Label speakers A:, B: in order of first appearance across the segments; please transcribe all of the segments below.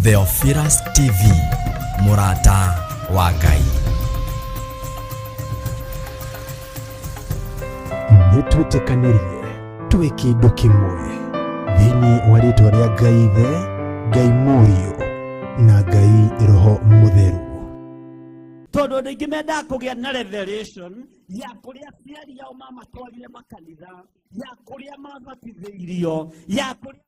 A: Theophilus TV, mũrata wa Ngai.
B: Nĩ twĩtĩkanĩrie twĩ kĩndũ kĩmwe thĩinĩ wa rĩtwa rĩa Ngai Ithe, Ngai Mũriũ na Ngai Roho Mũtheru.
C: Tondũ andũ aingĩ mendaga kũgĩa na revelation ya kũrĩa aciari ao mamatwarire makanitha, ya kũrĩa mabatithĩirio, ya kũrĩa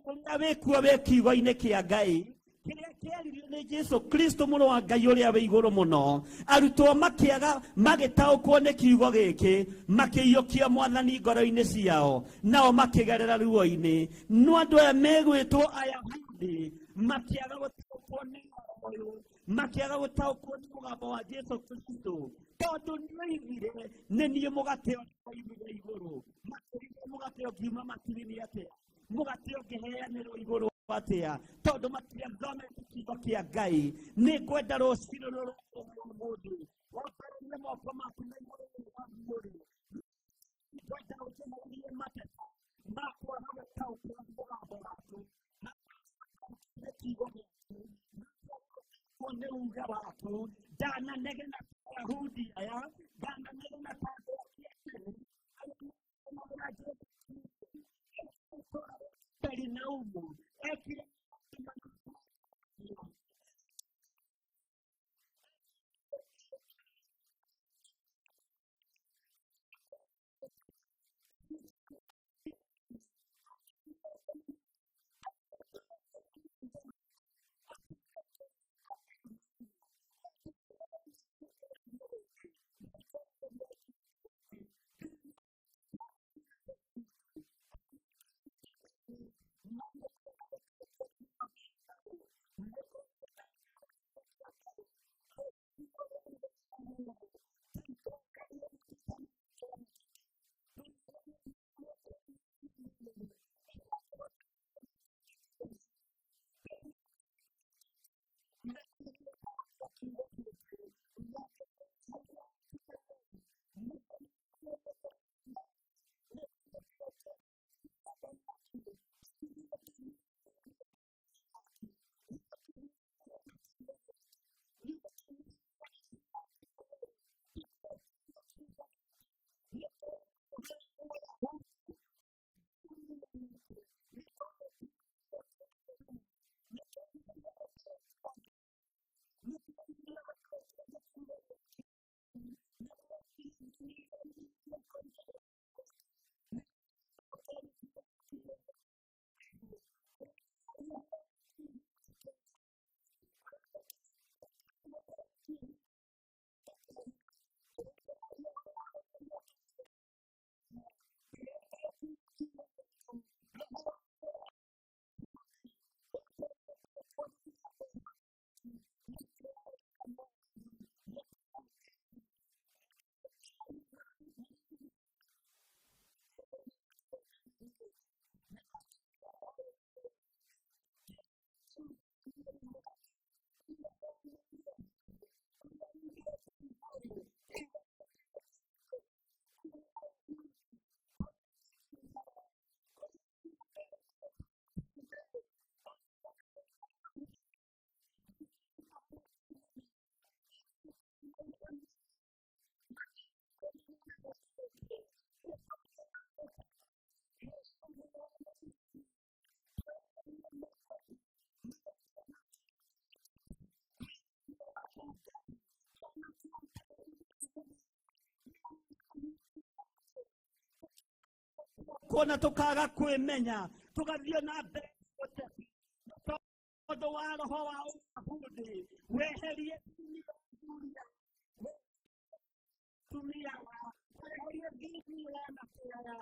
C: ũrĩa wĩkuo wĩ kiugo-inĩ kĩa Ngai kĩrĩa kĩaririo nĩ Jesu Kristo mũrũ wa Ngai ũrĩa wĩ igũrũ mũno. Arutwo makĩaga magĩtaũkwo nĩ kiugo gĩkĩ, makĩiyũkia Mwathani ngoro-inĩ ciao, nao makĩgerera ruo-inĩ. No andũ aya megwĩtwo Ayahudi makĩaga gũtaũkwo nĩ ũhoro ũyũ, makĩaga gũtaũkwo nĩ mũgambo wa Jesu Kristo, tondũ nĩoigire nĩ niĩ mũgate ũrĩa woimire igũrũ. Makĩrigwo mũgate ũngiuma matu-inĩ atĩa, mũgate ũngĩheanĩrwo igũrũ atĩa, tondũ matiathomete kiugo kĩa Ngai. Nĩ ngwenda rũcinĩ rũrũ ũmũthĩ wambarĩrie moko maku na igũrũ ũguo-rĩ, ngwenda ũnjehererie mateta ma kwaga gũtaũkwo nĩ mũgambo waku, ma nĩ kiugo gĩaku, ma nĩ uge waku. Ndananegena ta Ayahudi aya, ndananegena ta andũ a kĩatene arĩa Jesu Kaperinaumu ekire. Kuona tukaga kwĩmenya, tũgathiĩ na mbere ũteti tondũ wa roho wa Ũyahudi. Weherie atumia aya, weherie thini ya anake aya.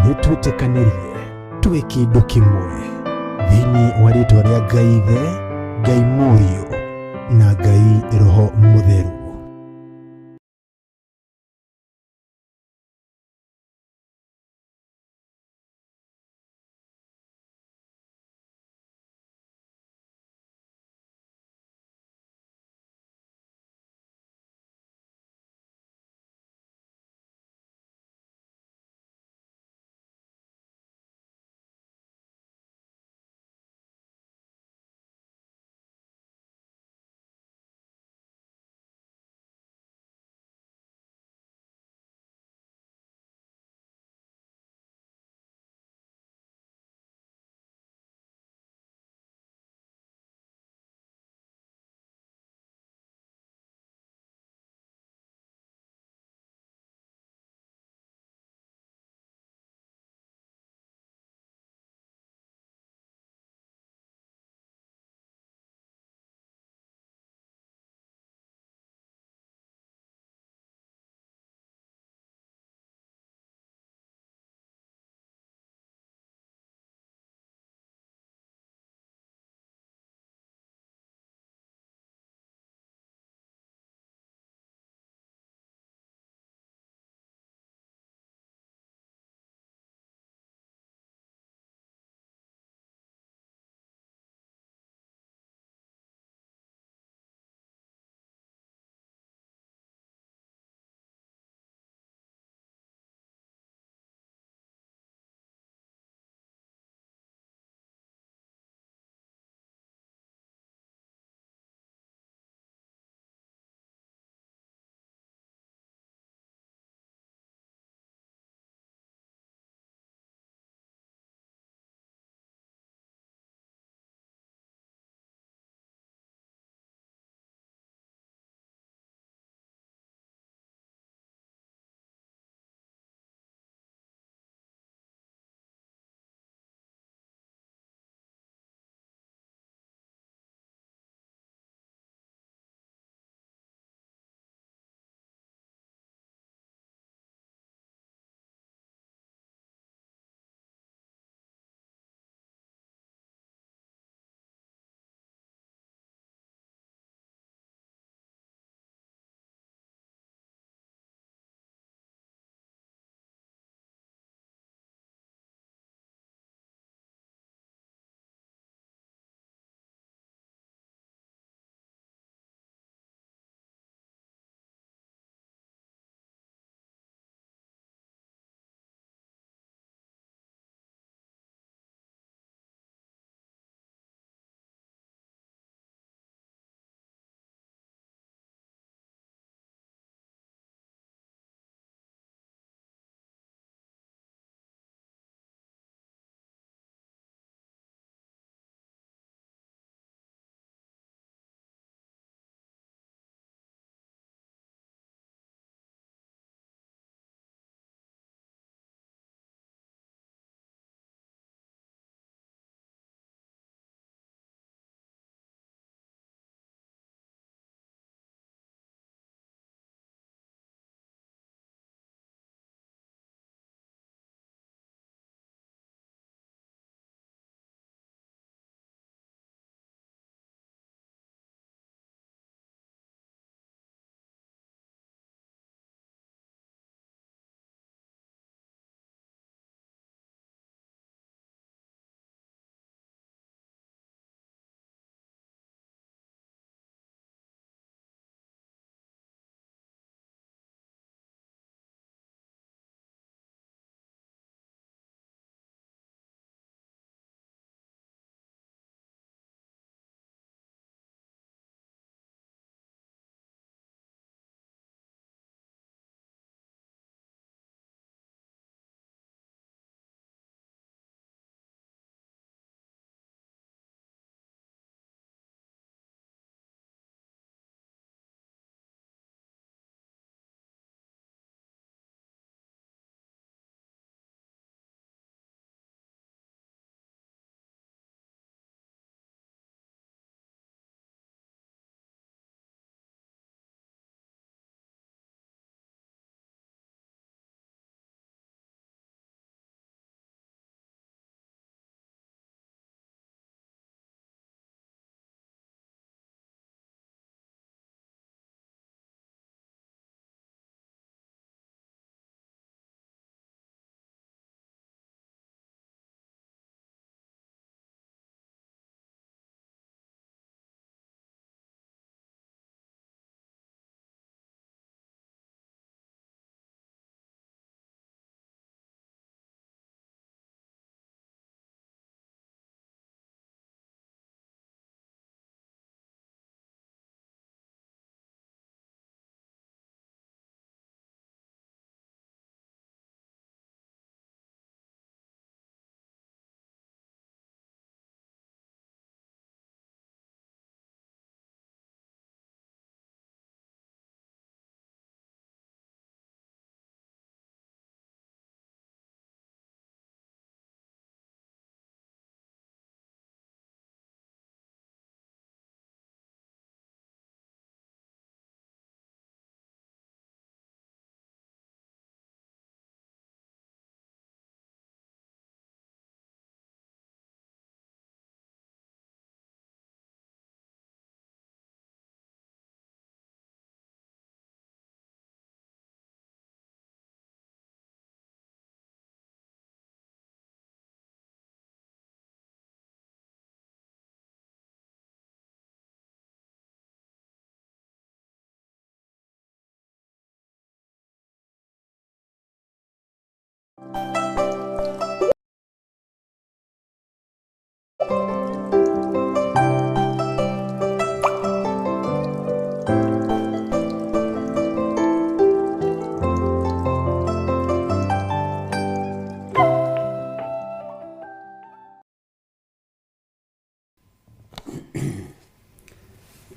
B: Nĩ twĩtĩkanĩrie twĩ kĩndũ kĩmwe thĩinĩ wa rĩtwa rĩa Ngai Ithe, Ngai Mũriũ na Ngai Roho Mũtheru.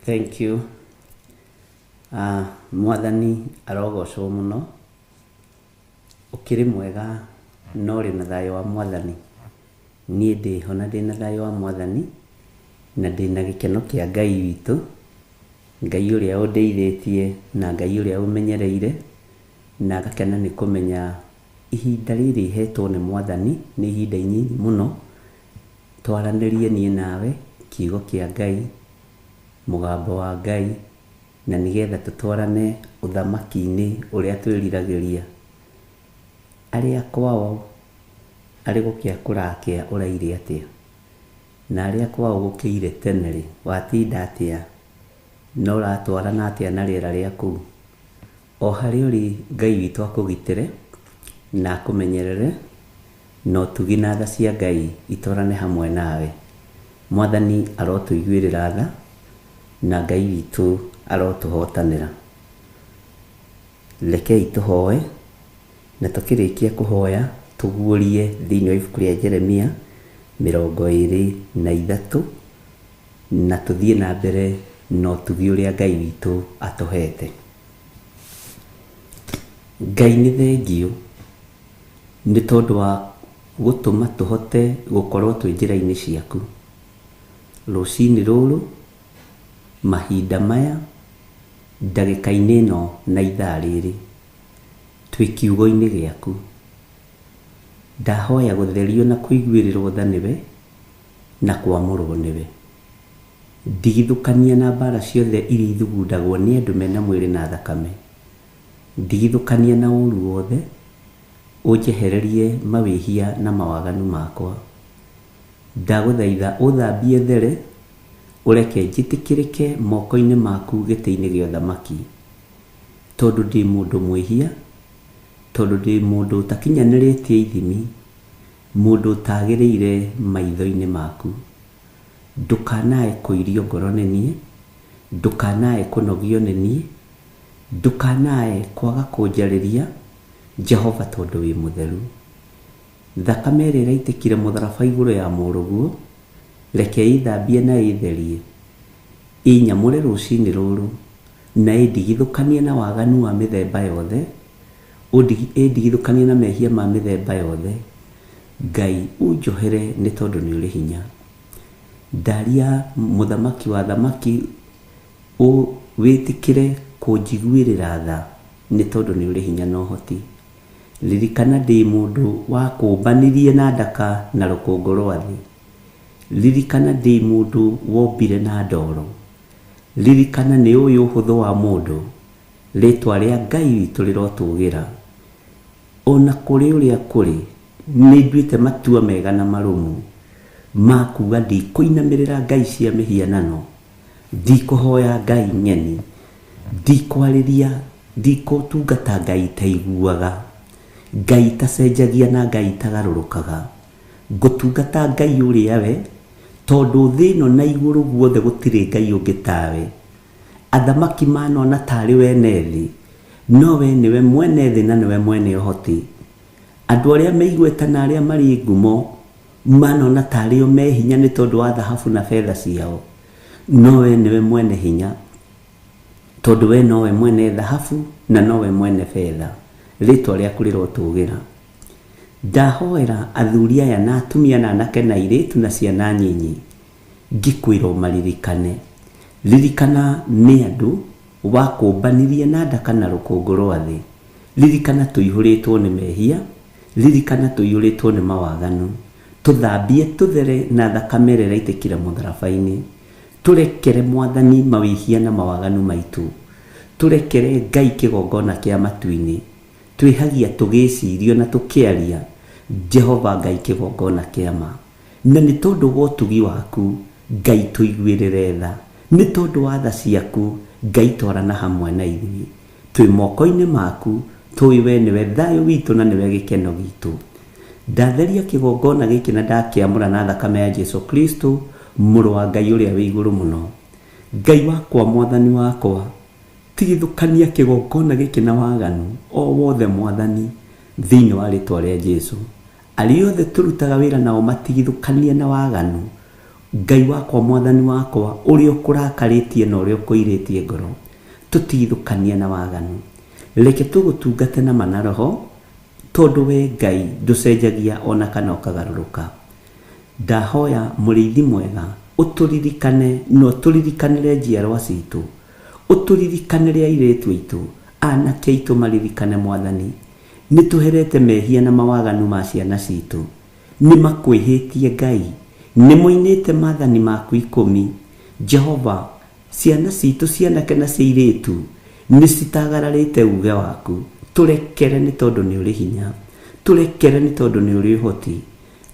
D: Thank you. Mwathani arogocwo mũno. Ũkĩrĩ mwega na ũrĩ na thayũ wa Mwathani. Niĩ ndĩho na ndĩna thayũ wa Mwathani na ndĩna gĩkeno kĩa Ngai witũ, Ngai ũrĩa ũndeithĩtie na Ngai ũrĩa ũmenyereire, na ngakena nĩ kũmenya ihinda rĩrĩ hetwo nĩ Mwathani nĩ ihinda inyinyi mũno, twaranĩrie niĩ nawe kiugo kĩa Ngai, mũgambo wa Ngai, na nĩgetha tũtwarane ũthamaki-inĩ ũrĩa twĩriragĩria. Arĩa kwao arĩ gũkĩa kũrakĩa ũraire atĩa? Na arĩa kwao gũkĩire tene-rĩ, watinda atĩa? Na ũratwarana atĩa na rĩera rĩa kũu? O harĩa ũrĩ Ngai witũ akũgitĩre na akũmenyerere, na ũtugi na tha cia Ngai itwarane hamwe nawe. Mwathani arotũiguĩrĩra tha, na Ngai witũ arotũhotanĩra. Rekei tũhoe, na tũkĩrĩkia kũhoya tũguũrie thĩinĩ wa ibuku rĩa Jeremia 23, na tũthiĩ na mbere na ũtugi ũrĩa Ngai witũ atũhete. Ngai nĩ thengiũ nĩ tondũ wa gũtũma tũhote gũkorwo twĩ njĩra-inĩ ciaku. Rũcinĩ rũrũ, mahinda maya, ndagĩka-inĩ ĩno na ithaa rĩrĩ, twĩ kiugo-inĩ gĩaku. Ndahoya gũtherio na kũiguĩrĩrwo tha nĩwe na kwamũrwo nĩwe. Ndigithũkania na mbara ciothe iria ithugundagwo nĩ andũ mena mwĩrĩ na thakame. Ndigithũkania na ũru wothe, ũnjehererie mawĩhia na mawaganu makwa. Ndagũthaitha ũthambie there, ũreke njĩtĩkĩrĩke moko-inĩ maku gĩtĩ-inĩ gĩa ũthamaki. Tondũ ndĩ mũndũ mwĩhia, tondũ ndĩ mũndũ ũtakinyanĩrĩtie ithimi, mũndũ ũtagĩrĩire maitho-inĩ maku. Ndũkanae kũirio ngoro nĩ niĩ, ndũkanae kũnogio nĩ niĩ, ndũkanae kwaga kũnjarĩria, Jehova tondũ wĩ mũtheru. Thakame ĩrĩa ĩraitĩkire mũtharaba igũrũ ya mũrũguo, reke ĩthambie na ĩtherie, ĩnyamũre rũcinĩ rũrũ, na ĩndigithũkanie na waganu wa mĩthemba yothe, ĩndigithũkanie na mehia ma mĩthemba yothe. Ngai ũnjohere nĩ tondũ nĩ ũrĩ hinya. Ndaria mũthamaki wa thamaki wĩtĩkĩre kũnjiguĩrĩra tha nĩ tondũ nĩ ũrĩ hinya na ũhoti. Ririkana ndĩ mũndũ wakũmbanirie na ndaka na rũkũngũ rwa thĩ. Ririkana ndĩ mũndũ wombire na ndoro. Ririkana nĩ ũĩ ũhũthũ wa mũndũ, rĩtwa rĩa Ngai witũ rĩrotũgĩra. Ona kũrĩ ũrĩa kũrĩ, nĩ nduĩte matua mega na marũmu ma kuga ndikũinamĩrĩra ngai cia mĩhianano, ndikũhoya ngai ng'eni, ndikwarĩria, ndikũtungata ngai itaiguaga, ngai itacenjagia na ngai itagarũrũkaga. Ngũtungata Ngai ũrĩa we, tondũ thĩ ĩno na igũrũ guothe gũtirĩ Ngai ũngĩ tawe. Athamaki manona tarĩ we ene thĩ, no we nĩwe mwene thĩ na nĩwe mwene ũhoti. Andũ arĩa me igweta na arĩa marĩ ngumo manona tarĩ o me hinya nĩ tondũ wa thahabu na betha ciao, no we nĩwe mwene hinya, tondũ we nowe mwene thahabu na nowe mwene betha. Rĩtwa rĩaku rĩrotũgĩra. Ndahoera athuri aya na atumia na anake na airĩtu na ciana nyinyi, ngĩkwĩra ũmaririkane. Ririkana nĩ andũ wakũmbanirie na ndaka na rũkũngũ rwa thĩ. Ririkana tũihũrĩtwo nĩ mehia, ririkana tũiyũrĩtwo nĩ mawaganu. Tũthambie tũthere na thakame ĩrĩa ĩraitĩkire mũtharaba-inĩ. Tũrekere Mwathani mawĩhia na mawaganu maitũ. Tũrekere Ngai kĩgongona kĩa matu-inĩ. Twĩhagia tũgĩcirio na tũkĩaria, Jehova Ngai kĩgongona kĩa ma. Na nĩ tondũ wa ũtugi waku, Ngai tũiguĩrĩre tha. Nĩ tondũ wa tha ciaku, Ngai twarana hamwe na ithuĩ. Twĩ moko-inĩ maku, tũĩ we nĩwe thayũ witũ na nĩwe gĩkeno gitũ. Ndatheria kĩgongona gĩkĩ na ndakĩamũra na thakame ya Jesu Kristo, mũrũ wa Ngai ũrĩa wĩ igũrũ mũno. Ngai wakwa, Mwathani wakwa, tigithũkania kĩgongona gĩkĩ na waganu o wothe Mwathani, thĩinĩ wa rĩtwa rĩa Jesu. Arĩa othe tũrutaga wĩra nao matigithũkanie na waganu Ngai wakwa, mwathani wakwa, ũrĩa ũkũrakarĩtie na ũrĩa ũkũirĩtie ngoro, tũtigithũkania na waganu. Reke tũgũtungate na ma na roho, tondũ we Ngai ndũcenjagia ona kana ũkagarũrũka. Ndahoya mũrĩithi mwega ũtũririkane na ũtũririkanĩre njiarwa citũ, ũtũririkanĩre airĩtu aitũ, anake aitũ maririkane mwathani. Nĩ tũherete mehia na mawaganu ma ciana citũ, nĩ makwĩhĩtie Ngai, nĩ moinĩte maathani maku 10. Jehova, ciana citũ cianake na cia airĩtu nĩ citagararĩte uge waku. Tũrekere nĩ tondũ nĩ ũrĩ hinya, tũrekere nĩ tondũ nĩ ũrĩ ũhoti.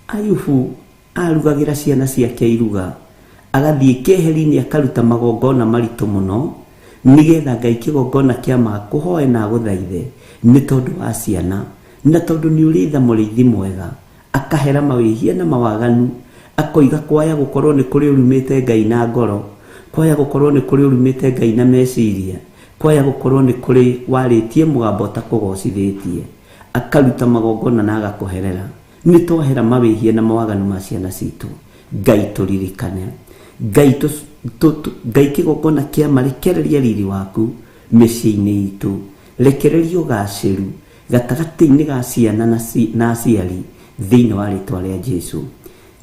D: Ayubu arugagĩra ciana ciake iruga, agathiĩ keheri-inĩ akaruta magongona maritũ mũno, nĩgetha Ngai kĩgongona kĩa ma kũhoe na agũthaithe nĩ tondũ wa ciana, na tondũ nĩ ũrĩ tha mũrĩithi mwega. Akahera mawĩhia na mawaganu, akoiga kwaya gũkorwo nĩ kũrĩ ũrumĩte Ngai na ngoro, kwaya gũkorwo nĩ kũrĩ ũrumĩte Ngai na meciria, kwaya gũkorwo nĩ kũrĩ warĩtie mũgambo ũtakũgocithĩtie. Akaruta magongona na agakũherera. Nĩ twahera mawĩhia na mawaganu ma ciana citũ. Ngai tũririkane. Ngai Ngai kĩgongona kĩa ma, rekereria riri waku mĩciĩ-inĩ itũ, rekereria ũgacĩru gatagatĩ-inĩ ga ciana na aciari thĩinĩ wa rĩtwa rĩa Jesu.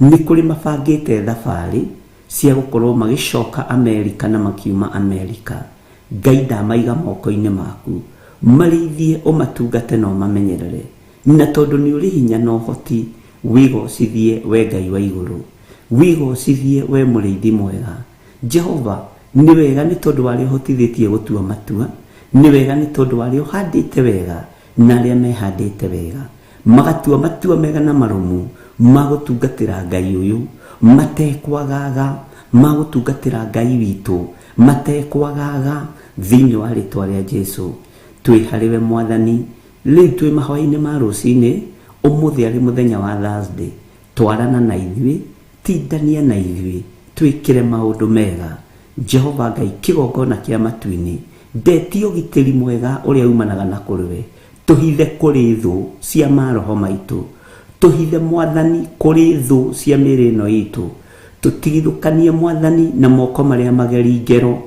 D: Nĩ kũrĩ mabangĩte thabarĩ cia gũkorwo magĩcoka Amerika na makiuma Amerika. Ngai ndamaiga moko-inĩ maku, marĩithie ũmatungate na ũmamenyerere, na tondũ nĩ ũrĩ hinya na ũhoti, wĩgocithie we Ngai wa igũrũ, wĩgocithie we mũrĩithi mwega. Jehova, nĩ wega nĩ tondũ wa arĩa ũhotithĩtie gũtua matua, nĩ wega nĩ tondũ wa arĩa ũhandĩte wega na arĩa mehandĩte wega, magatua matua mega na marũmu ma gũtungatĩra Ngai ũyũ matekwagaga, ma gũtungatĩra Ngai witũ matekwagaga thĩinĩ wa rĩtwa rĩa Jesu. Twĩ harĩ we mwathani, rĩu twĩ mahoya-inĩ ma rũcinĩ, ũmũthĩ arĩ mũthenya wa Thursday. Twarana na ithuĩ, tindania na ithuĩ, twĩkĩre maũndũ mega. Jehova Ngai kĩgongona kĩa matu-inĩ, ndetie ũgitĩri mwega ũrĩa umanaga na kũrĩ we, tũhithe kũrĩ thũ cia maroho maitũ, tũhithe mwathani kũrĩ thũ cia mĩĩrĩ ĩno itũ, tũtigithũkanie mwathani na moko marĩa mageri ngero,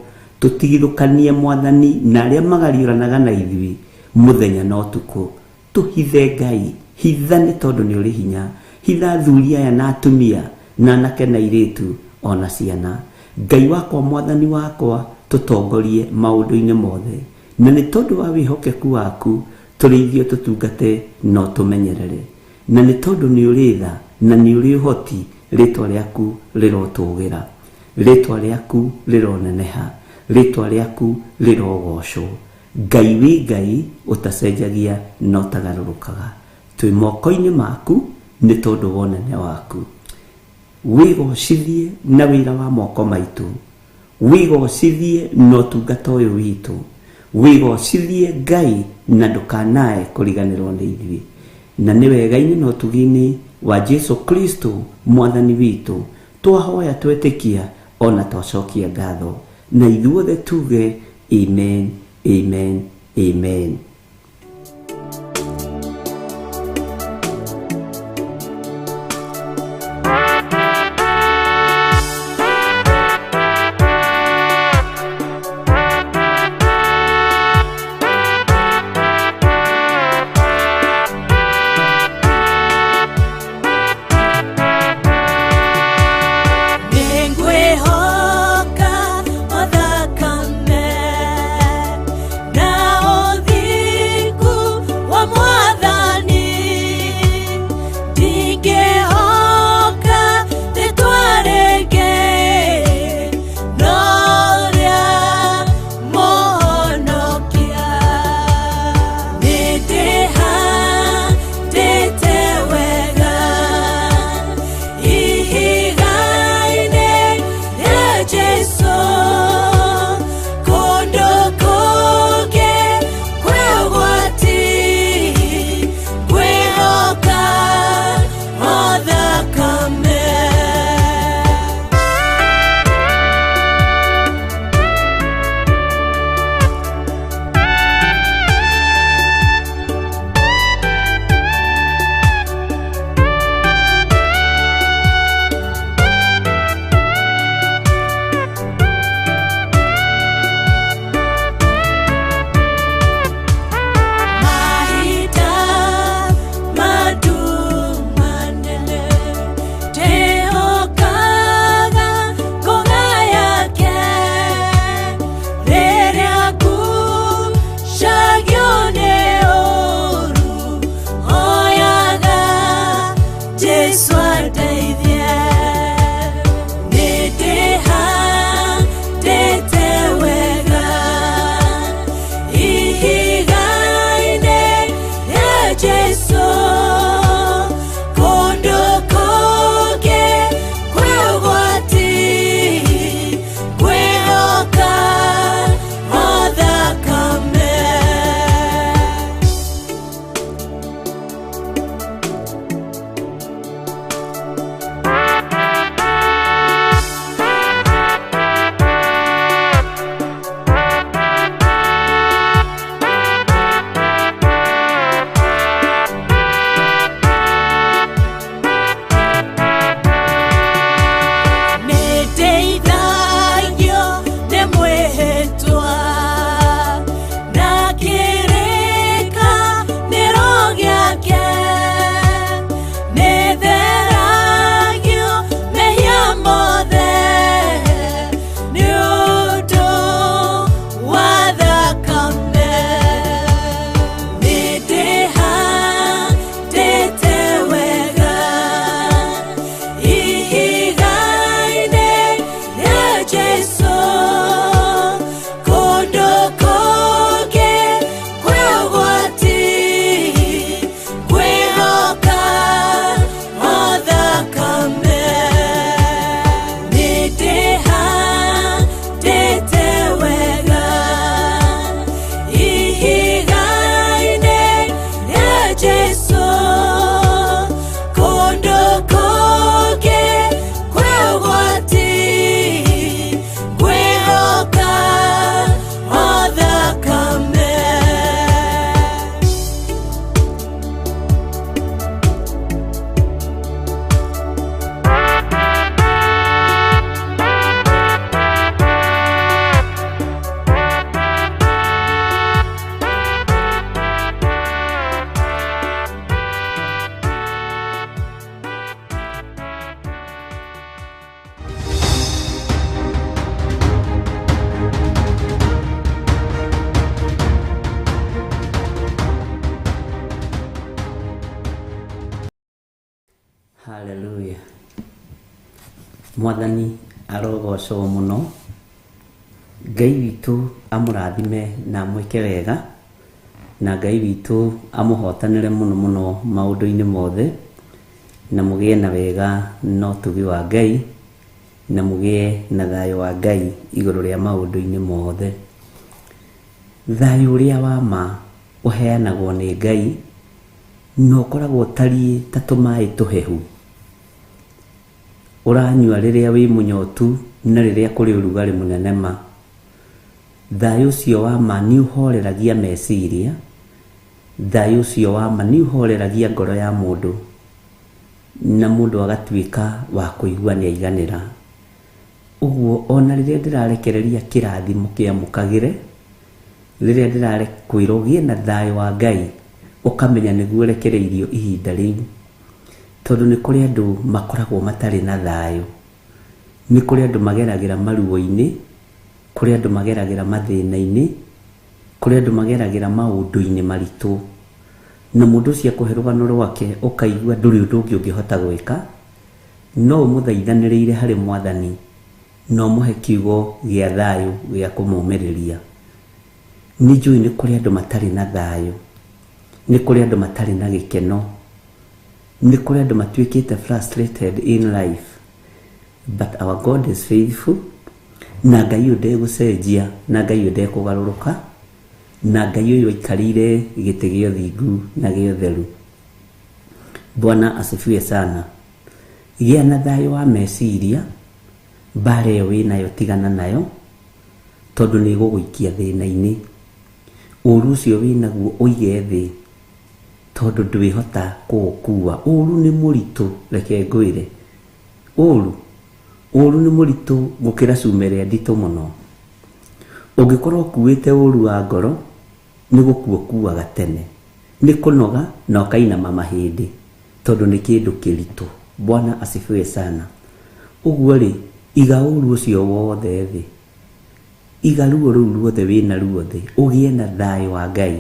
D: tũtigithũkanie mwathani na arĩa magariũranaga na ithuĩ mũthenya na ũtukũ. Tũhithe Ngai, hitha nĩ tondũ nĩ ũrĩ hinya, hitha athuri aya na atumia na anake na airĩtu ona ciana. Ngai wakwa, mwathani wakwa, tũtongorie maũndũ-inĩ mothe, na nĩ tondũ wa wĩhokeku waku tũrĩithio tũtungate na ũtũmenyerere, na nĩ tondũ nĩ ũrĩ tha na nĩ ũrĩ ũhoti, rĩtwa rĩaku rĩrotũgĩra, rĩtwa rĩaku rĩroneneha, rĩtwa rĩaku rĩrogocwo. Ngai wĩ Ngai ũtacenjagia na ũtagarũrũkaga, twĩ moko-inĩ maku nĩ tondũ wa ũnene waku. Wĩgocithie na wĩra wa moko maitũ, wĩgocithie na ũtungata ũyũ witũ, wĩgocithie Ngai na ndũkanae kũriganĩrwo nĩ ithuĩ. Na nĩ wega-inĩ na ũtugi-inĩ wa Jesu Kristo mwathani witũ twahoya twetĩkia ona twacokia ngatho, na ithuothe tuge amen, amen, amen.
E: Nĩngwĩhoka o thakame na ũthingu.
D: Mwathani arogocwo mũno. Ngai witũ amũrathime na amwĩke wega, na Ngai witũ amũhotanĩre mũno mũno maũndũ-inĩ mothe, na mũgĩe na wega na ũtugi wa Ngai, na mũgĩe na thayũ wa Ngai igũrũ rĩa maũndũ-inĩ mothe. Thayũ ũrĩa wa ma ũheanagwo nĩ Ngai, na ũkoragwo ũtariĩ ta tũmaĩ tũhehu ũranyua rĩrĩa wĩ mũnyotu na rĩrĩa kũrĩ ũrugarĩ mũnene ma. Thayũ ũcio wa ma nĩ ũhoreragia meciria, thayũ ũcio wa ma nĩ ũhoreragia ngoro ya mũndũ, na mũndũ agatuĩka wa kũigua nĩ aiganĩra. Ũguo ona rĩrĩa ndĩrarekereria kĩrathimo kĩamũkagĩre, rĩrĩa ndĩrakwĩra ũgĩe na thayũ wa Ngai, ũkamenya nĩguo ũrekereirio ihinda rĩu. Tondũ nĩ kũrĩ andũ makoragwo matarĩ na thayũ, nĩ kũrĩ andũ mageragĩra maruo-inĩ, kũrĩ andũ mageragĩra mathĩna-inĩ, kũrĩ andũ mageragĩra maũndũ-inĩ maritũ. Na mũndũ ũcio akũhe rũgano rwake ũkaigua ndũrĩ ũndũ ũngĩ ũngĩhota gwĩka, no ũmũthaithanĩrĩire harĩ Mwathani na ũmũhe kiugo gĩa thayũ gĩa kũmũmĩrĩria. Nĩ njũĩ nĩ kũrĩ andũ matarĩ na thayũ, nĩ kũrĩ andũ matarĩ na gĩkeno, nĩ kũrĩ andũ matuĩkĩte frustrated in life, but our God is faithful, na Ngai ũyũ ndegũcenjia, na Ngai ũyũ ndekũgarũrũka, na Ngai ũyũ aikarĩire gĩtĩ gĩa ũthingu na gĩa ũtheru. Bwana asifiwe sana. Gĩa na thayũ wa meciria, mbara ĩyo wĩnayo tigana nayo, tondũ nĩ ĩgũgũikia thĩna-inĩ. Ũru ũcio wĩnaguo ũige thĩ, tondũ ndwĩhota kũũkua. Ũru nĩ mũritũ, reke ngwĩre. Ũru, ũru nĩ mũritũ gũkĩra cuma ĩrĩa nditũ mũno. Ũngĩkorwo ũkuĩte ũru wa ngoro, nĩ gũkua ũkuaga tene. Nĩ kũnoga na ũkainama mahĩndĩ, tondũ nĩ kĩndũ kĩritũ. Bwana asifiwe sana. Ũguo rĩ, iga ũru ũcio wothe thĩ. Iga ruo rũu ruothe wĩna ruo thĩ, ũgĩe na thayũ wa Ngai,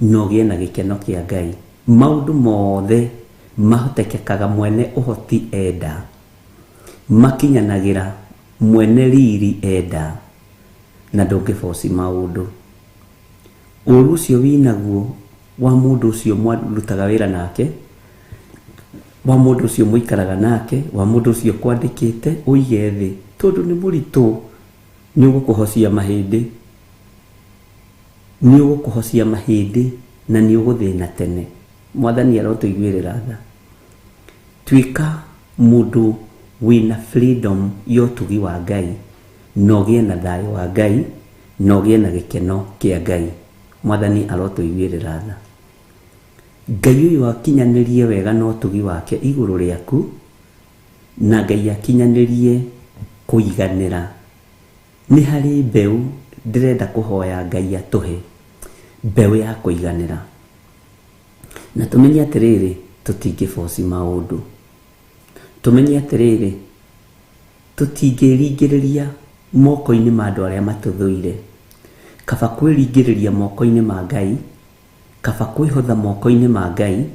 D: na ũgĩe na gĩkeno kĩa Ngai. Maũndũ mothe mahotekekaga mwene ũhoti enda, makinyanagĩra mwene riri enda, na ndũngĩboci maũndũ. Ũru ũcio wĩnaguo wa mũndũ ũcio mwarutaga wĩra nake, wa mũndũ ũcio mũikaraga nake, wa mũndũ ũcio ũkwandĩkĩte, ũige thĩ, tondũ nĩ mũritũ, nĩ ũgũkũhocia mahĩndĩ, nĩ ũgũkũhocia mahĩndĩ na nĩ ũgũthĩna tene. Mwathani arotũiguĩrĩra tha. Tuĩka mũndũ wĩna freedom ya ũtugi wa Ngai, na ũgĩe na thayũ wa Ngai, na ũgĩe na gĩkeno kĩa Ngai. Mwathani arotũiguĩrĩra tha. Ngai ũyũ akinyanĩrie wega na ũtugi wake igũrũ rĩaku, na Ngai akinyanĩrie kũiganĩra. Nĩ harĩ mbeũ ndĩrenda kũhoya Ngai atũhe, mbeũ ya kũiganĩra. Na tũmenye atĩrĩrĩ, tũtingĩboci maũndũ. Tũmenye atĩrĩrĩ, tũtingĩringĩrĩria moko-inĩ ma andũ arĩa matũthũire. Kaba kwĩringĩrĩria moko-inĩ ma Ngai, kaba kwĩhotha moko-inĩ ma Ngai,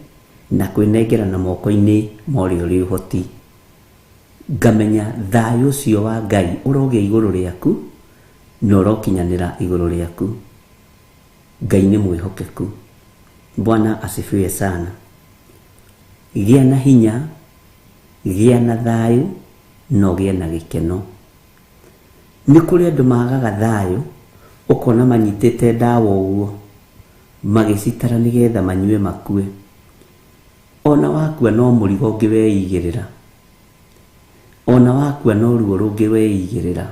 D: na kwĩnengerana moko-inĩ ma ũrĩa ũrĩ ũhoti. Ngamenya thayũ ũcio wa Ngai ũrogĩa igũrũ rĩaku, na ũrokinyanĩra igũrũ rĩaku. Ngai nĩ mwĩhokeku. Bwana asifiwe sana. Gĩa na hinya, gĩa na thayũ, na ũgĩe na gĩkeno. Nĩ kũrĩ andũ magaga thayũ, ũkona manyitĩte ndawa ũguo, magĩcitara nĩgetha manyue makue. Ona wakua no mũrigo ũngĩ weigĩrĩra. Ona wakua no ruo rũngĩ weigĩrĩra.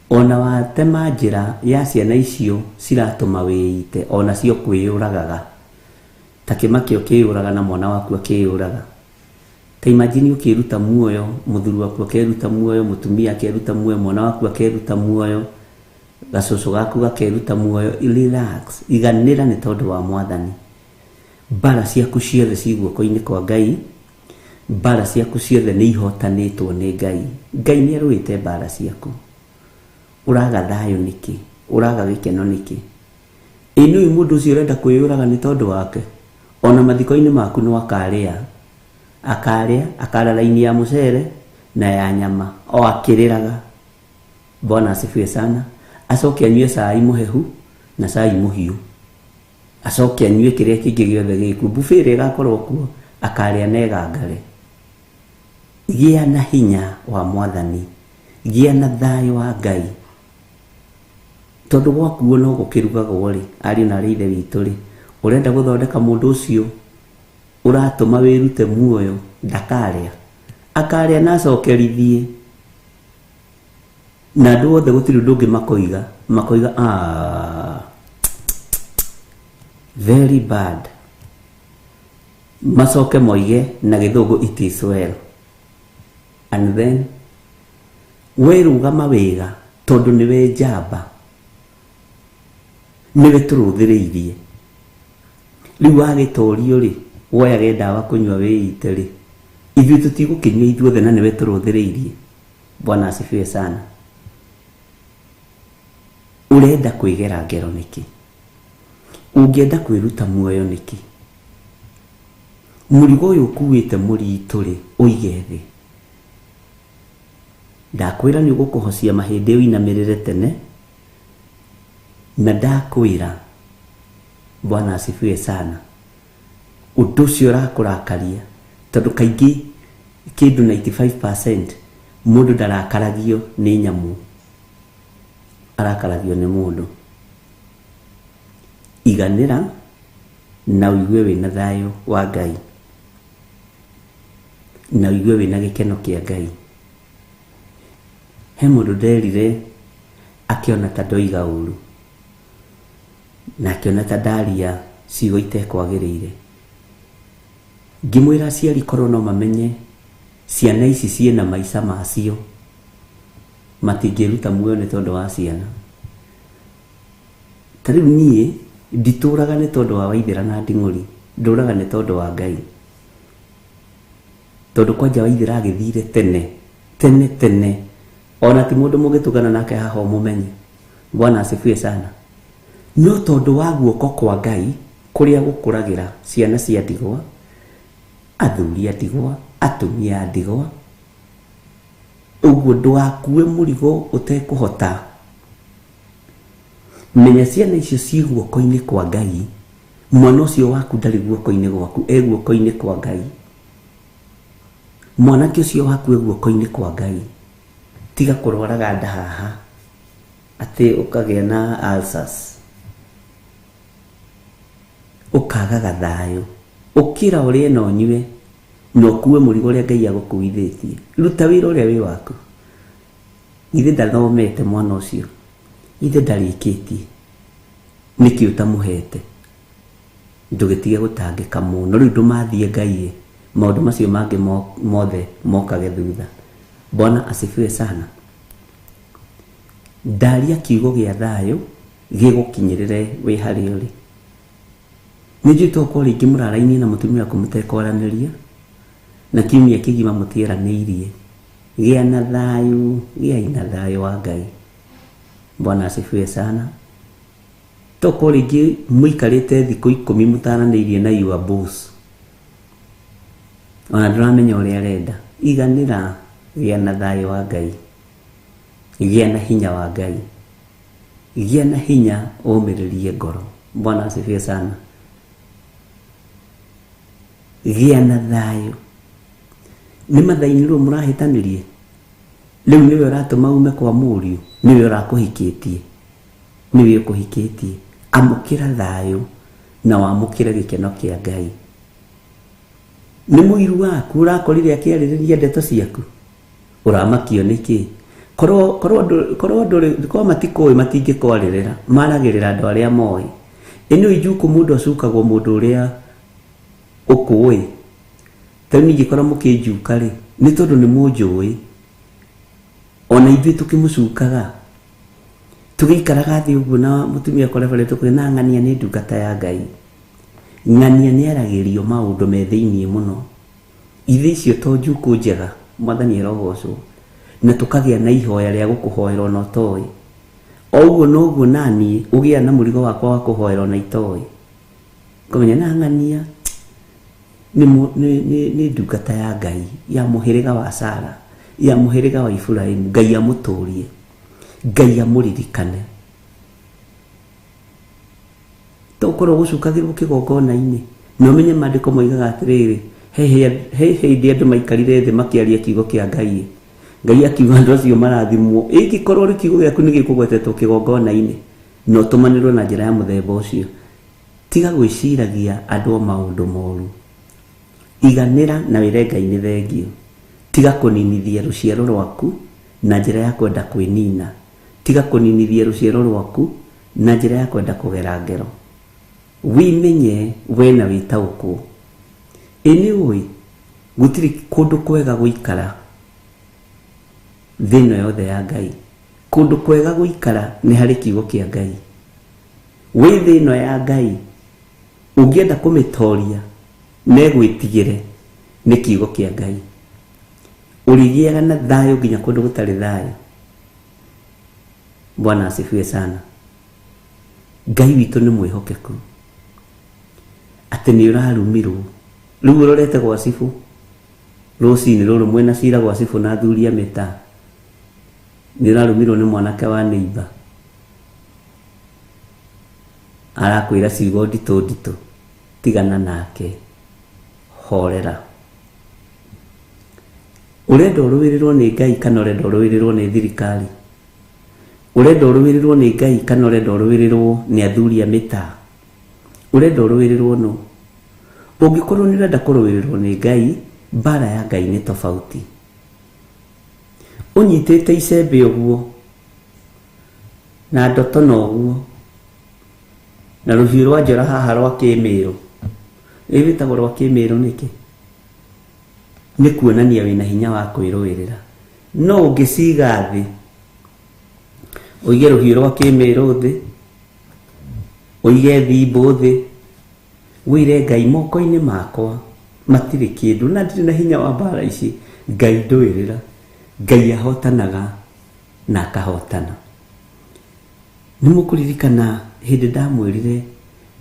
D: Ona watema njĩra ya ciana icio ciratũma wĩite, onacio kwĩyũragaga. Ta kĩmakĩ ũkĩyũraga na mwana waku akĩyũraga. Ta imagine ũkĩruta muoyo, mũthuri waku akeruta muoyo, mũtumia akeruta muoyo, mwana waku akeruta muoyo, gacũcũ gaku gakeruta muoyo. Relax, iganĩra nĩ tondũ wa Mwathani. Mbara ciaku ciothe ci guoko-inĩ kwa Ngai, mbara ciaku ciothe nĩ ihotanĩtwo nĩ Ngai. Ngai nĩ arũĩte mbara ciaku. Ũraga thayũ nĩkĩ? Ũraga gĩkeno nĩkĩ? Ĩ nĩũĩ mũndũ ũcio ũrenda kwĩyũraga nĩ tondũ wake? Ona mathiko-inĩ maku no akarĩa. Akarĩa, akara raini ya mũcere, na ya nyama o akĩrĩraga. Bwana asifiwe sana. Acoke anyue cai mũhehu na cai mũhiũ, acoke anyue kĩrĩa kĩngĩ gĩothe gĩkuo, buffet ĩrĩa ĩgakorwo kuo akarĩa na ĩgangare. Gĩa na hinya wa Mwathani, gĩa na thayũ wa Ngai, tondũ gwakuo no gũkĩrugagwo rĩ, ariũ na arĩ ithe witũ rĩ, ũrenda gũthondeka mũndũ ũcio ũratũma wĩrute muoyo ndakarĩa, akarĩa na acokerithie, na andũ othe gũtirĩ ũndũ ũngĩ makoiga, makoiga ah, very bad, macoke moige na gĩthũngũ it is well. And then werũgama wega tondũ nĩwe njamba, nĩwe tũrũthĩrĩirie. Rĩu wagĩtorio rĩ, woyage ndawa kũnyua wĩite rĩ, ithuĩ tũtigũkĩnyua ithuothe na nĩwe tũrũthĩrĩirie. Bwana asifiwe sana. Ũrenda kwĩgera ngero nĩkĩ? Ũngĩenda kwĩruta muoyo nĩkĩ? Mũrigo ũyũ ũkuĩte mũritũ rĩ, ũige thĩ. Ndakwĩra nĩ ũgũkũhocia mahĩndĩ ũinamĩrĩre tene, na ndakwĩra Bwana asifiwe sana, ũndũ ũcio ũrakũrakaria, tondũ kaingĩ kĩndũ 95% mũndũ ndarakaragio nĩ nyamũ, arakaragio nĩ mũndũ. Iganĩra na ũigue wĩna thayũ wa Ngai, na ũigue wĩna gĩkeno kĩa Ngai. He mũndũ nderire akĩona ta ndoiga ũru, na akĩona ta ndaria ciugo itekwagĩrĩire. Ngĩmwĩra aciari korwo no mamenye ciana ici ciĩna maica macio, matingĩruta muoyo nĩ tondũ wa ciana. Ta rĩu niĩ nditũraga nĩ tondũ wa Waithĩra na Nding'ũri, ndũraga nĩ tondũ wa Ngai. Tondũ kwanja Waithĩra agĩthire tene tene tene, ona ti mũndũ mũngĩtũngana nake haha ũmũmenye. Bwana asifiwe sana. No tondũ wa guoko kwa Ngai kũrĩa gũkũragĩra ciana cia ndigwa, athuri a ndigwa, atumia a ndigwa, ũguo ndũgakue mũrigo ũtekũhota. Menya ciana icio ciĩ guoko-inĩ kwa Ngai, mwana ũcio waku ndarĩ guoko-inĩ gwaku, e guoko-inĩ kwa Ngai. Mwanake ũcio waku e guoko-inĩ kwa Ngai. Tiga kũrwaraga nda haha atĩ ũkagĩa na ulcers, ũkagaga thayũ. Ũkĩra ũrĩe na ũnyue na ũkue mũrigo ũrĩa Ngai agũkuithĩtie. Ruta wĩra ũrĩa wĩ waku. Githĩ ndathomete mwana ũcio? Githĩ ndarĩkĩtie? Nĩkĩ ũtamũhete? Ndũgĩtige gũtangĩka mũno. Rĩu ndũmathie Ngai, maũndũ macio mangĩ mothe mokage thutha. Bwana asifiwe sana. Ndaria kiugo gĩa thayũ gĩgũkinyĩrĩre wĩ harĩa ũrĩ. Nĩ njũĩ tokorwo rĩngĩ mũrarainie na mũtumia waku mũtekwaranĩria, na kiumia kĩgima mũtieranĩirie. Gĩa na thayũ, gĩai na thayũ wa Ngai. Bwana asifiwe sana. Tokorwo rĩngĩ mũikarĩte thikũ 10 mũtaranĩirie na your boss, ona ndũramenya ũrĩa arenda. Iganĩra, gĩa na thayũ wa Ngai, gĩa na hinya wa Ngai, gĩa na hinya ũmĩrĩrie ngoro. Bwana asifiwe sana. Gĩa na thayũ. Nĩ mathaa-inĩ rĩu mũrahĩtanĩrie, rĩu nĩwe ũratũma ume kwa mũriũ, nĩwe ũrakũhikĩtie, nĩwe ũkũhikĩtie. Amũkĩra thayũ na wamũkĩre gĩkeno kĩa Ngai. Nĩ mũiru waku ũrakorire akĩarĩrĩria ndeto ciaku, ũramakio nĩkĩ? Korwo matikũĩ matingĩkwarĩrĩra, maragĩrĩra andũ arĩa moĩ. Ĩ nĩ injuku mũndũ acukagwo mũndũ ũrĩa ũkũĩ. Ta rĩu ningĩkorwo mũkĩnjuka rĩ, nĩ tondũ nĩ mũnjũĩ. Ona ithuĩ tũkĩmũcukaga, tũgĩikaraga thĩ ũguo na mũtumia kore tũkauga na ng'ania nĩ ndungata ya Ngai. Ng'ania nĩ aragĩrio maũndũ me thĩiniĩ mũno. Ithe icio to njukũ njega, Mwathani arogocwo. Na tũkagĩa na ihoya rĩa gũkũhoera ona ũtoĩ. O ũguo noguo naniĩ ũgĩa na mũrigo wakwa wa kũhoera ona itoĩ. Ngũmenya na ng'ania nĩ ndungata ya Ngai ya mũhĩrĩga wa Sara. Ya mũhĩrĩga wa Iburahimu, Ngai amũtũrie, Ngai amũririkane. Tokorwo gũcukagĩrwo kĩgongona-inĩ, na ũmenye maandĩko moigaga atĩrĩrĩ, he hĩndĩ andũ maikarire thĩ makĩaria kiugo kĩa Ngai, Ngai akiuga andũ acio marathimwo. Ĩngĩkorwo rĩ kiugo gĩaku nĩ gĩkũgwetetwo kĩgongona-inĩ na ũtũmanĩrwo na njĩra ya mũthemba ũcio, tiga gwĩciragia andũ o maũndũ moru. Iganĩra na wĩre Ngai nĩ thengio. Tiga kũninithia rũciaro rwaku na njĩra ya kwenda kwĩnina. Tiga kũninithia rũciaro rwaku na njĩra ya kwenda kũgera ngero. Wĩmenye we na wĩtaũkwo. Ĩ nĩ ũĩ gũtirĩ kũndũ kwega gũikara thĩ ĩno yothe ya Ngai. Kũndũ kwega gũikara nĩ harĩ kiugo kĩa Ngai. Wĩ thĩ ĩno ya Ngai ũngĩenda kũmĩtoria na ĩgwĩtigĩre nĩ kiugo kĩa Ngai. Ũrĩgĩaga na thayũ nginya kũndũ gũtarĩ thayũ. Bwana asifiwe sana. Ngai witũ nĩ mwĩhokeku atĩ nĩ ũrarumirwo. Rĩu ũrorete gwa cibũ rũcinĩ rũrũ mwĩna cira gwa cibũ na athuri a mĩtaa, nĩ ũrarumirwo nĩ mwanake wa neighbor arakwĩra ciugo nditũ nditũ, tigana nake, horera. Ũrenda ũrũĩrĩrwo nĩ Ngai kana ũrenda ũrũĩrĩrwo nĩ thirikari? Ũrenda ũrũĩrĩrwo nĩ Ngai kana ũrenda ũrũĩrĩrwo nĩ athuri a mĩtaa? Ũrenda ũrũĩrĩrwo nũ? Ũngĩkorwo nĩ ũrenda kũrũĩrĩrwo nĩ Ngai, mbara ya Ngai nĩ tofauti. Ũnyitĩte icembe ũguo na ndotono ũguo na rũhiũ rwa njora haha rwa kĩmĩrũ. Ĩ rwĩtagwo rwa kĩmĩrũ nĩkĩ? Nĩ kuonania wĩna hinya wa kwĩrũĩrĩra. No ũngĩciga thĩ, ũige rũhiũ rwa kĩmĩrũ thĩ, ũige thimbũ thĩ, wĩre Ngai moko-inĩ makwa matirĩ kĩndũ na ndirĩ na hinya wa mbara ici, Ngai ndũĩrĩra. Ngai ahotanaga na akahotana. Nĩ mũkũririkana hĩndĩ ndamwĩrire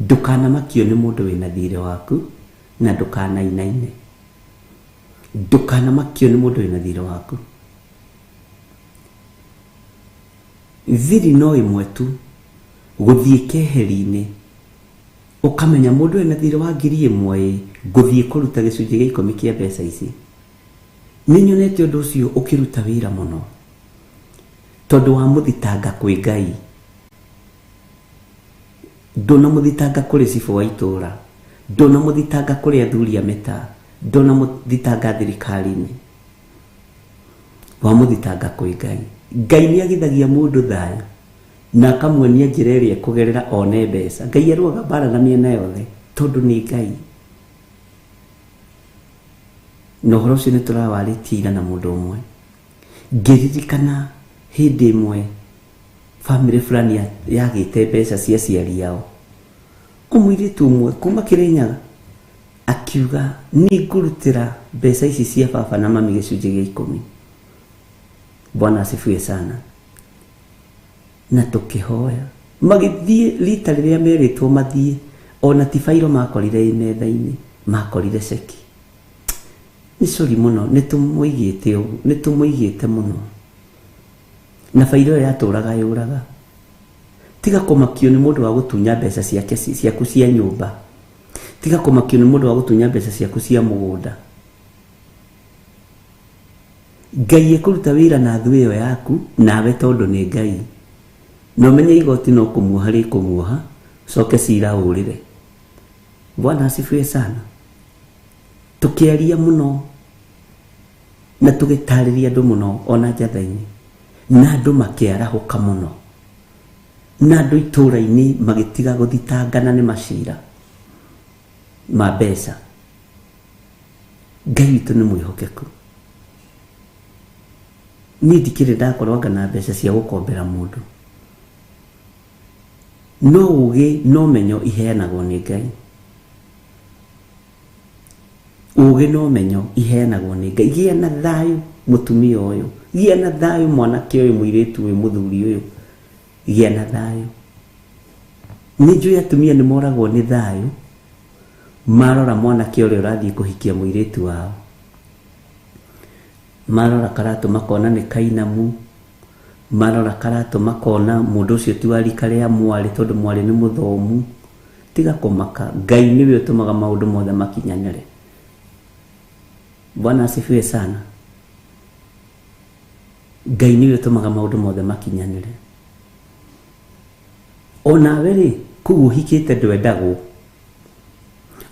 D: ndũkanamakio nĩ mũndũ wĩna thirĩ waku na ndũkanainaine. Ndũkanamakio nĩ mũndũ wĩna thirĩ waku. Thiri no ĩmwe tu, gũthiĩ keheri-inĩ ũkamenya mũndũ ena thirĩ wa 1000 ĩ, ngũthiĩ kũruta gĩcunjĩ gĩa 10 kĩa mbeca ici. Nĩ nyonete ũndũ ũcio ũkĩruta wĩra mũno tondũ wa mũthitanga kwĩ Ngai. Ndũnamũthitanga kũrĩ cibũ wa itũũra, ndũnamũthitanga kũrĩ athuri a mĩtaa, ndũnamũthitanga thirikari-inĩ, wamũthitanga kwĩ Ngai. Ngai nĩ agithagia mũndũ thayũ na akamuonia njĩra ĩrĩa ekũgerera one mbeca. Ngai arũaga mbara na mĩena yothe tondũ nĩ Ngai. Na ũhoro ũcio nĩ tũrawarĩtie ira na mũndũ ũmwe. Ngĩririkana hĩndĩ ĩmwe family fulani yagĩte mbeca cia aciari ao. Mũirĩtu ũmwe kuma Kĩrĩnyaga akiuga nĩ ngũrutĩra mbeca ici cia baba na mami gĩcunjĩ gĩa 10. Bwana asifiwe sana. Na tũkĩhoya magĩthiĩ rita rĩrĩa merĩtwo mathiĩ, ona ti bairo makorire ĩ metha-inĩ, makorire ceki. Nĩ cori mũno, nĩ tũmũigĩte ũguo, nĩ tũmũigĩte mũno. Na bairo ĩyo yatũraga yũraga. Tiga kũmakio nĩ mũndũ wa gũtunya mbeca ciake ciaku cia nyũmba. Tiga kũmakio nĩ mũndũ wa gũtunya mbeca ciaku cia mũgũnda. Ngai ekũruta wĩra na thũ ĩyo yaku nawe tondũ nĩ Ngai. Na ũmenye igoti no kũmuoha rĩkũmuoha, coke cira ũrĩre. Bwana asifiwe sana. Tũkĩaria mũno na tũgĩtarĩria andũ mũno ona njatha-inĩ, na andũ makĩarahũka mũno, na andũ itũũra-inĩ magĩtiga gũthitangana nĩ macira ma mbeca. Ngai witũ nĩ mwĩhokeku. Niĩ ndikĩrĩ ndakorwo anga na mbeca cia gũkombera mũndũ, no ũgĩ no menyo iheanagwo nĩ Ngai. Ũgĩ no menyo iheanagwo nĩ Ngai. Gĩa na thayũ mũtumia ũyũ, gĩa na thayũ mwanake ũyũ, mũirĩtu ũyũ, mũthuri ũyũ, gĩa na thayũ. Nĩ njũĩ atumia nĩ moragwo nĩ thayũ marora mwanake ũrĩa ũrathiĩ kũhikia mũirĩtu wao. Marora karatũ makona nĩ kainamu, marora karatũ makona mũndũ ũcio ti wa rika rĩa mwarĩ tondũ mwarĩ nĩ mũthomu. Tiga kũmaka, Ngai nĩwe ũtũmaga maũndũ mothe makinyanĩre. Bwana asifiwe sana. Ngai nĩwe ũtũmaga maũndũ mothe makinyanĩre. Onawe rĩ, kũu ũhikĩte ndwendagwo,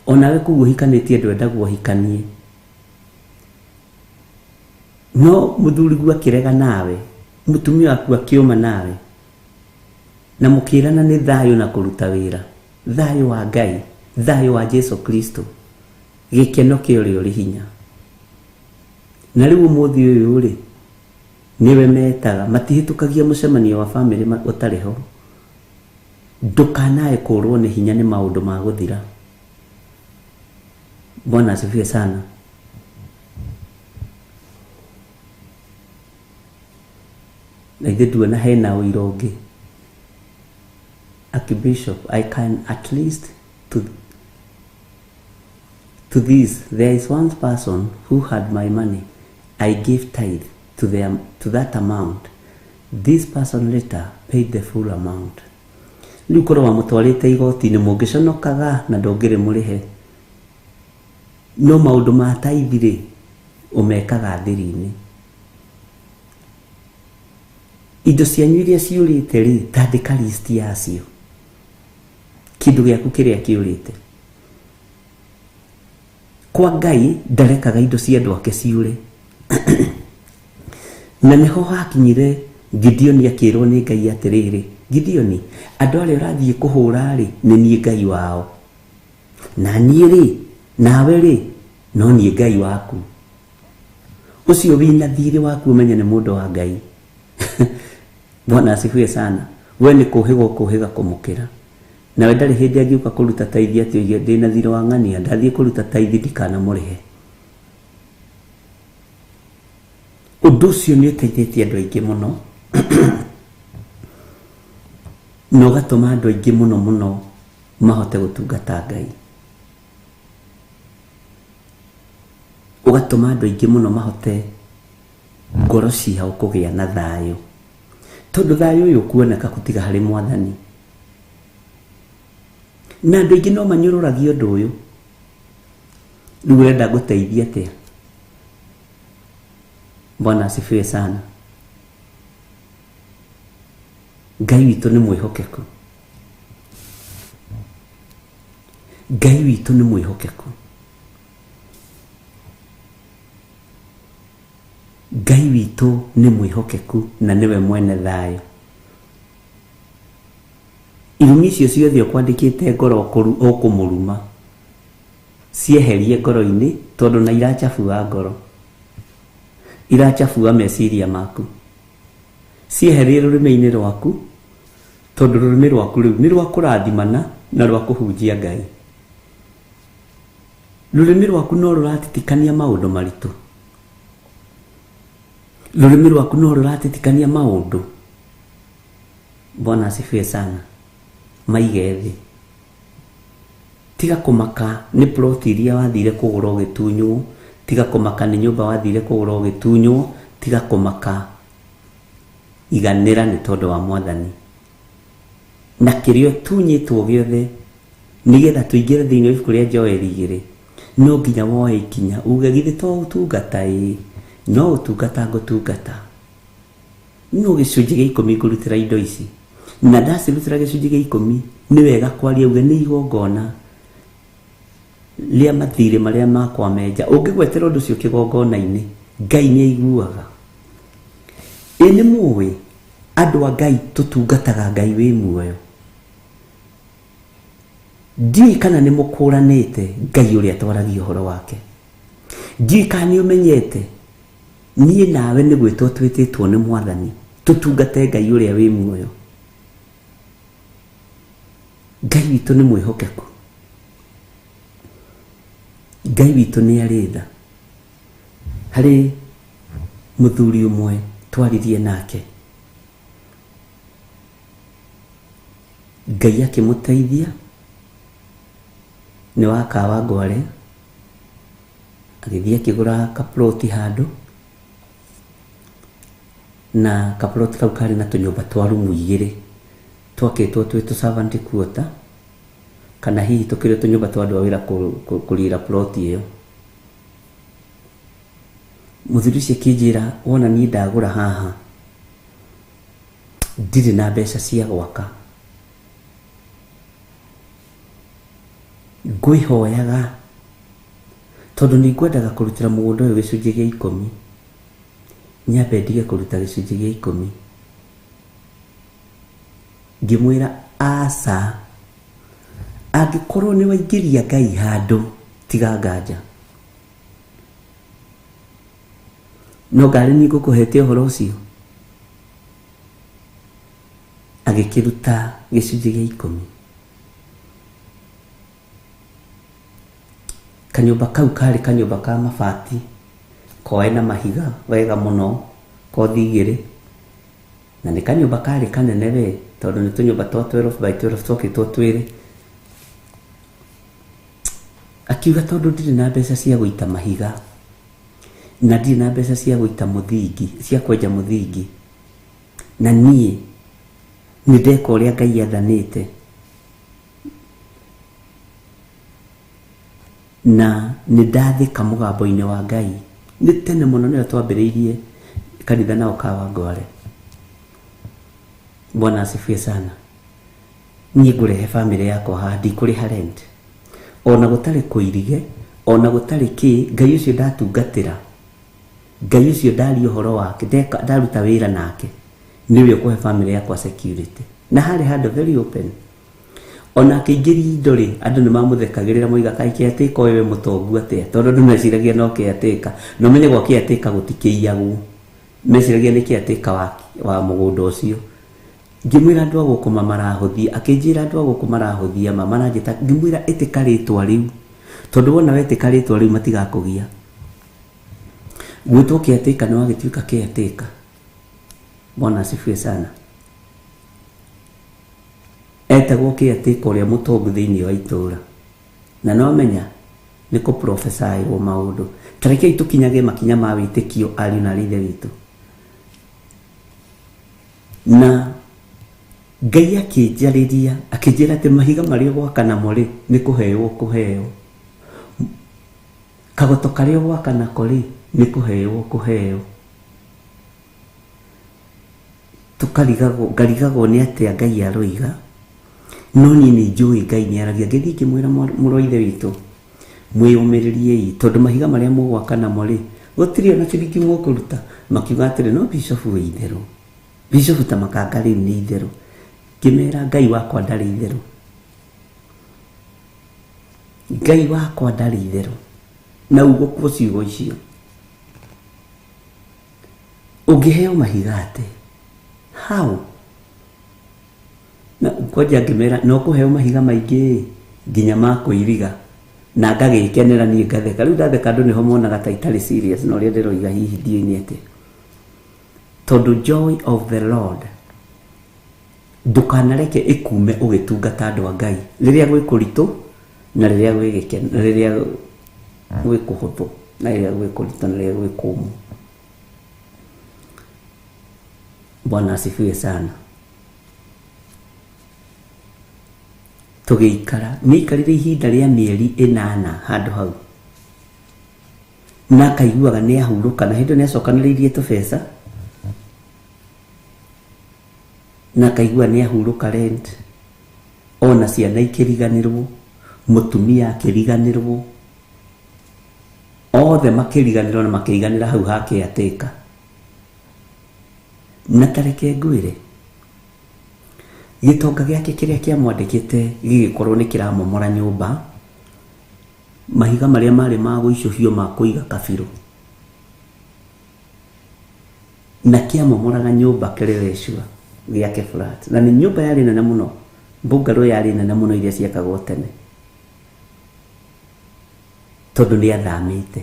D: onawe kũu ũhikanĩtie ndwendagwo ũhikanie, no mũthuriguo akĩrega nawe, mũtumia waku akĩũma nawe, na mũkĩrana nĩ thayũ na kũruta wĩra, thayũ wa Ngai, thayũ wa Jesu Kristo, gĩkeno kĩa ũrĩa ũrĩ hinya. Na rĩu ũmũthĩ ũyũ rĩ, nĩwe metaga, matihĩtũkagia mũcemanio wa bamĩrĩ ũtarĩ ho. Ndũkanae kũrwo nĩ hinya nĩ maũndũ ma gũthira. Bwana asifiwe sana. Na ithuĩ nduona hena ũira ũngĩ. Archbishop, I can at least to this, there is one person who had my money. I gave tithe to that amount. This person later paid the full amount. Rĩu korwo wamũtwarĩte igoti-inĩ mũngĩconokaga na ndũngĩrĩ mũrĩhe. No maũndũ ma tithe rĩ, ũmekaga thiri-inĩ. Indo cianyu iria ciũrĩte rĩ, tandĩka list yacio. Kĩndũ gĩaku kĩrĩa kĩũrĩte. Kwa Ngai ndarekaga indo cia andũ ake ciũre. Na nĩho hakinyire Gideoni akĩrwo nĩ Ngai atĩrĩrĩ, Gideoni, andũ arĩa ũrathiĩ kũhũra rĩ, nĩ niĩ Ngai wao. Na niĩ rĩ, nawe rĩ, no niĩ Ngai waku. Ũcio wĩna thirĩ waku ũmenye nĩ mũndũ wa Ngai. Bwana asifiwe sana. We nĩ kũhĩga ũkũhĩga kũmũkĩra. Nawe ndarĩ hĩndĩ angĩũka kũruta taithi atĩ oige ndĩna thirĩ wa ng'ania, ndathiĩ kũruta taithi ndikanamũrĩhe. Ũndũ ũcio nĩ ũteithĩtie andũ aingĩ mũno na ũgatũma andũ aingĩ mũno mũno mahote gũtungata Ngai. Ũgatũma andũ aingĩ mũno mahote ngoro ciao kũgĩa na thayũ. Tondũ thayũ ũyũ ũkuoneka gũtiga harĩ Mwathani. Na andũ aingĩ no manyũrũragia ũndũ ũyũ. Rĩu ũrenda ngũteithie atĩa? Bwana asifiwe sana. Ngai witũ nĩ mwĩhokeku. Ngai witũ nĩ mwĩhokeku. Ngai witũ nĩ mwĩhokeku na nĩwe mwene thayũ. Irumi icio ciothe ũkwandĩkĩte ngoro ũkũmũruma, cieherie ngoro-inĩ tondũ na irachabua ngoro, irachabua meciria maku. Cieherie rũrĩmĩ-inĩ rwaku tondũ rũrĩmĩ rwaku rĩu nĩ rwa kũrathimana na rwa kũhunjia Ngai. Rũrĩmĩ rwaku no rũratitikania maũndũ maritũ. Rũrĩmĩ rwaku no rũratitikania maũndũ. Bwana asifiwe sana. Maige thĩ. Tiga kũmaka nĩ plot iria wathire kũgũra ũgĩtunywo, tiga kũmaka nĩ nyũmba wathire kũgũra ũgĩtunywo, tiga kũmaka, iganĩra nĩ tondũ wa Mwathani. Na kĩrĩa ũtunyĩtwo gĩothe nĩgetha tũingĩre thĩinĩ wa ibuku rĩa Joeli 2, no nginya woe ikinya uge githĩ to ũtungata ĩĩ, no ũtungata ngũtungata. No gĩcunjĩ gĩa 10 ngũrutĩra indo ici. Na ndacirutĩra gĩcunjĩ gĩa 10, nĩ wega kwaria uge nĩ igongona rĩa mathirĩ marĩa makwa menja. Ũngĩgwetera ũndũ ũcio kĩgongona-inĩ, Ngai nĩ aiguaga. Ĩ nĩ mũĩ andũ a Ngai tũtungataga Ngai wĩ muoyo. Ndiũĩ kana nĩ mũkũranĩte Ngai ũrĩa twaragia ũhoro wake. Ndiũĩ kana nĩ ũmenyete niĩ nawe nĩ gwĩtwo twĩtĩtwo nĩ Mwathani tũtungate Ngai ũrĩa wĩ muoyo. Ngai witũ nĩ mwĩhokeku. Ngai witũ nĩ arĩ tha. Harĩ mũthuri ũmwe twaririe nake, Ngai akĩmũteithia nĩ wa Kawangware, agĩthiĩ akĩgũra kaploti handũ. Na kaplot kau karĩ na tũnyũmba twa rumu igĩrĩ twakĩtwo twĩ tũ servant quarter, kana hihi tũkĩrĩ tũnyũmba twa andũ a wĩra kũrĩra plot ĩyo. Mũthuri ũcio akĩnjĩra, wona niĩ ndagũra haha ndirĩ na mbeca cia gwaka, ngwĩhoyaga tondũ nĩ ngwendaga kũrutĩra mũgũnda ũyũ gĩcunjĩ gĩa 10, nyambe ndige kũruta gĩcunjĩ gĩa 10. Ngĩmwĩra aca, angĩkorwo nĩ waingĩria Ngai handũ tiga nganja, no ngarĩ niĩ ngũkũhete ũhoro ũcio. Agĩkĩruta gĩcunjĩ gĩa 10. Kanyũmba kau karĩ kanyũmba ka mabati koe na mahiga wega mũno, kothi igĩrĩ, na nĩ kanyũmba karĩ kanene we, tondũ nĩ tũnyũmba twa 12 by 12 twakĩtwo twĩrĩ. Akiuga tondũ ndirĩ na mbeca cia gũita mahiga na ndirĩ na mbeca cia gũita mũthingi, cia kwenja mũthingi, na niĩ nĩ ndeka ũrĩa Ngai athanĩte na nĩ ndathĩka mũgambo-inĩ wa Ngai. Nĩ tene mũno nĩyo twambĩrĩirie kanitha nao Kawangware. Bwana asifiwe sana. Niĩ ngũrehe bamĩrĩ yakwa haha, ndikũrĩha rent, ona gũtarĩ kũirige, ona gũtarĩ kĩ. Ngai ũcio ndatungatĩra, Ngai ũcio ndaria ũhoro wake, ndaruta wĩra nake, nĩwe ũkũhe bamĩrĩ yakwa security. Na harĩ handũ very open, ona akĩingĩria indo rĩ, andũ nĩ mamũthekagĩrĩra moiga kaĩ caretaker ũyũ wĩ mũtongu atĩa, tondũ andũ meciragia no caretaker, na ũmenye gwa caretaker gũtikĩiyagwo, meciragia nĩ caretaker wa mũgũnda ũcio. Ngĩmwĩra andũ a gũkũ ma marahũthia, akĩnjĩra andũ a gũkũ marahũthia ma maranjĩta, ngĩmwĩra ĩtĩka rĩtwa rĩu, tondũ wona wetĩka rĩtwa rĩu matigakũgia. Gwĩtwo caretaker nĩ wagĩtuĩka caretaker. Bwana asifiwe sana. Etagwo caretaker ũrĩa mũtongu thĩinĩ wa itũũra, na no menya nĩ kũprofesaĩrwo maũndũ. Ta rekei tũkinyage makinya ma wĩtĩkio ariũ na arĩ ithe witũ. Na Ngai akĩnjarĩria, akĩnjĩra atĩ mahiga marĩa ũgwaka namo rĩ, nĩ kũheo ũkũheo, kagoto karĩa ũgwaka nako rĩ, nĩ kũheo ũkũheo. Tũkarigagwo, ngarigagwo nĩ atĩa Ngai aroiga, no niĩ nĩ njũĩ Ngai nĩ aragia. Ngĩthiĩ ngĩmwĩra mũrũ wa ithe witũ, mwĩyũmĩrĩriei, tondũ mahiga marĩa mũgwaka namo rĩ, gũtirĩ ona ciringi mũkũruta. Makiuga atĩrĩ, no bishofu wĩ itherũ, bishofu ta makanga rĩu nĩ itherũ. Ngĩmera Ngai wakwa ndarĩ itherũ, Ngai wakwa ndarĩ itherũ. Na ugũkwo ciugo icio, ũngĩheo mahiga atĩ how? Na kwanja ngĩmera no kũheo mahiga maingĩ nginya ma kũiriga, na ngagĩkenera niĩ ngatheka. Rĩu ndatheka andũ nĩho monaga ta itarĩ serious na ũrĩa ndĩroiga hihi ndiũĩ nĩ atĩa, tondũ joy of the Lord ndũkanareke ĩkume ũgĩtungata andũ a Ngai rĩrĩa gwĩ kũritũ na rĩrĩa gwĩ gĩkeno, na rĩrĩa gwĩ kũhũthũ, na rĩrĩa gwĩ kũritũ, na rĩrĩa gwĩ kũmũ. Bwana asifiwe sana. Tũgĩikara, nĩaikarire ihinda rĩa mĩeri 8 handũ hau, na akaiguaga nĩ ahurũka, na hĩndĩ ĩyo nĩ acokanĩrĩirie tũbeca, na akaigua nĩ ahurũka rent, ona ciana ikĩriganĩrwo, mũtumia akĩriganĩrwo, othe makĩriganĩrwo na makĩiganĩra hau ha caretaker. Na ta reke ngwĩre, gĩtonga gĩake kĩrĩa kĩamwandĩkĩte gĩgĩkorwo nĩ kĩramomora nyũmba, mahiga marĩa marĩ ma gũicũhio ma kũiga kabirũ, na kĩamomoraga nyũmba Kileleshwa gĩake flat, na nĩ nyũmba yarĩ nene mũno, bungalow yarĩ nene mũno iria ciakagwo tene, tondũ nĩ athamĩte,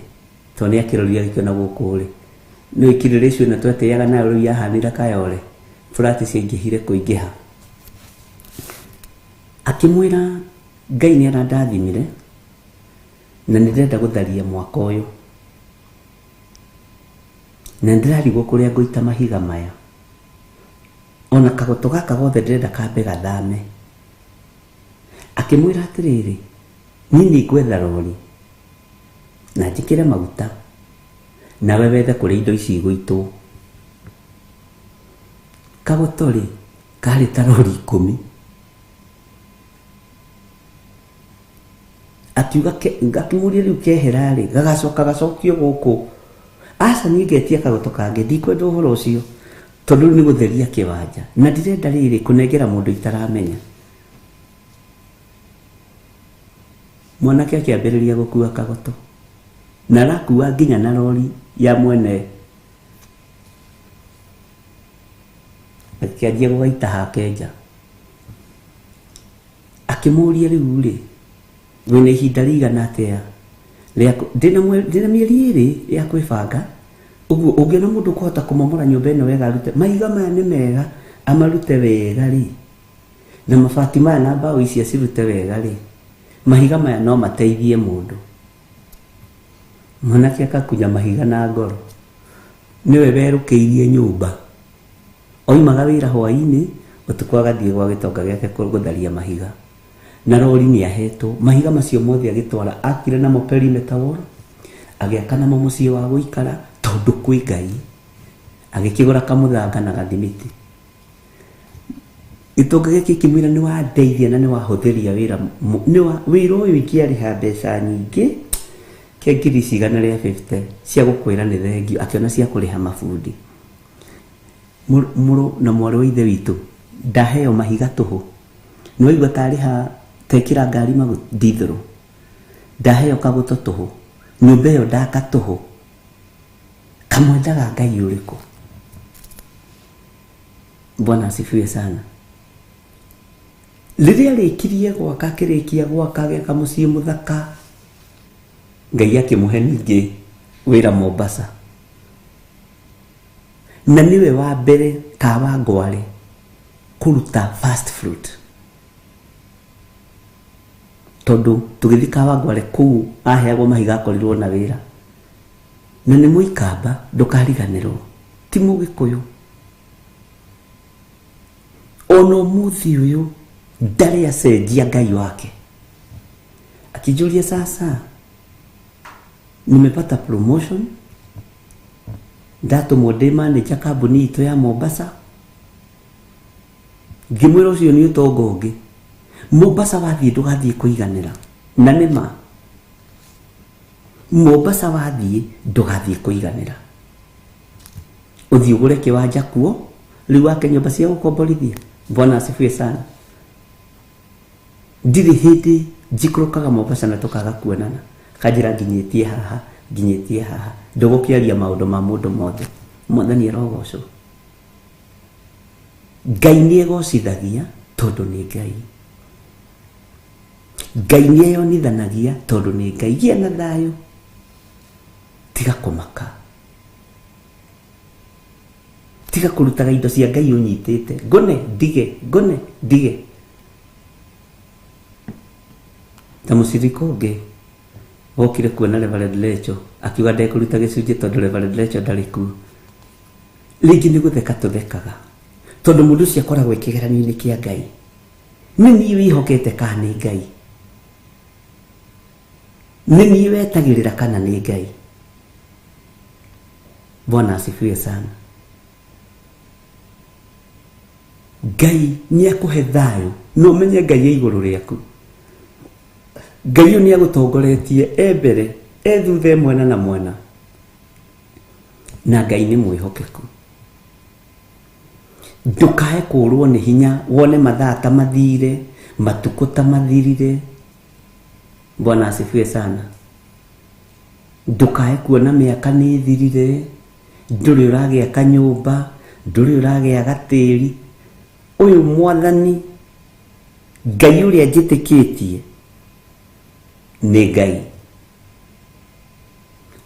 D: tondũ nĩ akĩrorire agĩkĩona gũkũ rĩ, nĩ Kileleshwa ĩno twetĩaga nayo rĩu yahanire Kayole, flat ciaingĩhire kũingĩha. Akĩmwĩra Ngai nĩ arandathimire na nĩ ndĩrenda gũtharia mwaka ũyũ, na ndĩrarigwo kũrĩa ngũita mahiga maya. Ona kagoto gaka gothe ndĩrenda kambe gathame. Akĩmwĩra atĩrĩrĩ, niĩ nĩ ngwetha rori na njĩkĩre maguta, nawe wethe kũrĩa indo ici igũitwo. Kagoto rĩ, karĩ ta rori 10. Akiuga akĩmũria rĩu kehera rĩ, gagacoka gacokio gũkũ. Aca niĩ ngetia kagoto kangĩ, ndikwenda ũhoro ũcio, tondũ rĩu nĩ gũtheria kĩwanja. Na ndirenda rĩrĩ kũnengera mũndũ itaramenya. Mwanake akĩambĩrĩria gũkua kagoto. Na arakua nginya na rori ya mwene. Akĩanjia gũgaita hake nja. Akĩmũria rĩu rĩ, wĩna ihinda rĩigana atĩa rĩa ndĩna mĩeri 2 ya kwĩbanga, ũguo ũngĩona mũndũ ũkũhota kũmomora nyũmba ĩno wega arute mahiga maya nĩ mega amarute wega rĩ, na mabati maya na mbaũ ici acirute wega rĩ, mahiga maya no mateithie mũndũ. Mwanake akakunya mahiga na ngoro. Nĩwe werũkĩirie nyũmba. Oimaga wĩra hwaĩ-inĩ, ũtukũ agathiĩ gwa gĩtonga gĩake gũtharia mahiga. Na rori nĩ ahetwo. Mahiga macio mothe agĩtwara, akire namo perimeter wall, agĩaka namo mũciĩ wa gũikara, tondũ kwĩ Ngai. Agĩkĩgũra kamũthanga na gathimiti. Gĩtonga gĩake kĩmwĩra nĩ wandeithia na nĩ wahũthĩria wĩra nĩ wa, wĩra ũyũ ingĩarĩha mbeca nyingĩ, kĩa ngiri ici igana rĩa 50 cia gũkwĩra nĩ thengio, akĩona cia kũrĩha mabundi. Mũrũ na mwarĩ wa ithe witũ, ndaheo mahiga tũhũ. Nĩ waigua tarĩha tekĩra ngari ndithũrũ. Ndaheo kagoto tũhũ. Nyũmba ĩyo ndaka tũhũ. Kamwendaga Ngai ũrĩkũ? Bwana asifiwe sana. Rĩrĩa arĩkirie gwaka, akĩrĩkia gwaka, agĩaka mũciĩ mũthaka, Ngai akĩmũhe ningĩ wĩra Mombasa. Na nĩwe wa mbere Kawangware kũruta first fruit. Tondũ tũgĩthiĩ Kawangware kũu aheagwo mahiga akorirwo na wĩra. Na nĩ mũikamba, ndũkariganĩrwo. Ti mũgĩkũyũ. Ona ũmũthĩ ũyũ ndarĩ acenjia Ngai wake. Akijũria sasa, nimepata promotion, ndatũmwo ndĩ manager kambuni itũ ya Mombasa. Ngĩmwĩra ũcio nĩ ũtonga ũngĩ. Mombasa wathiĩ ndũgathiĩ kũiganĩra. Na nĩ ma. Mombasa wathiĩ ndũgathiĩ kũiganĩra. Ũthiĩ ũgũre kĩwanja kuo, rĩu wake nyũmba cia gũkomborithia. Bwana asifiwe sana. Ndirĩ hĩndĩ njikũrũkaga Mombasa na tũkaga kuonana. Akanjĩra nginyĩtie haha, nginyĩtie haha. Ndũgũkĩaria maũndũ ma mũndũ mothe. Mwathani arogocwo. Ngai nĩ egocithagia tondũ nĩ Ngai. Ngai nĩ eyonithanagia tondũ nĩ Ngai. Gĩa na thayũ. Tiga kũmaka. Tiga kũrutaga indo cia Ngai ũnyitĩte. Ngone, ndige, ngone, ndige. Ta mũcirika ũngĩ wokire kuona Reverend Lecho, akiuga ndekũruta gĩcunjĩ tondũ Reverend Lecho ndarĩ kuo. Rĩngĩ nĩ gũtheka tũthekaga tondũ mũndũ ũcio akoragwo e kĩgeranio-inĩ kĩa Ngai. Nĩ niĩ wĩhokete kana nĩ Ngai? Nĩ niĩ wetagĩrĩra kana nĩ Ngai? Bwana asifiwe sana. Ngai nĩ akũhe thayũ na ũmenye Ngai e igũrũ rĩaku. Ngai ũyũ nĩ agũtongoretie e mbere, e thutha, e mwena na mwena. Na Ngai nĩ mwĩhokeku. Ndũkae kũrwo nĩ hinya wone mathaa ta mathire, matukũ ta mathirire. Bwana asifiwe sana. Ndũkae kuona mĩaka nĩ ĩthirire, ndũrĩ ũragĩa kanyũmba, ndũrĩ ũragĩa gatĩri. Ũyũ Mwathani Ngai ũrĩa njĩtĩkĩtie nĩ Ngai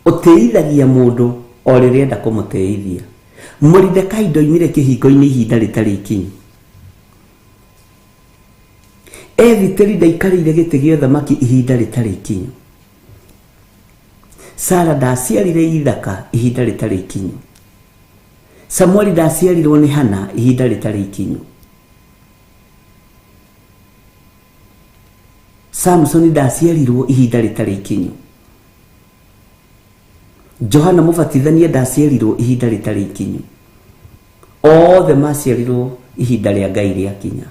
D: ũtĩithagia mũndũ o rĩrĩa enda kũmũtĩithia. Moridekai ndoimire kĩhingo-inĩ ihinda rĩtarĩ ikinyu. Ethiteri ndaikarĩire gĩtĩ gĩa ũthamaki ihinda rĩtarĩ ikinyu. Sara ndaciarire Ithaka ihinda rĩtarĩ ikinyu. Samueli ndaciarirwo nĩ Hana ihinda rĩtarĩ ikinyu. Samsoni ndaciarirwo ihinda rĩtarĩ ikinyu. Johana Mũbatithania ndaciarirwo ihinda rĩtarĩ ikinyu. Othe maciarirwo ihinda rĩa Ngai rĩakinya.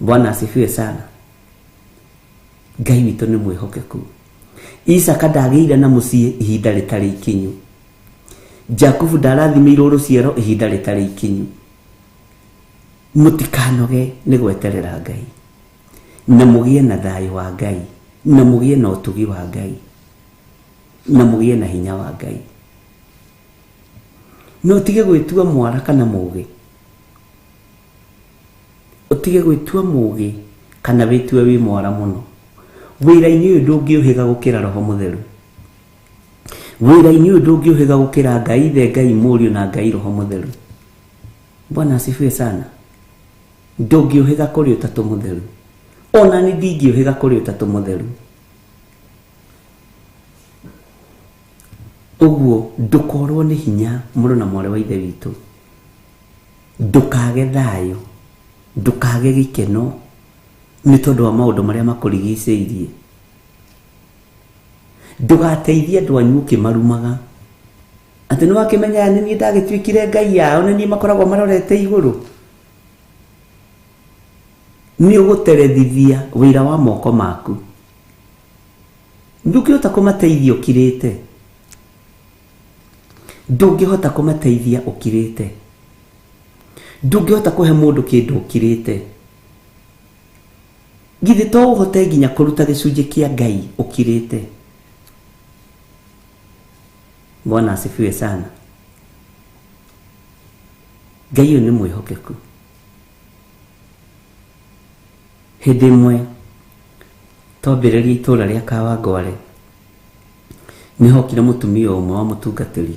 D: Bwana asifiwe sana. Ngai witũ nĩ mwĩhokeku. Isaka ndagĩire na mũciĩ ihinda rĩtarĩ ikinyu. Jakubu ndarathimĩirwo rũciaro ihinda rĩtarĩ ikinyu. Mũtikanoge nĩ gweterera Ngai, na mũgĩe na thayũ wa Ngai, na mũgĩe na ũtugi wa Ngai, na mũgĩe na hinya wa Ngai. Na ũtige gwĩtua mwara kana mũgĩ. Ũtige gwĩtua mũgĩ kana wĩtue wĩ mwara mũno. Wĩra-inĩ ũyũ ndũngĩũhĩga gũkĩra Roho Mũtheru. Wĩra-inĩ ũyũ ndũngĩũhĩga gũkĩra Ngai Ithe, Ngai Mũriũ na Ngai Roho Mũtheru. Bwana asifiwe sana. Ndũngĩũhĩga kũrĩ Ũtatũ Mũtheru. Ona ni ndingĩũhĩga kũrĩ Ũtatũ Mũtheru. Ũguo ndũkorwo nĩ hinya mũrũ na mwarĩ wa Ithe witũ. Ndũkage thayũ, ndũkage gĩkeno nĩ tondũ wa maũndũ marĩa makũrigicĩirie. Ndũgateithie andũ anyu ũkĩmarumaga. Atĩ nĩ wakĩmenya nĩ niĩ ndagĩtuĩkire Ngai yao, nĩ niĩ makoragwo marorete igũrũ. Nĩ ũgũterethithia wĩra wa moko maku. Ndũngĩhota kũmateithia ũkirĩte. Ndũngĩhota kũmateithia ũkirĩte. Ndũngĩhota kũhe mũndũ kĩndũ ũkirĩte. Githĩ to ũhote nginya kũruta gĩcunjĩ kĩa Ngai ũkirĩte. Bwana asifiwe sana. Ngai ũyũ nĩ mwĩhokeku. Hĩndĩ ĩmwe twambĩrĩria itũũra rĩa Kawangware, nĩ hokire mũtumia ũmwe wa mũtungatĩri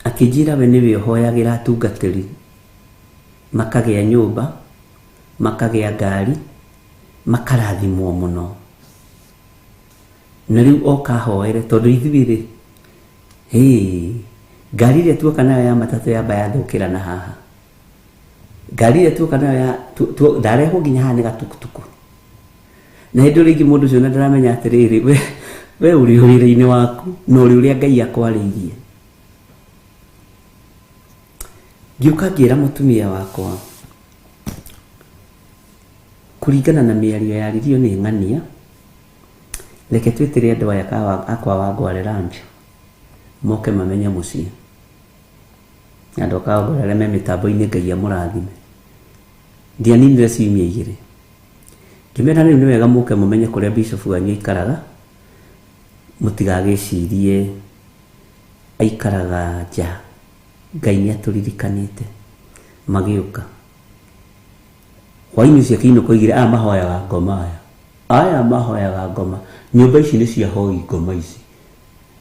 D: akĩnjĩra we nĩwe ũhoyagĩra atungatĩri makagĩa nyũmba, makagĩa ngari, makarathimwo mũno. Na rĩu oka ahoere tondũ ithuĩ rĩ, hĩ, ngari ĩrĩa tuoka nayo ya matatũ yamba yathũkĩra na haha. Ngari ĩrĩa tuoka nayo ya ndarehwo nginya haha nĩ gatukutuku. Na hĩndĩ ĩyo rĩngĩ mũndũ ũcio na ndaramenya atĩrĩrĩ, we ũrĩ wĩra-inĩ waku na ũrĩ ũrĩa Ngai akwarĩirie. Ngĩũka ngĩra mũtumia wakwa, kũringana na mĩario yaririo nĩ ng'ania, reke twĩtĩre andũ aya akwa Wangware lunch, moke mamenye mũciĩ. Andũ a Kawangware arĩa me mĩtambo-inĩ Ngai amũrathime. Ndianinire ciumia igĩrĩ. Ngĩmera rĩu nĩ wega mũke mũmenye kũrĩa bishop wanyu aikaraga, mũtigagĩcirie aikaraga nja. Ngai nĩ atũririkanĩte. Magĩũka. Hwainĩ ũcio akĩinũka oigire aya mahoyaga ngoma aya. Aya mahoyaga ngoma. Nyũmba ici nĩ cia hoi ngoma ici.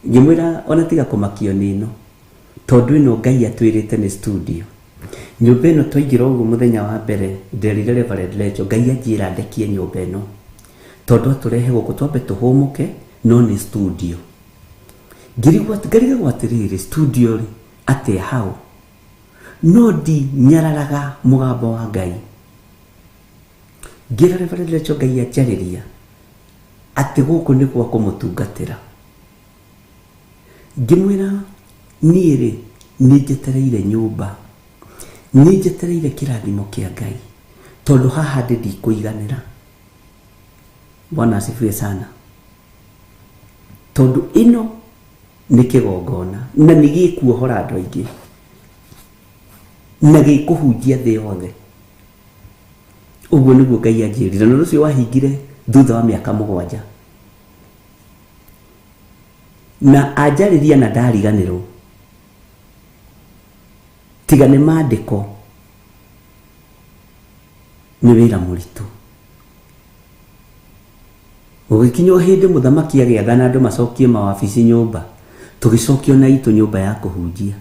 D: Ngĩmwĩra ona tiga kũmakio nĩ ĩno. Tondũ ĩno Ngai atwĩrĩte nĩ studio. Nyũmba ĩno twaingĩra ũguo mũthenya wa mbere nderire Reverend Lecho Ngai anjĩra ndekie nyũmba ĩno. Tondũ atũrehe gũkũ twambe tũhũmũke no nĩ studio. Ngĩrigwo ngarigagwo atĩrĩrĩ studio rĩ atĩa hau. No ndinyararaga mũgambo wa Ngai. Ngĩra Reverend Lecho Ngai anjarĩria atĩ gũkũ nĩ gwa kũmũtungatĩra. Ngĩmwĩra niĩ rĩ nĩ njetereire nyũmba, nĩ njetereire kĩrathimo kĩa Ngai tondũ haha ndĩ ndikũiganĩra. Bwana asifiwe sana. Tondũ ĩno nĩ kĩgongona na nĩ gĩkuohora andũ aingĩ na gĩkũhunjia thĩ yothe. Ũguo nĩguo Ngai anjĩrire, na ũndũ ũcio wahingire thutha wa mĩaka 7. Na anjarĩria na ndariganĩrwo. Tiga nĩ maandĩko nĩ wĩra mũritũ. Gũgĩkinya o hĩndĩ mũthamaki agĩathana andũ macokie mawabici nyũmba, tũgĩcokio na itũ nyũmba ya kũhunjia,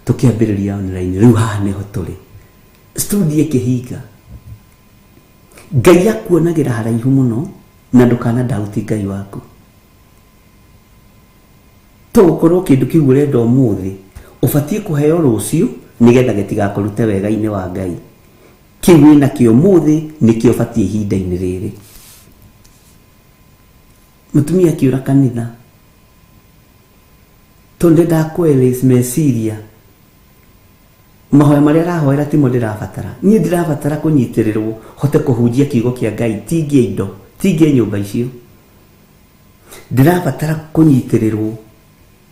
D: tũkĩambĩrĩria online, rĩu haha nĩho tũrĩ. Studio ĩkĩhinga. Ngai akuonagĩra haraihu mũno na ndũkana doubt Ngai waku. To gũkorwo kĩndũ kĩu ũrenda ũmũthĩ, Ũbatiĩ kũheo rũciũ nĩgetha gĩtigakũrute wega-inĩ wa Ngai. Kĩu wĩnakĩo ũmũthĩ nĩkĩo ũbatiĩ ihinda-inĩ rĩrĩ. Mũtumia akĩũra kanitha tondũ ndendaga kũ erase meciria. Mahoya marĩa arahoera timo ndĩrabatara. Niĩ ndĩrabatara kũnyitĩrĩrwo hote kũhunjia kiugo kĩa Ngai, ti ngĩe indo, ti ngĩe nyũmba icio. Ndĩrabatara kũnyitĩrĩrwo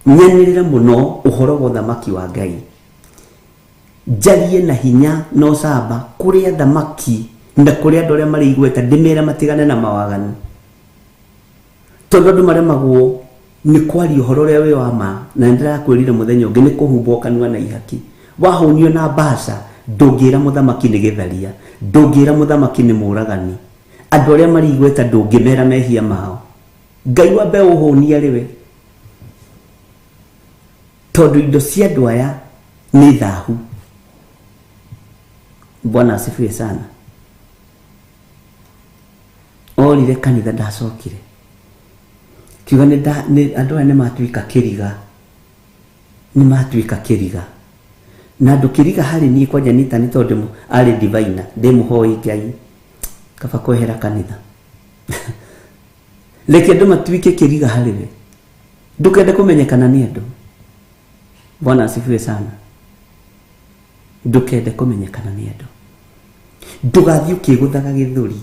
D: nyanĩrĩre mũno ũhoro wa ũthamaki wa Ngai. Njarie na hinya na ũcamba kũrĩ athamaki na kũrĩ andũ arĩa marĩ igweta, ndĩmere matigane na mawaganu. Tondũ andũ maremagwo nĩ kwaria ũhoro ũrĩa wĩ wa ma, na nĩ ndĩrakwĩrire mũthenya ũngĩ nĩ kũhumbwo kanua na ihaki. Wahũnio na mbaca, ndũngĩra mũthamaki nĩ gĩtharia, ndũngĩra mũthamaki nĩ mũragani. Andũ arĩa marĩ igweta ndũngĩmera mehia mao. Ngai wambe ũhũnie arĩ we. Tondũ indo cia andũ aya nĩ thahu. Bwana asifiwe sana. Orire kanitha ndacokire. Kiuga nĩ andũ aya nĩ matuĩka kĩriga. Nĩ matuĩka kĩriga. Na andũ kĩriga harĩ niĩ kwanja nĩ ta nĩ tondũ arĩ diviner, ndĩ mũhoi Ngai. Kaba kwehera kanitha. Reke andũ matuĩke kĩriga harĩ we. Ndũkende kũmenyekana nĩ andũ. Bwana asifiwe sana. Ndũkende kũmenyekana nĩ andũ. Ndũgathiĩ ũkĩgũthaga gĩthũri.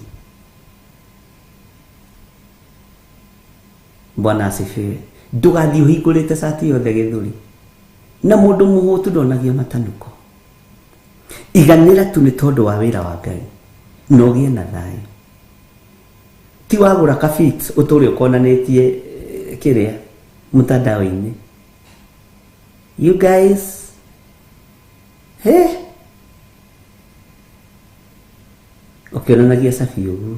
D: Bwana asifiwe. Ndũgathiĩ ũhingũrĩte cati yothe gĩthũri. Na mũndũ mũhũtu ndonagia matanuko. Iganĩra tu nĩ tondũ wa wĩra wa Ngai. Na ũgĩe na thayũ. Ti wagũra ka fit ũtũre ũkonanĩtie kĩrĩa mtandao-inĩ. You guys, hey, ũkĩonanagia cabi ũguo.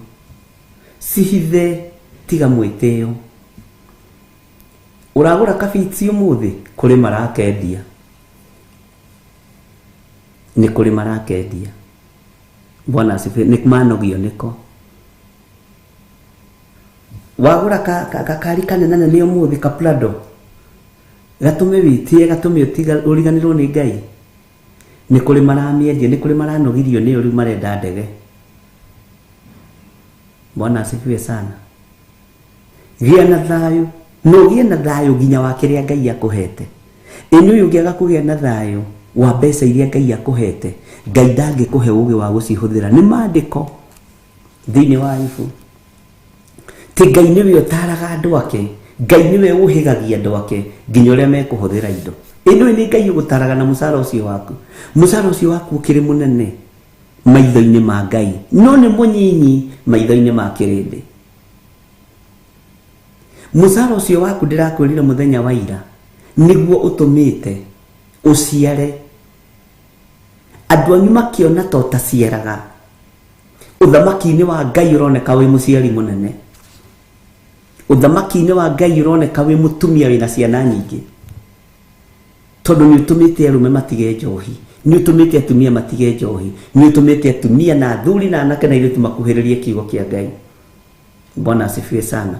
D: Cihithe tiga mwĩtĩo. Ũragũra kabiti ũmũthĩ kũrĩ marakendia. Nĩ kũrĩ marakendia. Bwana asifiwe. Nĩ manogio nĩko. Wagũra gakari kanene nĩ ũmũthĩ ka Prado. Gatũme wĩtĩe, gatũme ũriganĩrwo nĩ Ngai. Nĩ kũrĩ maramĩendia, nĩ kũrĩ maranogirio nĩyo rĩu marenda ndege. Bwana asifiwe sana. Gĩa na thayũ, na ũgĩe na thayũ nginya wa kĩrĩa Ngai akũhete. Ĩ nĩ ũyũ ũngĩaga kũgĩa na thayũ wa mbeca iria Ngai akũhete, Ngai ndangĩkũhe ũgĩ wa gũcihũthĩra. Nĩ maandĩko thĩinĩ wa Ayubu. Ti Ngai nĩwe ũtaaraga andũ ake, Ngai nĩwe ũhĩgagia andũ ake nginya ũrĩa mekũhũthĩra indo. Ĩ nĩũĩ nĩ Ngai ũgũtaraga na mũcara ũcio waku. Mũcara ũcio waku ũkĩrĩ mũnene maitho-inĩ ma Ngai, no nĩ mũnyinyi maitho-inĩ ma kĩrĩndĩ. Mũcara ũcio waku ndĩrakwĩrire mũthenya wa ira nĩguo ũtũmĩte ũciare. Andũ anyu makĩona ta ũtaciaraga. Ũthamaki-inĩ wa Ngai ũroneka wĩ mũciari mũnene. Ũthamaki-inĩ wa Ngai ũroneka wĩ mũtumia wĩna ciana nyingĩ. Tondũ nĩ ũtũmĩte arũme matige njohi, nĩ ũtũmĩte atumia matige njohi, nĩ ũtũmĩte atumia na athuri na anake na airĩtu makuhĩrĩrie kiugo kĩa Ngai. Bwana asifiwe sana.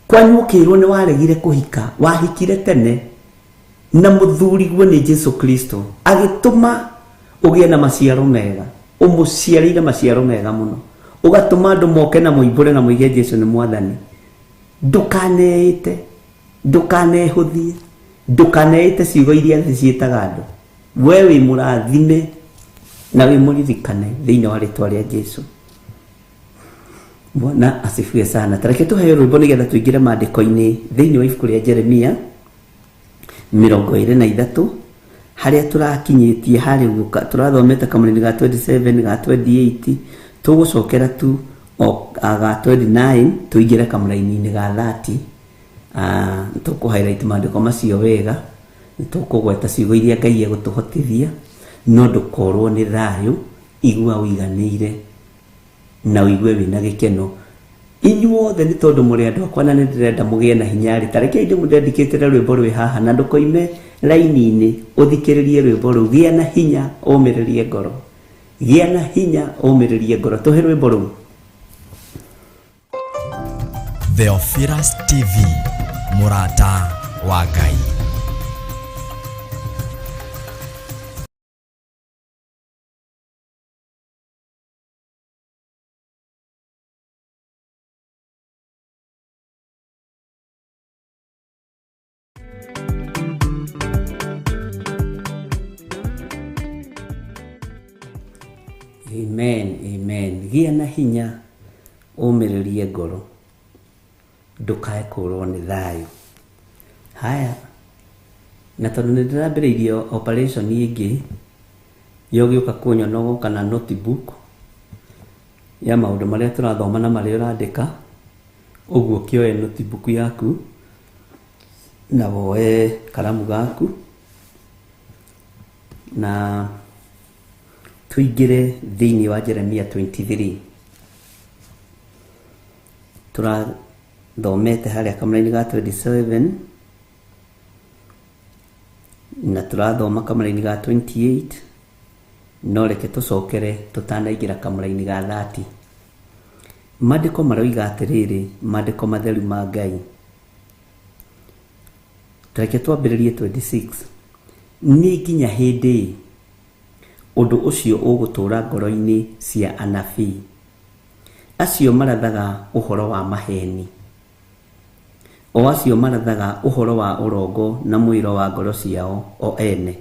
D: Kwanyu ũkĩrwo nĩ waregire kũhika, wahikire tene na mũthuriguo nĩ Jesu Kristo agĩtũma ũgĩe na maciaro mega, ũmũciarĩire maciaro mega mũno, ũgatũma andũ moke na moimbũre na moige Jesu nĩ mwathani. Ndũkaneĩte, ndũkanehũthie, ndũkaneĩte ciugo iria thĩ ciĩtaga andũ. We wĩ mũrathime na wĩ mũririkane thĩinĩ wa rĩtwa rĩa Jesu. Bwana asifiwe sana. Tareke tũheo rwĩmbo nĩgetha tũingĩre maandĩko-inĩ thĩinĩ wa ibuku rĩa Jeremia 23 harĩa tũrakinyĩtie harĩ ũguo tũrathomete kamũrĩni ga 27 ga 28 tũgũcokera tu o ga 29 tũingĩre kamũraini-inĩ ga 30. Tũkũ highlight maandĩko macio wega, tũkũgweta ciugo iria Ngai egũtũhotithia, no ndũkorwo nĩ thayũ, igua ũiganĩire na ũigue wĩna gĩkeno. Inyuothe nĩ tondũ mũrĩ andũ akwa na nĩ ndĩrenda mũgĩe na hinya rĩ, ta rekei ndĩmũndendikĩtĩre rwĩmbo rwĩ haha na ndũkoime raini-inĩ ũthikĩrĩrie rwĩmbo rũu. Gĩa na hinya ũmĩrĩrie ngoro. Gĩa na hinya ũmĩrĩrie ngoro. Tũhe rwĩmbo rũu.
A: Theophilus TV, mũrata wa Ngai.
D: Amen, amen. Gĩa na hinya, ũmĩrĩrie ngoro, ndũkae kũrwo nĩ thayũ. Haya, na tondũ nĩ ndĩrambĩrĩirie operation ĩngĩ yogĩũka kũnyona ũgoka na notebook ya maũndũ marĩa tũrathoma na marĩa ũrandĩka, ũguo kĩoe notebook yaku na woe karamu gaku na tũingĩre thĩinĩ wa Jeremia 23. Tũrathomete harĩa kamũraini ga 27 na tũrathoma kamũraini ga 28, no reke tũcokere tũtanaingĩra kamũraini ga 30. Maandĩko maroiga atĩrĩrĩ, maandĩko matheru ma Ngai. Reke twambĩrĩrie 26. Nĩ nginya hĩndĩ ũndũ ũcio ũgũtũũra ngoro-inĩ cia anabii acio marathaga ũhoro wa maheni, o acio marathaga ũhoro wa ũrongo na mwĩro wa ngoro ciao o ene.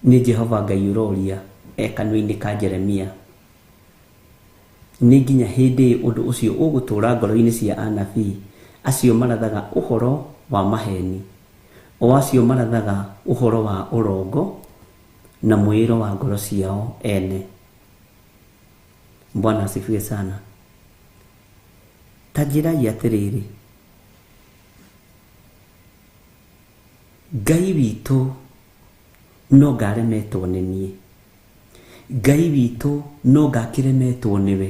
D: Nĩ Jehova Ngai ũroria e kanua-inĩ ka Jeremia. Nĩ nginya hĩndĩ ũndũ ũcio ũgũtũũra ngoro-inĩ cia anabii acio marathaga ũhoro wa maheni, o acio marathaga ũhoro wa ũrongo na mwĩro wa ngoro ciao ene. Bwana asifiwe sana. Ta njĩrai atĩrĩrĩ, Ngai witũ no ngaremetwo nĩ niĩ, Ngai witũ no ngakĩremetwo nĩwe.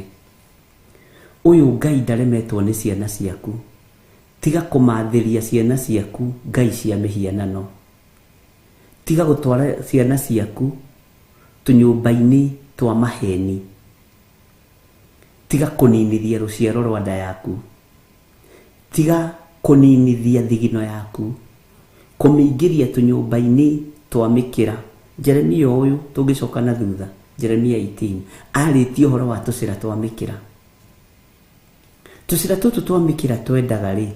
D: Ũyũ Ngai ndaremetwo nĩ ciana ciaku. Tiga kũmathĩria ciana ciaku ngai cia mĩhianano. Tiga gũtwara ciana ciaku tũnyũmba-inĩ twa maheni. Tiga kũninithia rũciaro rwa nda yaku. Tiga kũninithia thigino yaku, kũmĩingĩria tũnyũmba-inĩ twa mĩkĩra. Jeremia ũyũ tũngĩcoka na thutha, Jeremia 18, arĩtie ũhoro wa tũcĩra twa mĩkĩra. Tũcĩra tũtũ twa mĩkĩra twendaga rĩ,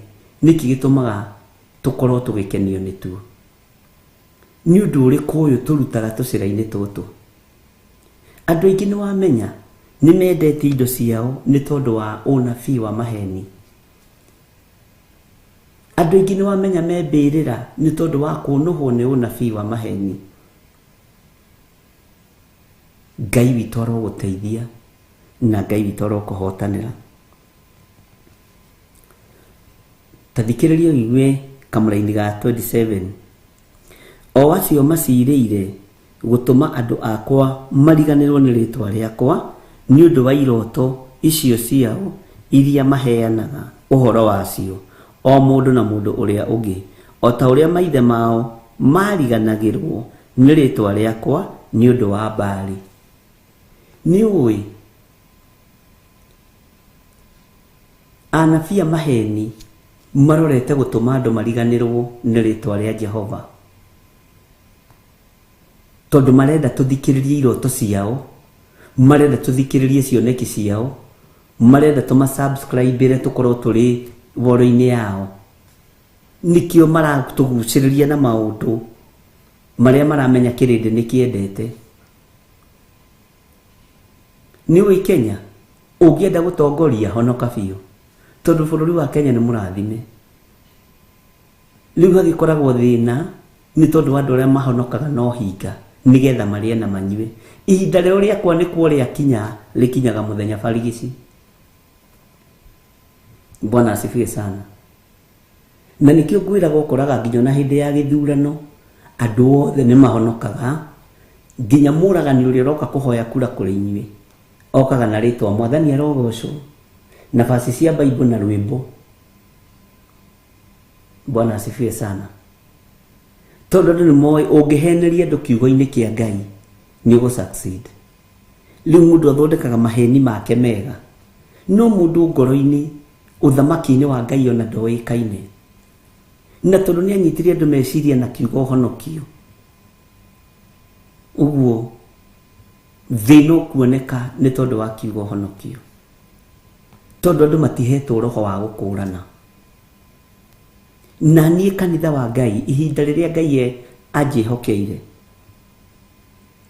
D: nĩkĩ gĩtũmaga tũkorwo tũgĩkenio nĩtuo? Nĩ ũndũ ũrĩkũ ũyũ tũrutaga tũcĩra-inĩ tũtũ? Andũ aingĩ nĩ wamenya nĩ mendete indo ciao nĩ tondũ wa ũnabii wa maheni. Andũ aingĩ nĩ wamenya me mbĩrĩra nĩ tondũ wa kũnũhwo nĩ ũnabii wa maheni. Ngai witũ arogũteithia na Ngai witũ arokũhotanĩra. Ta thikĩrĩria ũigue kamũraini ga 27. O acio macirĩire gũtũma andũ akwa mariganĩrwo nĩ rĩtwa rĩakwa nĩ ũndũ wa iroto icio ciao iria maheanaga ũhoro wacio, o mũndũ na mũndũ ũrĩa ũngĩ, o ta ũrĩa maithe mao mariganagĩrwo nĩ rĩtwa rĩakwa nĩ ũndũ wa Baali. Nĩ ũĩ anabii a maheni marorete gũtũma andũ mariganĩrwo nĩ rĩtwa rĩa Jehova, tondũ marenda tũthikĩrĩrie iroto ciao, marenda tũthikĩrĩrie cioneki ciao, marenda tũmasubscribe tũkorwo tũrĩ woro-inĩ yao. Nĩkĩo maratũgucĩrĩria na maũndũ marĩa maramenya kĩrĩndĩ nĩ kĩendete. Nĩ ũĩ Kenya ũngĩenda gũtongoria honoka biũ, tondũ bũrũri wa Kenya nĩ mũrathime. Rĩu hagĩkoragwo thĩna nĩ tondũ wa andũ arĩa mahonokaga no hinga nĩgetha marĩe na manyue. Ihinda rĩao rĩakwa nĩkuo rĩakinya, rĩkinyaga mũthenya barigici. Bwana asifiwe sana. Na nĩkĩo ngwĩraga ũkoraga nginya ona hĩndĩ ya gĩthurano andũ othe nĩ mahonokaga, nginya mũragani ũrĩa ũroka kũhoya kura kũrĩ inyuĩ okaga na rĩtwa Mwathani arogocwo, na baci cia Bible na rwĩmbo. Bwana asifiwe sana. Tondũ andũ nĩ moĩ ũngĩheneria andũ kiugo-inĩ kĩa Ngai nĩ ũgũ succeed. Rĩu mũndũ athondekaga maheni make mega, no mũndũ ngoro-inĩ ũthamaki-inĩ wa Ngai ona ndoĩkaine. Na tondũ nĩ anyitire andũ meciria na kiugo ũhonokio, ũguo thĩna ũkuoneka nĩ tondũ wa kiugo ũhonokio, tondũ andũ matihetwo roho wa gũkũrana. Na niĩ kanitha wa Ngai ihinda rĩrĩa Ngai anjĩhokeire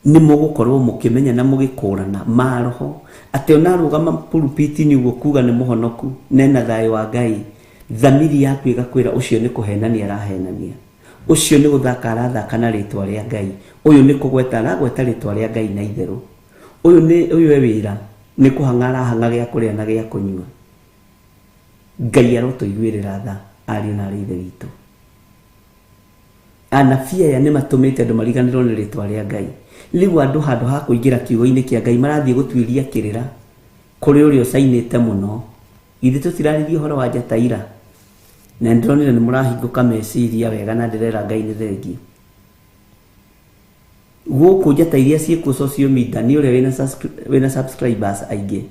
D: Nĩ mũgũkorwo mũkĩmenya na mũgĩkũrana maroho atĩ ona arũgama pulpiti-inĩ ũguo kuga nĩ mũhonoku na ena thayũ wa Ngai, thamiri yaku ĩgakwĩra ũcio nĩ kũhenania arahenania, ũcio nĩ gũthaka arathaka na rĩtwa rĩa Ngai, ũyũ nĩ kũgweta aragweta rĩtwa rĩa Ngai na itherũ, ũyũ nĩ ũyũ e wĩra nĩ kũhang'a arahang'a gĩa kũrĩa na gĩa kũnyua. Ngai arotũiguĩrĩra tha ariũ na arĩ ithe witũ. Anabii aya nĩ matũmĩte andũ mariganĩrwo nĩ rĩtwa rĩa Ngai. Rĩu andũ handũ ha kũingĩra kiugo-inĩ kĩa Ngai marathiĩ gũtuĩria kĩrĩra kũrĩ ũrĩa ũcainĩte mũno. Githĩ tũtiraririe ũhoro wa njata ira? Na nĩndĩronire nĩ mũrahingũka meciria wega na ndĩrera Ngai nĩ thengiũ. Gũkũ njata iria ciĩkuo social media nĩ ũrĩa wĩna subscribers aingĩ.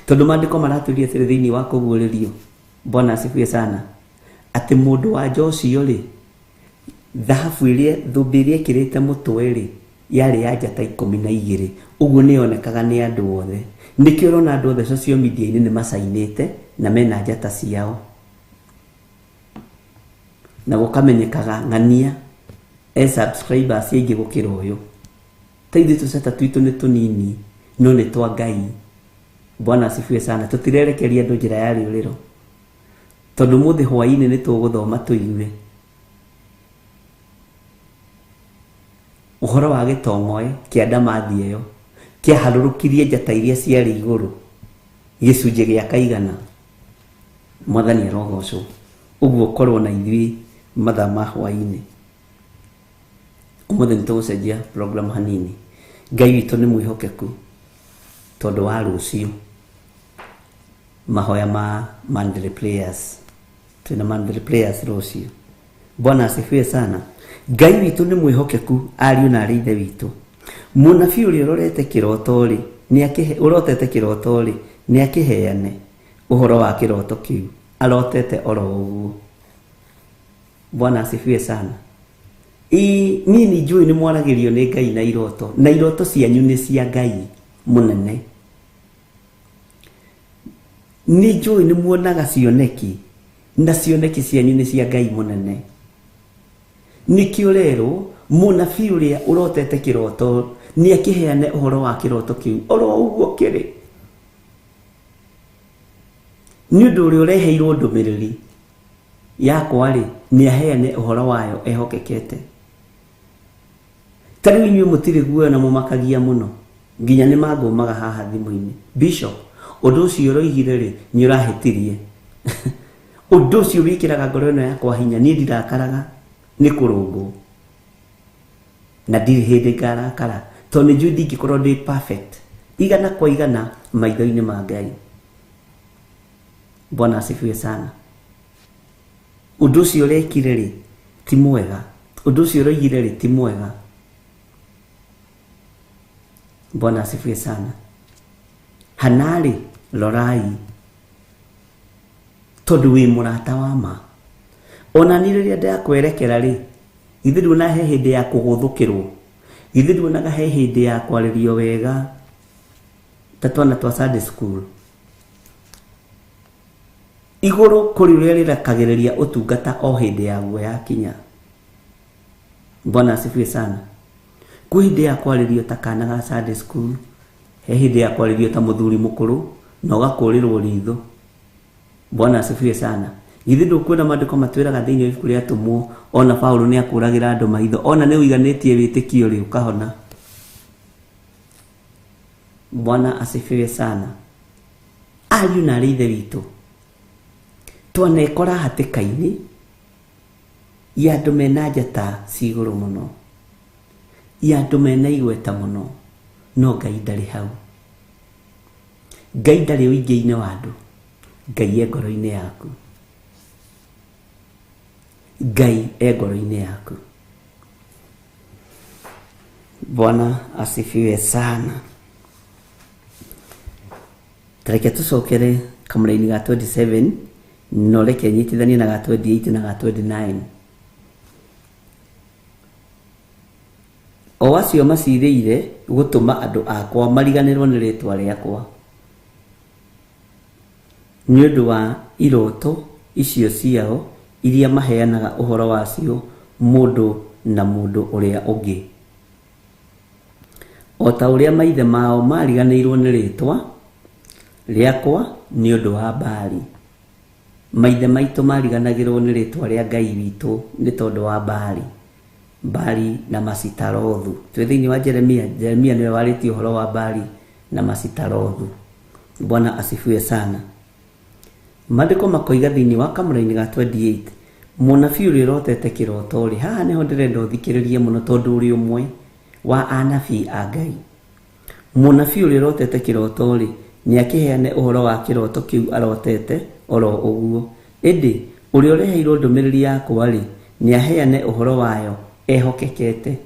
D: Tondũ maandĩko maratwĩria atĩrĩ thĩinĩ wa kũguũrĩrio, Bwana asifiwe sana, atĩ mũndũ wa nja ũcio rĩ, thahabu ĩrĩa thũmbĩ ĩrĩa ĩkĩrĩte mũtwe rĩ, yarĩ ya njata 12, ũguo nĩ yonekaga nĩ andũ othe. Nĩkĩo ũrona andũ othe social media-inĩ nĩ macainĩte na mena njata ciao. Na gũkamenyekaga ng'ania e subscribers aingĩ gũkĩra ũyũ. Ta ithuĩ tũcata twitũ nĩ tũnini no nĩ twa Ngai. Bwana asifiwe sana. Tũtirerekeria andũ njĩra ya rĩũrĩro. Tondũ mũthĩ hwaĩ-inĩ nĩ tũgũthoma tũigue ũhoro wa gĩtong'oe kĩa ndamathi ĩyo kĩaharũrũkirie njata iria ciarĩ igũrũ gĩcunjĩ gĩa kaigana. Mwathani arogocwo. Ũguo korwo na ithuĩ mathaa ma hwaĩ-inĩ. Ũmũthĩ nĩ tũgũcenjia program hanini. Ngai witũ nĩ mwĩhokeku tondũ wa rũciũ mahoya ma Monthly prayers. Twĩna Monthly prayers rũciũ. Bwana asifiwe sana. Ngai witũ nĩ mwĩhokeku ariũ na arĩ ithe witũ. Mũnabii ũrĩa ũrorete kĩroto rĩ, ũrotete kĩroto rĩ, nĩ akĩheane ũhoro wa kĩroto kĩu arotete oro ũguo. Bwana asifiwe sana. Ĩĩ niĩ nĩ njũĩ nĩ mwaragĩrio nĩ Ngai na iroto, na iroto cianyu nĩ cia Ngai mũnene. Nĩ njũĩ nĩ muonaga cioneki, na cioneki cianyu nĩ cia Ngai mũnene. Nĩkĩo ũrerwo mũnabii ũrĩa ũrotete kĩroto nĩ akĩheane ũhoro wa kĩroto kĩu oro ũguo kĩrĩ. Nĩ ũndũ ũrĩa ũreheirwo ndũmĩrĩri yakwa rĩ, nĩ aheane ũhoro wayo ehokekete. Ta rĩu inyuĩ mũtirĩ guoya na mũmakagia mũno, nginya nĩ mangũmaga haha thimũ-inĩ. Bishop, ũndũ ũcio ũroigire rĩ, nĩ ũrahĩtirie. Ũndũ ũcio wĩkĩraga ngoro ĩno yakwa hinya, niĩ ndirakaraga nĩ kũrũngwo. Na ndirĩ hĩndĩ ngarakara, tondũ nĩ njũĩ ndingĩkorwo ndĩ perfect igana kwa igana maitho-inĩ ma Ngai. Bwana asifiwe sana. Ũndũ ũcio ũrekire rĩ, ti mwega. Ũndũ ũcio ũroigire rĩ, ti mwega. Bwana asifiwe sana. Hana rĩ, rorai, tondũ wĩ mũrata wa ma. Ona niĩ rĩrĩa ndakwerekera rĩ, githĩ nduonaga he hĩndĩ ya kũgũthũkĩrwo? Githĩ nduonaga he hĩndĩ ya kwarĩrio wega ta twana twa Sunday school? Igũrũ kũrĩ ũrĩa rĩrekagĩrĩria ũtungata o hĩndĩ yaguo yakinya. Bwana asifiwe sana. Kwĩ hĩndĩ ya kwarĩrio ta kana ga Sunday school, he hĩndĩ ya kwarĩrio ta mũthuri mũkũrũ na ũgakũrĩrwo ritho. Bwana asifiwe sana. Githĩ ndũkuona maandĩko matwĩraga thĩinĩ wa ibuku rĩa Atũmwo ona Paulo nĩ akũragĩra andũ maitho, ona nĩ ũiganĩtie wĩtĩkio rĩ, ũkahona. Bwana asifiwe sana. Ariũ na arĩ ithe witũ, twanekora hatĩka-inĩ ya andũ mena njata ci igũrũ mũno, ya andũ mena igweta mũno, no Ngai ndarĩ hau. Ngai ndarĩ ũingĩ-inĩ wa andũ, Ngai e ngoro-inĩ yaku. Ngai e ngoro-inĩ yaku. Bwana asifiwe sana. Tareke tũcokere kamũraini ga 27 no reke nyitithanie na ga 28 na ga 29. O acio macirĩire gũtũma andũ akwa mariganĩrwo nĩ rĩtwa rĩakwa nĩ ũndũ wa iroto icio ciao iria maheanaga ũhoro wacio mũndũ na mũndũ ũrĩa ũngĩ. O ta ũrĩa maithe mao maariganĩirwo nĩ rĩĩtwa rĩakwa nĩ ũndũ wa Baali. Maithe maitũ maariganagĩrwo nĩ rĩĩtwa rĩa Ngai witũ nĩ tondũ wa Baali. Baali na Masitarothu. Twĩ thĩinĩ wa Jeremia, Jeremia nĩwe warĩtie ũhoro wa Baali na Masitarothu. Bwana asifiwe sana. Maandĩko makoiga thĩinĩ wa kamũra-inĩ ga 28 mũnabii ũrĩa ũrotete kĩroto rĩ, haha nĩho ndĩrenda ũthikĩrĩrie mũno tondũ ũrĩ ũmwe wa anabii a Ngai. Mũnabii ũrĩa ũrotete kĩroto rĩ, nĩ akĩheane ũhoro wa kĩroto kĩu arotete oro ũguo. Ĩndĩ ũrĩa ũreheirwo ndũmĩrĩri yakwa rĩ, nĩ aheane ũhoro wayo ehokekete.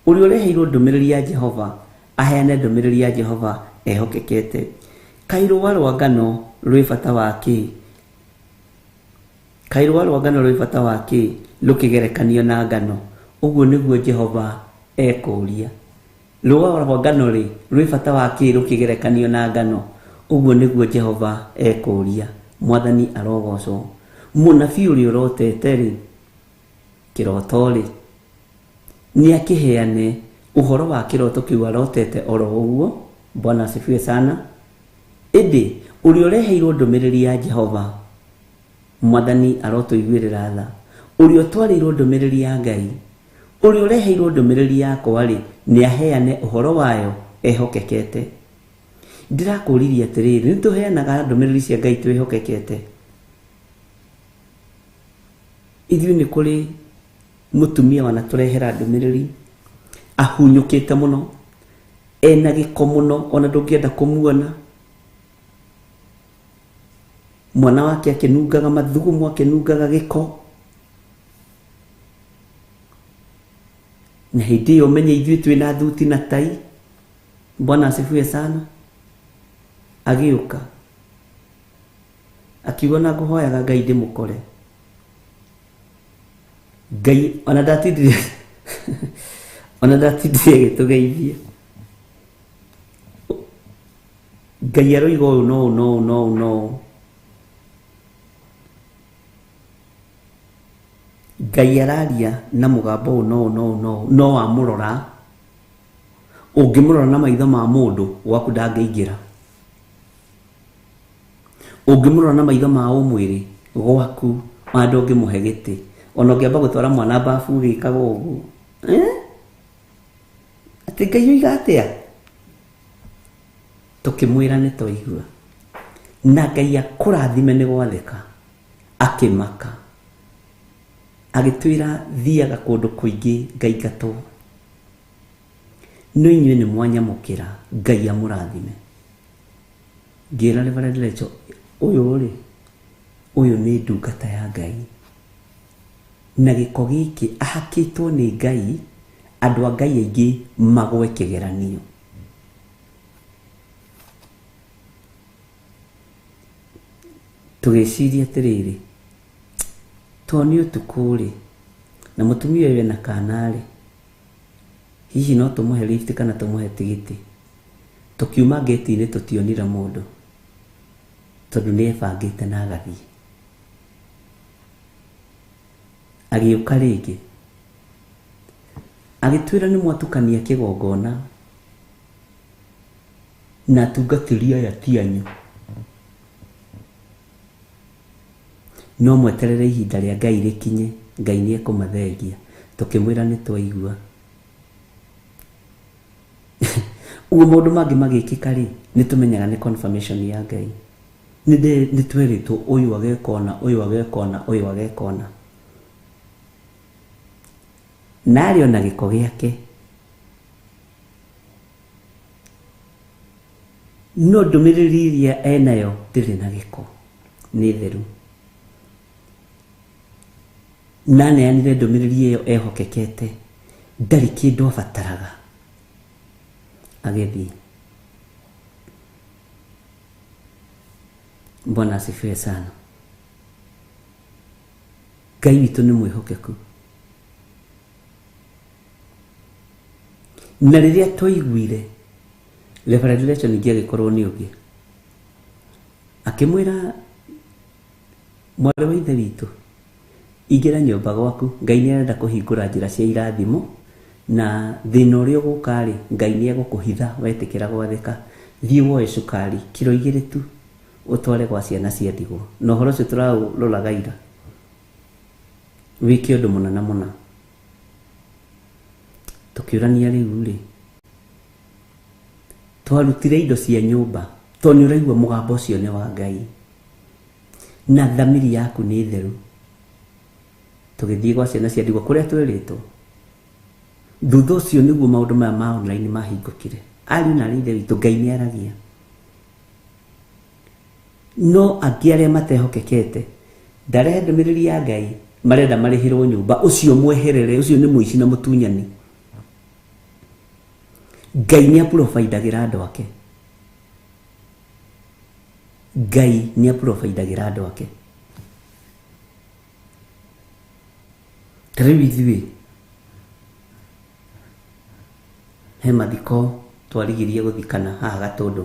D: Ũrĩa ũreheirwo ndũmĩrĩri ya Jehova aheane ndũmĩrĩri ya Jehova ehokekete. Kaĩ rũũa rwa ngano rwĩ bata wa kĩ? Kaĩ rũũa rwa ngano rwĩ bata wa kĩ rũkĩgerekanio na ngano? Ũguo nĩguo Jehova ekũũria. Rũũa rwa ngano rĩ, rwĩ bata wa kĩ rũkĩgerekanio na ngano? Ũguo nĩguo Jehova ekũũria. Mwathani arogocwo. Mũnabii ũrĩa ũrotete rĩ, kĩroto rĩ, nĩ akĩheane ũhoro wa kĩroto kĩu arotete oro ũguo. Bwana asifiwe sana. Ĩndĩ ũrĩa ũreheirwo ndũmĩrĩri ya Jehova, Mwathani arotũiguĩrĩra tha. Ũrĩa ũtwarĩirwo ndũmĩrĩri ya Ngai, ũrĩa ũreheirwo ndũmĩrĩri yakwa rĩ, nĩ aheane ũhoro wayo ehokekete. Ndĩrakũririe atĩrĩrĩ, nĩ tũheanaga ndũmĩrĩri cia Ngai twĩhokekete? Ithuĩ nĩ kũrĩ mũtumia wanatũrehera ndũmĩrĩri ahunyũkĩte mũno, ena gĩko mũno, ona ndũngĩenda kũmuona. Mwana wake akĩnungaga mathugumo, akĩnungaga gĩko. Na hĩndĩ ĩyo menye ithuĩ twĩna thuti na tai. Bwana asifiwe sana. Agĩũka akiuga na ngũhoyaga Ngai ndĩmũkore. Ngai ona ndatindire ona ndatindire agĩtũgeithia. Ngai aroiga ũũ no ũũ no ũũ no ũũ no ũũ. Ngai araria na mũgambo ũũ no ũũ no ũũ no ũũ, no wamũrora, ũngĩmũrora na maitho ma mũndũ gwaku ndangĩingĩra. Ũngĩmũrora na maitho ma ũmwĩrĩ gwaku ona ndũngĩmũhe gĩtĩ. Ona ũngĩamba gũtwara mwana babu ũgĩkaga ũguo. Atĩ Ngai oiga atĩa? Tũkĩmwĩra nĩ twaigua. Na Ngai akũrathime nĩ gwathĩka. Akĩmaka. Agĩtwĩra thiaga kũndũ kũingĩ ngaingatwo. No inyuĩ nĩ mwanyamũkĩra, Ngai amũrathime. Ngĩra Reverend Rachel, ũyũ rĩ, ũyũ nĩ ndungata ya Ngai. Na gĩko gĩkĩ ahakĩtwo nĩ Ngai, andũ a Ngai aingĩ magwe kĩgeranio. Tũgĩciria atĩrĩrĩ, to nĩ ũtukũ rĩ, na mũtumia ũyũ ena kana rĩ, hihi no tũmũhe lift kana tũmũhe tigiti? Tũkiuma ngĩti-inĩ tũtionire mũndũ, tondũ nĩ ebangĩte na agathiĩ. Agĩũka rĩngĩ agĩtwĩra nĩ mwatukania kĩgongona na atungatĩri aya ti anyu, no mweterere ihinda rĩa Ngai rĩkinye, Ngai nĩ ekũmathengia. Tũkĩmwĩra nĩ twaigua. Ũguo maũndũ mangĩ magĩkĩka rĩ, nĩ tũmenyaga nĩ confirmation ya Ngai. Nĩ twerĩtwo ũyũ ageka ũna, ũyũ ageka ũna, ũyũ ageka ũna. Na arĩ ona gĩko gĩake. No ndũmĩrĩri iria enayo ndĩrĩ na gĩko, nĩ theru. Na aneanire ndũmĩrĩri ĩyo ehokekete, ndarĩ kĩndũ abataraga. Agĩthiĩ. Bwana asifiwe sana. Ngai witũ nĩ mwĩhokeku. Na rĩrĩa twaiguire Reverend Rachel ningĩ agĩkorwo nĩ ũngĩ, akĩmwĩra mwarĩ wa ithe witũ, ingĩra nyũmba gwaku, Ngai nĩ arenda kũhingũra njĩra cia irathimo Na thĩna ũrĩa ũgũka rĩ, Ngai nĩ egũkũhitha wetĩkĩra gwathĩka. Thiĩ woe cukari kiro 2 tu ũtware gwa ciana cia ndigwa. Na ũhoro ũcio tũraũroraga ira. Wĩke ũndũ mũna na mũna. Tũkĩũrania rĩu rĩ, twarutire indo cia nyũmba tondũ nĩ ũraigua mũgambo ũcio nĩ wa Ngai na thamiri yaku nĩ theru. Tũgĩthiĩ gwa ciana cia ndigwa kũrĩa twerĩtwo. Thutha ũcio nĩguo maũndũ maya ma online mahingũkire. Ariũ na aarĩ a Ithe witũ, Ngai nĩ aragia. No angĩ arĩa matehokekete, ndarehe ndũmĩrĩri ya Ngai, marenda marĩhĩrwo nyũmba, ũcio mweherere, ũcio nĩ mũici na mũtunyani. Ngai nĩ aprovidagĩra andũ ake. Ngai nĩ aprovidagĩra andũ ake. Ta rĩu ithuĩ he mathiko twarigirie gũthikana haha Gatũndũ.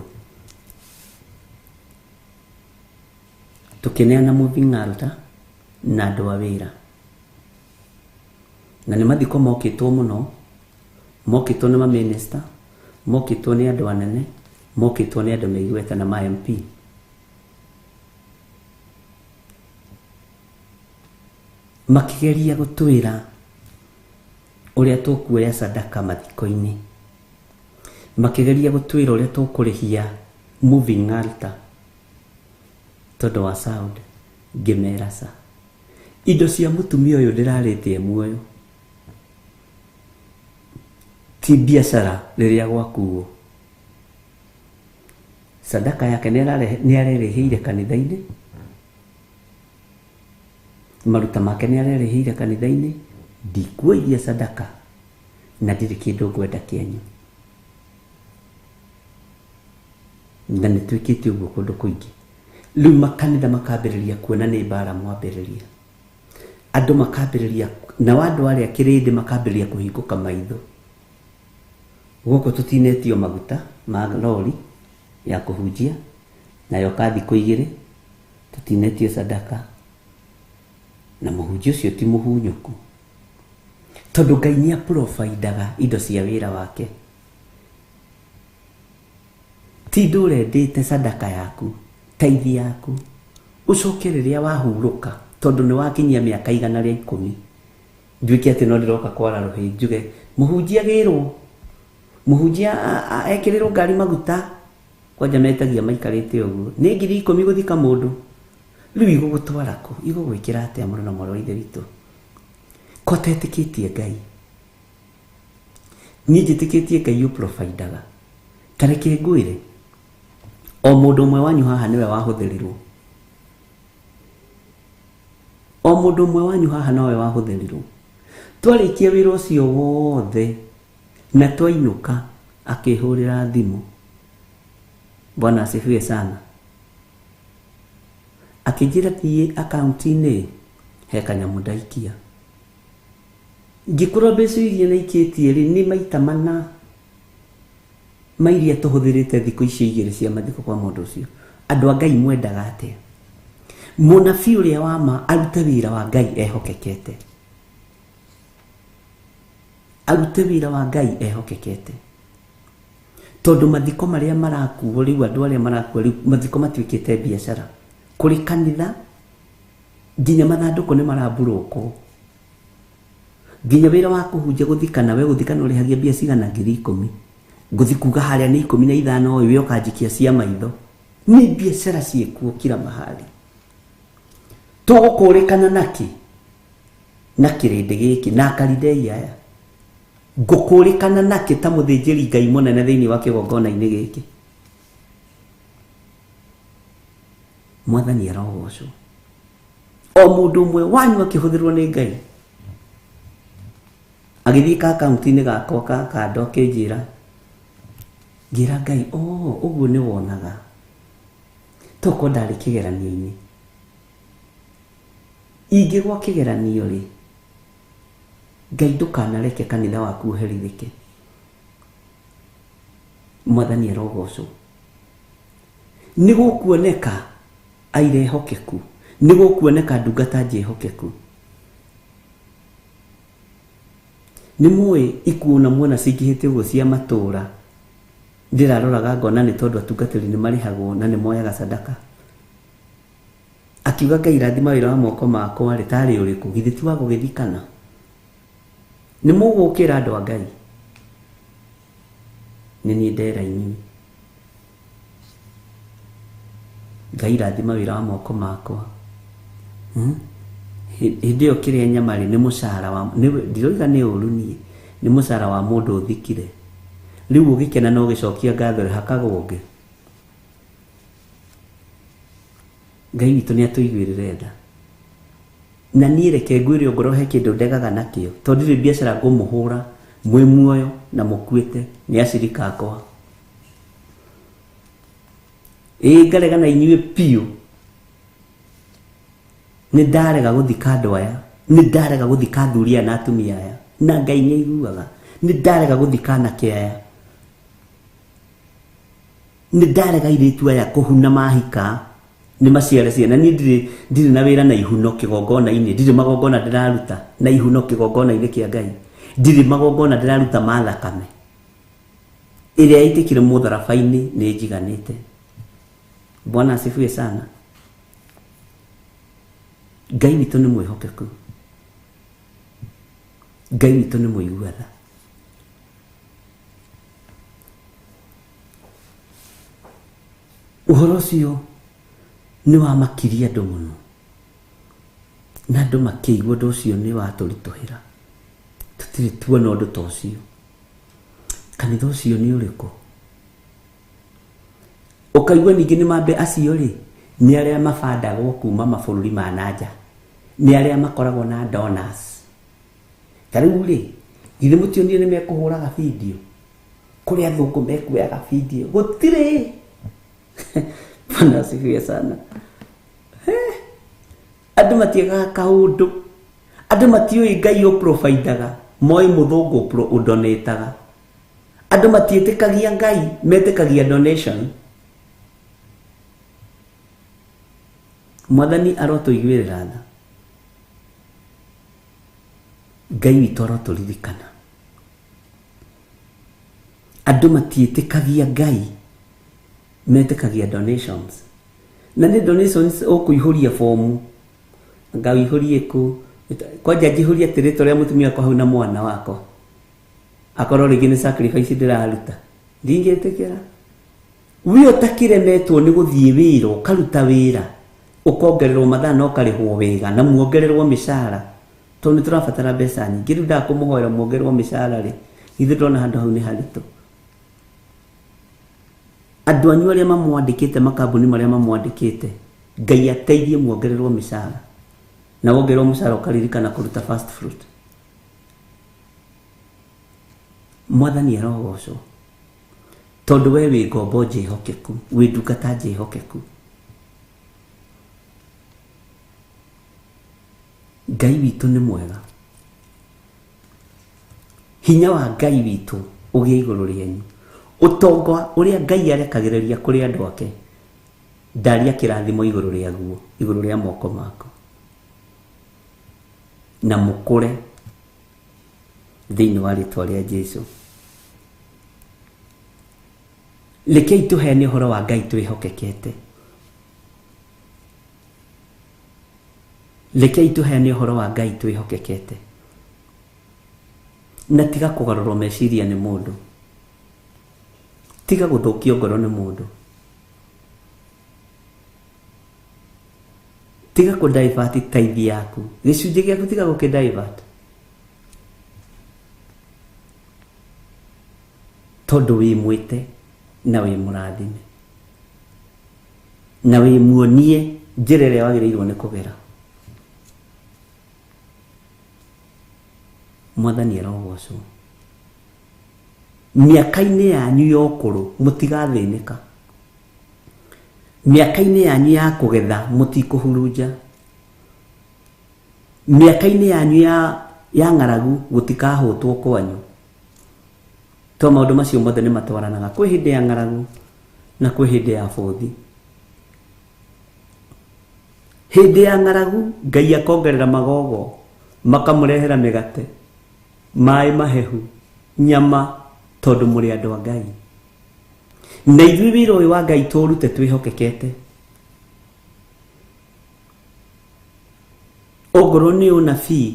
D: Tũkĩneana moving altar na andũ a wĩra. Na nĩ mathiko mokĩtwo mũno, mokĩtwo nĩ mamĩnĩsta, mokĩtwo nĩ andũ anene, mokĩtwo nĩ andũ me igweta na ma MP. Makĩgeria gũtwĩra ũrĩa tũkuoya sadaka mathiko-inĩ. Makĩgeria gũtwĩra ũrĩa tũkũrĩhia moving altar tondũ wa sound. Ngĩmera ca. Indo cia mũtumia ũyũ ndĩrarĩte muoyo. Ti biacara rĩrĩa gwakuo. Sadaka yake nĩ arerĩhĩire kanitha-inĩ. Maruta make nĩ arerĩhĩire kanitha-inĩ. Ndikuoithia sadaka na ndirĩ kĩndũ ngwenda kĩanyu. Na nĩ twĩkĩte ũguo kũndũ kũingĩ. Rĩu makanitha makambĩrĩria kuona nĩ mbara mwambĩrĩria. Andũ makambĩrĩria, nao andũ arĩa kĩrĩndĩ makambĩrĩria kũhingũka maitho. Gũkũ tũtinetio maguta ma lori ya kũhunjia, na yoka thikũ 2, tũtinetio sadaka, na mũhunjia ũcio ti mũhunyũku. Tondũ Ngai nĩ aprovidaga indo cia wĩra wake. Ti ndũrendete sadaka yaku, taithi yaku, ũcoke rĩrĩa wahurũka, tondũ nĩ wakinyia mĩaka 110. Nduĩke atĩ no ndĩroka kwara rũhĩ njuge, mũhunjia agĩrwo, mũhunjia ekĩrĩrwo ngari maguta, kwanja metagia maikarĩte ũguo. Nĩ 10,000 gũthika mũndũ. Rĩu igũgũtwara kũ? Igũgwĩkĩra atĩa mũrũ na mwarĩ wa Ithe witũ? Ko ũtetĩkĩtie Ngai? Niĩ njĩtĩkĩtie Ngai ũprovidaga. Ta reke ngwĩre, o mũndũ ũmwe wanyu haha nĩwe wahũthĩrirwo. O mũndũ ũmwe wanyu haha nowe wahũthĩrirwo. Twarĩkia wĩra ũcio wothe na twainũka akĩhũrĩra thimũ. Bwana asifiwe sana. Akĩnjĩra thiĩ akaunti-inĩ he kanyamũ ndaikia. Ngĩkorwo mbeca iria naikĩtie rĩ nĩ maita mana ma iria tũhũthĩrĩte thikũ icio 2 cia mathiko kwa mũndũ ũcio. Andũ a Ngai mwendaga atĩa? Mũnabii ũrĩa wa ma arute wĩra wa Ngai ehokekete. Arute wĩra wa Ngai ehokekete. Tondũ mathiko marĩa marakuo rĩu, andũ arĩa marakuo rĩu, mathiko matuĩkĩte biacara. Kũrĩ kanitha, nginya mathandũkũ nĩ maraburũkwo. Nginya wĩra wa kũhunjia gũthikana, we gũthikana ũrĩhagia mbia cigana? 10,000. Ngũthi kuga harĩa nĩ 15 ũyũ, we ũkanjikia cia maitho. Nĩ biacara ciĩkuo kila mahali. Tũgũkũrĩkana nakĩ? Na kĩrĩndĩ gĩkĩ, na akaridei aya. Ngũkũrĩkana nakĩ ta mũthĩnjĩri Ngai mũnene thĩinĩ wa kĩgongona-inĩ gĩkĩ? Mwathani arogocwo. O mũndũ ũmwe wanyu akĩhũthĩrwo nĩ Ngai. Agĩthiĩ ka akaunti-inĩ gakwa ka kando akĩnjĩra, ngĩra Ngai, oh, ũguo nĩ wonaga. Tokorwo ndarĩ kĩgeranio-inĩ. Ingĩgwa kĩgeranio rĩ, Ngai ndũkanareke kanitha waku ũherithĩke. Mwathani arogocwo. Nĩ gũkuoneka aira ehokeku, nĩ gũkuoneka ndungata njĩhokeku. Nĩ mũĩ ikuũ na muona cingĩhĩte ũguo cia matũũra, ndĩraroraga ngona nĩ tondũ atungatĩri nĩ marĩhagwo na nĩ moyaga sadaka. Akiuga Ngai rathima wĩra wa moko makwa rĩ, tarĩ ũrĩkũ? Githĩ ti wa gũgĩthikana? Nĩ mũgũkĩra andũ a Ngai? Nĩ niĩ ndera inyuĩ. Ngai rathima wĩra wa moko makwa. Hĩndĩ ĩyo kĩrĩa nyama rĩ, nĩ mũcara wa, ndiroiga nĩ ũru niĩ, nĩ mũcara wa mũndũ ũthikire. Rĩu ũgĩkena na ũgĩcokia ngatho rĩ, hakagwo ũngĩ. Ngai witũ nĩ atũiguĩrĩre tha. Na niĩ reke ngwĩre ongorwo he kĩndũ ndegaga nakĩo, tondũ ndirĩ biacara ngũmũhũra mwĩ muoyo na mũkuĩte, nĩ acirika akwa. Ĩĩ ngarega na inyuĩ biũ. Nĩ ndarega gũthika andũ aya, nĩ ndarega gũthika athuri aya na atumia aya, na Ngai nĩ aiguaga. Nĩ ndarega gũthika anake aya. Nĩ ndarega airĩtu aya kũhuna mahika, nĩ maciare ciana. Niĩ ndirĩ na wĩra na ihuno kĩgongona-inĩ, ndirĩ magongona ndĩraruta na ihuno kĩgongona-inĩ kĩa Ngai. Ndirĩ magongona ndĩraruta ma thakame. Ĩrĩa yaitĩkire mũtharaba-inĩ nĩ njiganĩte. Bwana asifiwe sana. Ngai witũ nĩ mwĩhokeku. Ngai witũ nĩ mũigua tha. Ũhoro ũcio nĩ wamakirie andũ mũno, na andũ makĩigua ũndũ ũcio nĩ watũritũhĩra. Tũtirĩ tuona ũndũ ta ũcio. Kanitha ũcio nĩ ũrĩkũ? Ũkaigua ningĩ nĩ mambe acio rĩ, nĩ arĩa mabandagwo kuma mabũrũri ma na nja, nĩ arĩa makoragwo na donors. Ta rĩu rĩ, githĩ mũtionire nĩ mekũhũraga video? Kũrĩa athũngũ mekuoyaga video, gũtirĩ. Bwana asifiwe sana. Andũ matiagaga kaũndũ. Andũ matiũĩ Ngai ũprovidaga, moĩ mũthũngũ ũdonataga. Andũ matiĩtĩkagia Ngai, metĩkagia donation. Mwathani arotũiguĩrĩra tha. Ngai witũ arotũririkana. Andũ matiĩtĩkagia Ngai, metĩkagia donations. Na nĩ donations ũkũihũria fomu. Anga ũihũrie kũ? Kwanja njihũrie atĩ rĩtwa rĩa mũtumia wakwa hau na mwana wakwa. Akorwo rĩngĩ nĩ sacrifice ndĩraruta. Ndingĩtĩkĩra. We ũtakĩremetwo nĩ gũthiĩ wĩra, ũkaruta wĩra, ũkongererwo mathaa na ũkarĩhwo wega, na muongererwo mĩcara. Tondũ nĩ tũrabatara mbeca nyingĩ. Rĩu ndakũmũhoera muongererwo mĩcara rĩ, githĩ ndona handũ hau nĩ haritũ. Andũ anyu arĩa mamwandĩkĩte, makambuni marĩa mamwandĩkĩte, Ngai ateithie muongererwo mĩcara. Na wongererwo mũcara ũkaririkana kũruta first fruit. Mwathani arogocwo. Tondũ we wĩ ngombo njĩhokeku, wĩ ndungata njĩhokeku. Ngai witũ nĩ mwega. Hinya wa Ngai witũ ũgĩe igũrũ rĩanyu. Ũtonga ũrĩa Ngai arekagĩrĩria kũrĩ andũ ake, ndaria kĩrathimo igũrũ rĩaguo, igũrũ rĩa moko maku. Na mũkũre thĩinĩ wa rĩtwa rĩa Jesu. Rekei tũheane ũhoro wa Ngai twĩhokekete. Rekei tũheane ũhoro wa Ngai twĩhokekete. Na tiga kũgarũrwo meciria nĩ mũndũ. Tiga gũthũkio ngoro nĩ mũndũ. Tiga kũ divert tithe yaku. Gĩcunjĩ gĩaku tiga gũkĩ divert. Tondũ wĩ mwĩte na wĩ mũrathime. Na wĩ muonie njĩra ĩrĩa wagĩrĩirwo nĩ kũgera. Mwathani arogocwo. Mĩaka-inĩ yanyu ya ũkũrũ mũtigathĩnĩka. Mĩaka-inĩ yanyu ya kũgetha mũtikũhurunja. Mĩaka-inĩ yanyu ya ng'aragu gũtikahũtwo kwanyu. To maũndũ macio mothe nĩ matwaranaga. Kwĩ hĩndĩ ya ng'aragu na kwĩ hĩndĩ ya bũthi. Hĩndĩ ya ng'aragu Ngai akongerera magogo, makamũrehera mĩgate. Maĩ mahehu, nyama, tondũ mũrĩ andũ a Ngai. Na ithuĩ wĩra ũyũ wa Ngai tũũrute twĩhokekete. Ongorwo nĩ ũnabii,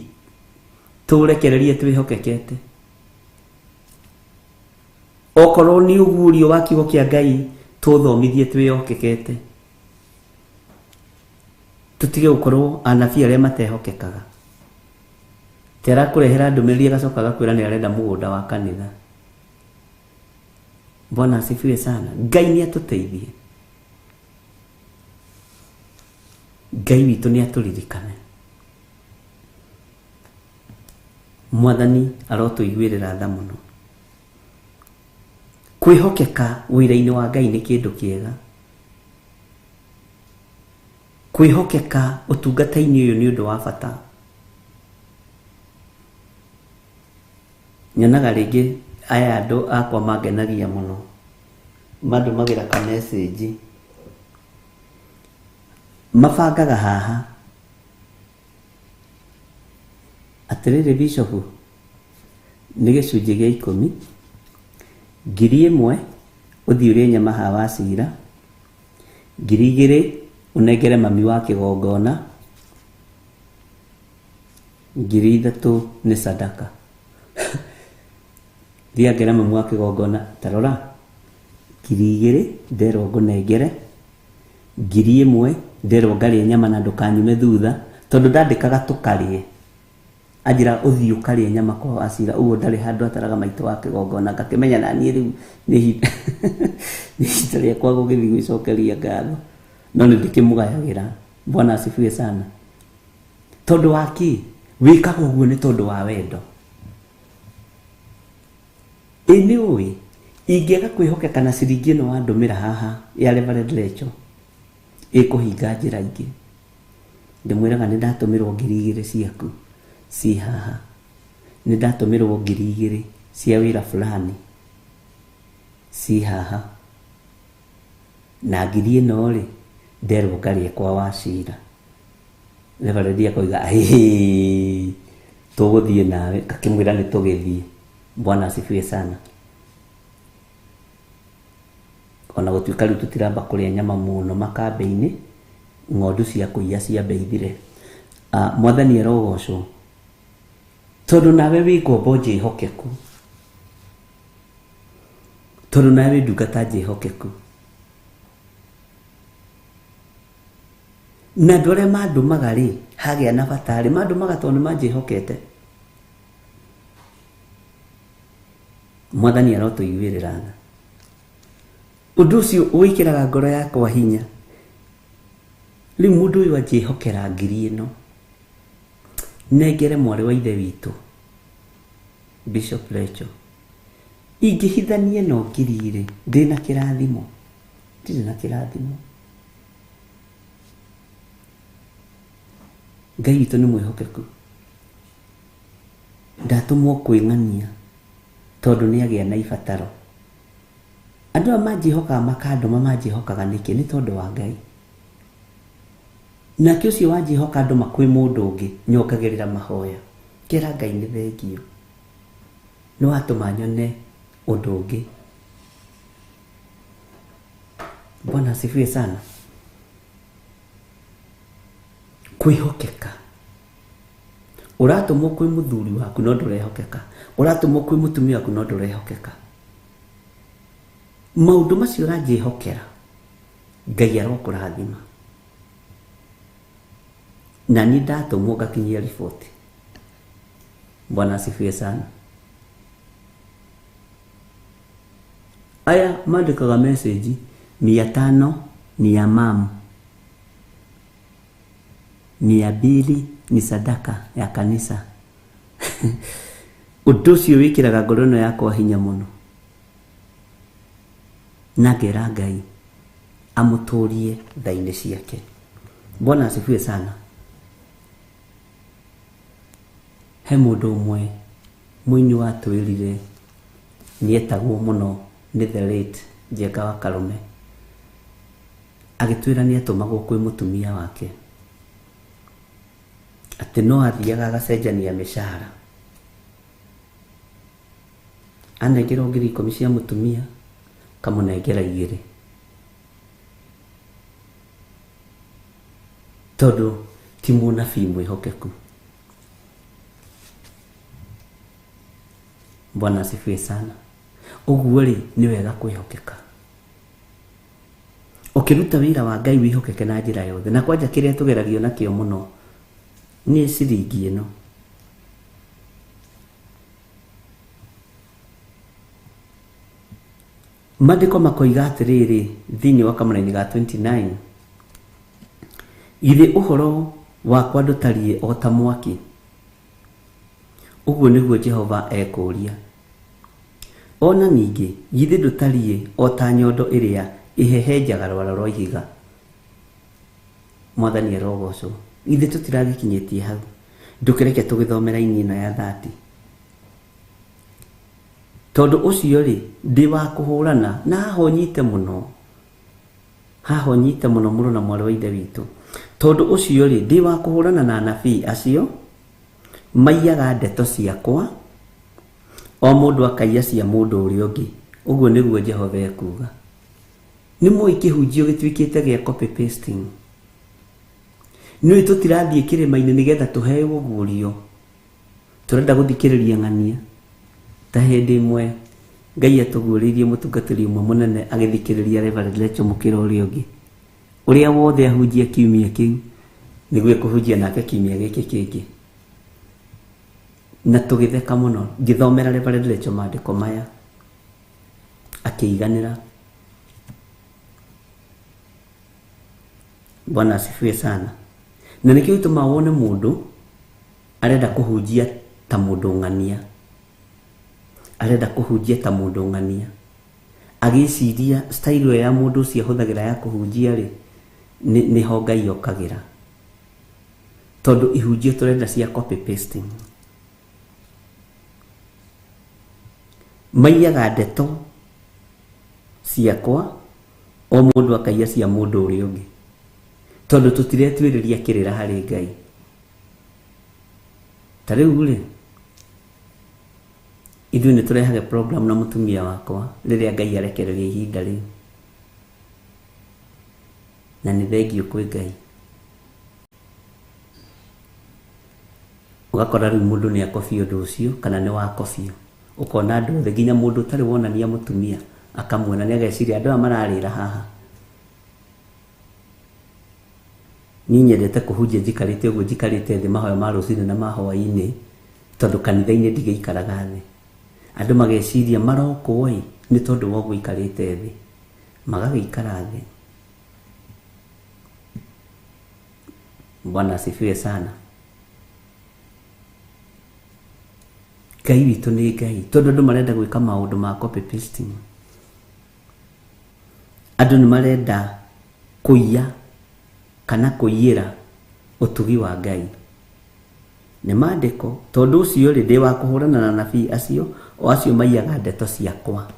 D: tũũrekererie twĩhokekete. Okorwo nĩ ũguũrio wa kiugo kĩa Ngai, tũũthomithie twĩhokekete. Tũtige gũkorwo anabii arĩa matehokekaga. Ti arakũrehera ndũmĩrĩri agacoka agakwĩra nĩ arenda mũgũnda wa kanitha. Bwana asifiwe sana. Ngai nĩ atũteithie. Ngai witũ nĩ atũririkane. Mwathani arotũiguĩrĩra tha mũno. Kwĩhokeka wĩra-inĩ wa Ngai nĩ kĩndũ kĩega. Kwĩhokeka ũtungata-inĩ ũyũ nĩ ũndũ wa bata. Nyonaga rĩngĩ aya andũ akwa mangenagia mũno. Mandũmagĩra ka message. Mabangaga haha. Atĩrĩrĩ Bishop, nĩ gĩcunjĩ gĩa 10, 1000 ũthiĩ ũrĩe nyama haha wacira, 2000 ũnengere mami wa kĩgongona, 3000 nĩ sadaka. Thiĩ ngere mami wa kĩgongona, ta rora, 2000 nderwo ngũnengere, 1000 nderwo ngarĩe nyama na ndũkanyume thutha, tondũ ndandĩkaga tũkarĩe. Anjĩra ũthiĩ ũkarĩe nyama kwa wacira, ũguo ndarĩ handũ ataraga maitũ wa kĩgongona, ngakĩmenya na niĩ rĩu nĩ ihinda rĩakwa gũgĩthiĩ gwĩcokeria ngatho. No nĩ ndĩkĩmũgayagĩra. Bwana asifiwe sana. Tondũ wa kĩ? Wĩkaga ũguo nĩ tondũ wa wendo. Ĩ nĩ ũĩ, ingĩaga kwĩhokeka na ciringi ĩno wandũmĩra haha ya Reverend Rachel, ĩkũhinga njĩra ingĩ. Ndĩmwĩraga nĩ ndatũmĩrwo 2000 ciaku ci haha. Nĩ ndatũmĩrwo 2000 cia wĩra fulani ci haha. Na ngiri ĩno rĩ, nderwo ngarĩe kwa wacira. Reverend akoiga, ahĩĩ, tũgũthiĩ nawe. Ngakĩmwĩra nĩ tũgĩthiĩ. Bwana asifiwe sana. Ona gũtuĩka rĩu tũtiramba kũrĩa nyama mũno makambĩ-inĩ, ng'ondu cia kũiya ciambe ithire. Mwathani arogocwo. Tondũ nawe wĩ ngombo njĩhokeku. Tondũ nawe wĩ ndungata njĩhokeku. Na andũ arĩa mandũmaga rĩ, hagĩa na bata rĩ, mandũmaga tondũ nĩ manjĩhokete. Mwathani arotũiguĩrĩra tha. Ũndũ ũcio wĩkĩraga ngoro yakwa hinya. Rĩu mũndũ ũyũ anjĩhokera ngiri ĩno, nengere mwarĩ wa ithe witũ, Bishop Rachel. Ingĩhithania ĩno ngiri rĩ, ndĩna kĩrathimo? Ndirĩ na kĩrathimo. Ngai witũ nĩ mwĩhokeku. Ndatũmwo kwĩng'ania tondũ nĩ agĩa na ibataro. Andũ aya manjĩhokaga makandũma manjĩhokaga nĩkĩ? Nĩ tondũ wa Ngai. Nake ũcio wanjĩhoka ndũma kwĩ mũndũ ũngĩ, nyongagĩrĩra mahoya. Kera Ngai nĩ thengio. Nĩ watũma nyone ũndũ ũngĩ. Bwana asifiwe sana. Kwĩhokeka. Ũratũmwo kwĩ mũthuri waku no ndũrehokeka. Ũratũmwo kwĩ mũtumia waku no ndũrehokeka. Maũndũ macio ũranjĩhokera, Ngai arokũrathima. Na niĩ ndatũmwo ngakinyia riboti. Bwana asifiwe sana. Aya mandĩkaga message 500 ni ya mamu, 200 ni sadaka ya kanisa. Ũndũ ũcio wĩkĩraga ngoro ĩno yakwa hinya mũno. Na ngera Ngai amũtũrie tha-inĩ ciake. Bwana asifiwe sana. He mũndũ ũmwe mũini watwĩrire nĩetagwo mũno nĩ the late Njenga wa Karume. Agĩtwĩra nĩatũmagwo kwĩ mũtumia wake. Atĩ no athiaga agacenjania mĩcara. Anengerwo 10,000 cia mũtumia, kamũnengera 2. Tondũ ti mũnabii mwĩhokeku. Bwana asifiwe sana. Ũguo rĩ, nĩ wega kwĩhokeka. Ũkĩruta wĩra wa Ngai wĩhokeke na njĩra yothe. Na kwanja kĩrĩa tũgeragio nakĩo mũno nĩ ciringi ĩno. Maandĩko makoiga atĩrĩrĩ thĩinĩ wa kamũraini ga 29, githĩ ũhoro wakwa ndũtariĩ o ta mwaki? Ũguo nĩguo Jehova ekũũria. Ona ningĩ githĩ ndũtariĩ o ta nyondo ĩrĩa ĩhehenjaga rwaro rwa ihiga? Mwathani arogocwo. Githĩ tũtiragĩkinyĩtie hau? Ndũkĩreke tũgĩthome raini ĩno ya 30. Tondũ ũcio rĩ, ndĩ wa kũhũrana na haha ũnyite mũno. Haha ũnyite mũno mũrũ na mwarĩ wa Ithe witũ. Tondũ ũcio rĩ, ndĩ wa kũhũrana na anabii acio maiyaga ndeto ciakwa, o mũndũ akaiya cia mũndũ ũrĩa ũngĩ. Ũguo nĩguo Jehova ekuuga. Nĩ mũĩ kĩhunjio gĩtuĩkĩte gĩa copy pasting. Nĩũĩ tũtirathiĩ kĩrĩma-inĩ nĩgetha tũheo ũguũrio. Tũrenda gũthikĩrĩria ng'ania. Ta hĩndĩ ĩmwe Ngai atũguũrĩirie mũtungatĩri ũmwe mũnene agĩthikĩrĩria Reverend Lecho mũkĩra ũrĩa ũngĩ. Ũrĩa wothe ahunjia kiumia kĩu nĩguo ekũhunjia nake kiumia gĩkĩ kĩngĩ. Na tũgĩtheka mũno. Ngĩthomera Reverend Lecho maandĩko maya. Akĩiganĩra. Bwana asifiwe sana. Na nĩkĩo gĩtũmaga wone mũndũ arenda kũhunjia ta mũndũ ng'ania. Arenda kũhunjia ta mũndũ ng'ania. Agĩciria style ĩyo ya mũndũ ũcio ahũthagĩra ya kũhunjia rĩ, nĩho Ngai okagĩra. Tondũ ihunjio tũrenda cia copy pasting. Maiyaga ndeto ciakwa, o mũndũ akaiya cia mũndũ ũrĩa ũngĩ. Tondũ tũtiretuĩrĩria kĩrĩra harĩ Ngai. Ta rĩu rĩ, ithuĩ nĩ tũrehage program na mũtumia wakwa rĩrĩa Ngai arekereria ihinda rĩu. Na nĩ thengiũ kwĩ Ngai. Ũgakora rĩu mũndũ nĩ akobia ũndũ ũcio kana nĩ wakobio. Ũkona andũ othe nginya mũndũ ũtarĩ wonania mũtumia akamuona nĩ ageciria andũ aya mararĩra haha. Niĩ nyendete kũhunjia njikarĩte ũguo njikarĩte thĩ mahoya ma rũcinĩ na ma hwaĩ-inĩ tondũ kanitha-inĩ ndigĩikaraga thĩ. Andũ mageciria marokwo ĩ nĩ tondũ wa ũguo ikarĩte thĩ. Magagĩikara thĩ. Bwana asifiwe sana. Ngai witũ nĩ Ngai tondũ andũ marenda gwĩka maũndũ ma copy pasting. Andũ nĩ marenda kũiya kana kũiyĩra ũtugi wa Ngai. Nĩ maandĩko tondũ ũcio rĩ, ndĩ wa kũhũrana na anabii acio o acio maiyaga ndeto ciakwa,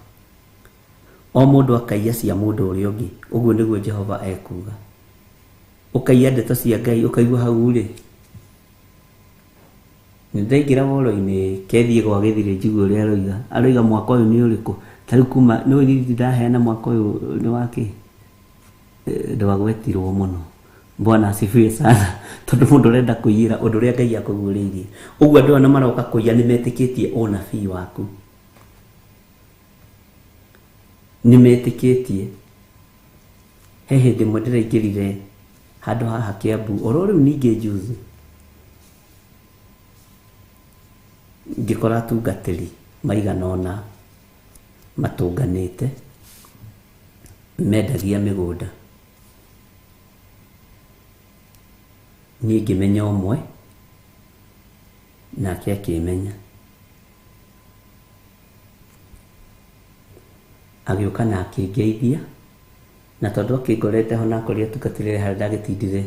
D: o mũndũ akaiya cia mũndũ ũrĩa ũngĩ. Ũguo nĩguo Jehova ekuuga. Ũkaiya ndeto cia Ngai ũkaigua hau rĩ, nĩ ndaingĩra woro-inĩ kethiĩ gwa gĩthirĩ njigue ũrĩa aroiga. Aroiga mwaka ũyũ nĩ ũrĩkũ? Ta rĩu kuma nĩ ũĩ ndaheana mwaka ũyũ nĩ wa kĩ? Ndwagwetirwo mũno. Bwana asifiwe sana. Tondũ mũndũ ũrenda kũiyĩra ũndũ ũrĩa Ngai akũguũrĩirie. Ũguo andũ aya nĩ maroka kũiya nĩ metĩkĩtie ũnabii waku. Nĩ metĩkĩtie. He hĩndĩ ĩmwe ndĩraingĩrire handũ haha Kiambu oro rĩu ningĩ juzi. Ngĩkora atungatĩri maigana ũna matũnganĩte mendagia mĩgũnda. Niĩ ngĩmenya ũmwe nake akĩmenya. Agĩũka na akĩngeithia na tondũ akĩngorete ho na akorire atungatĩri harĩa ndagĩtindire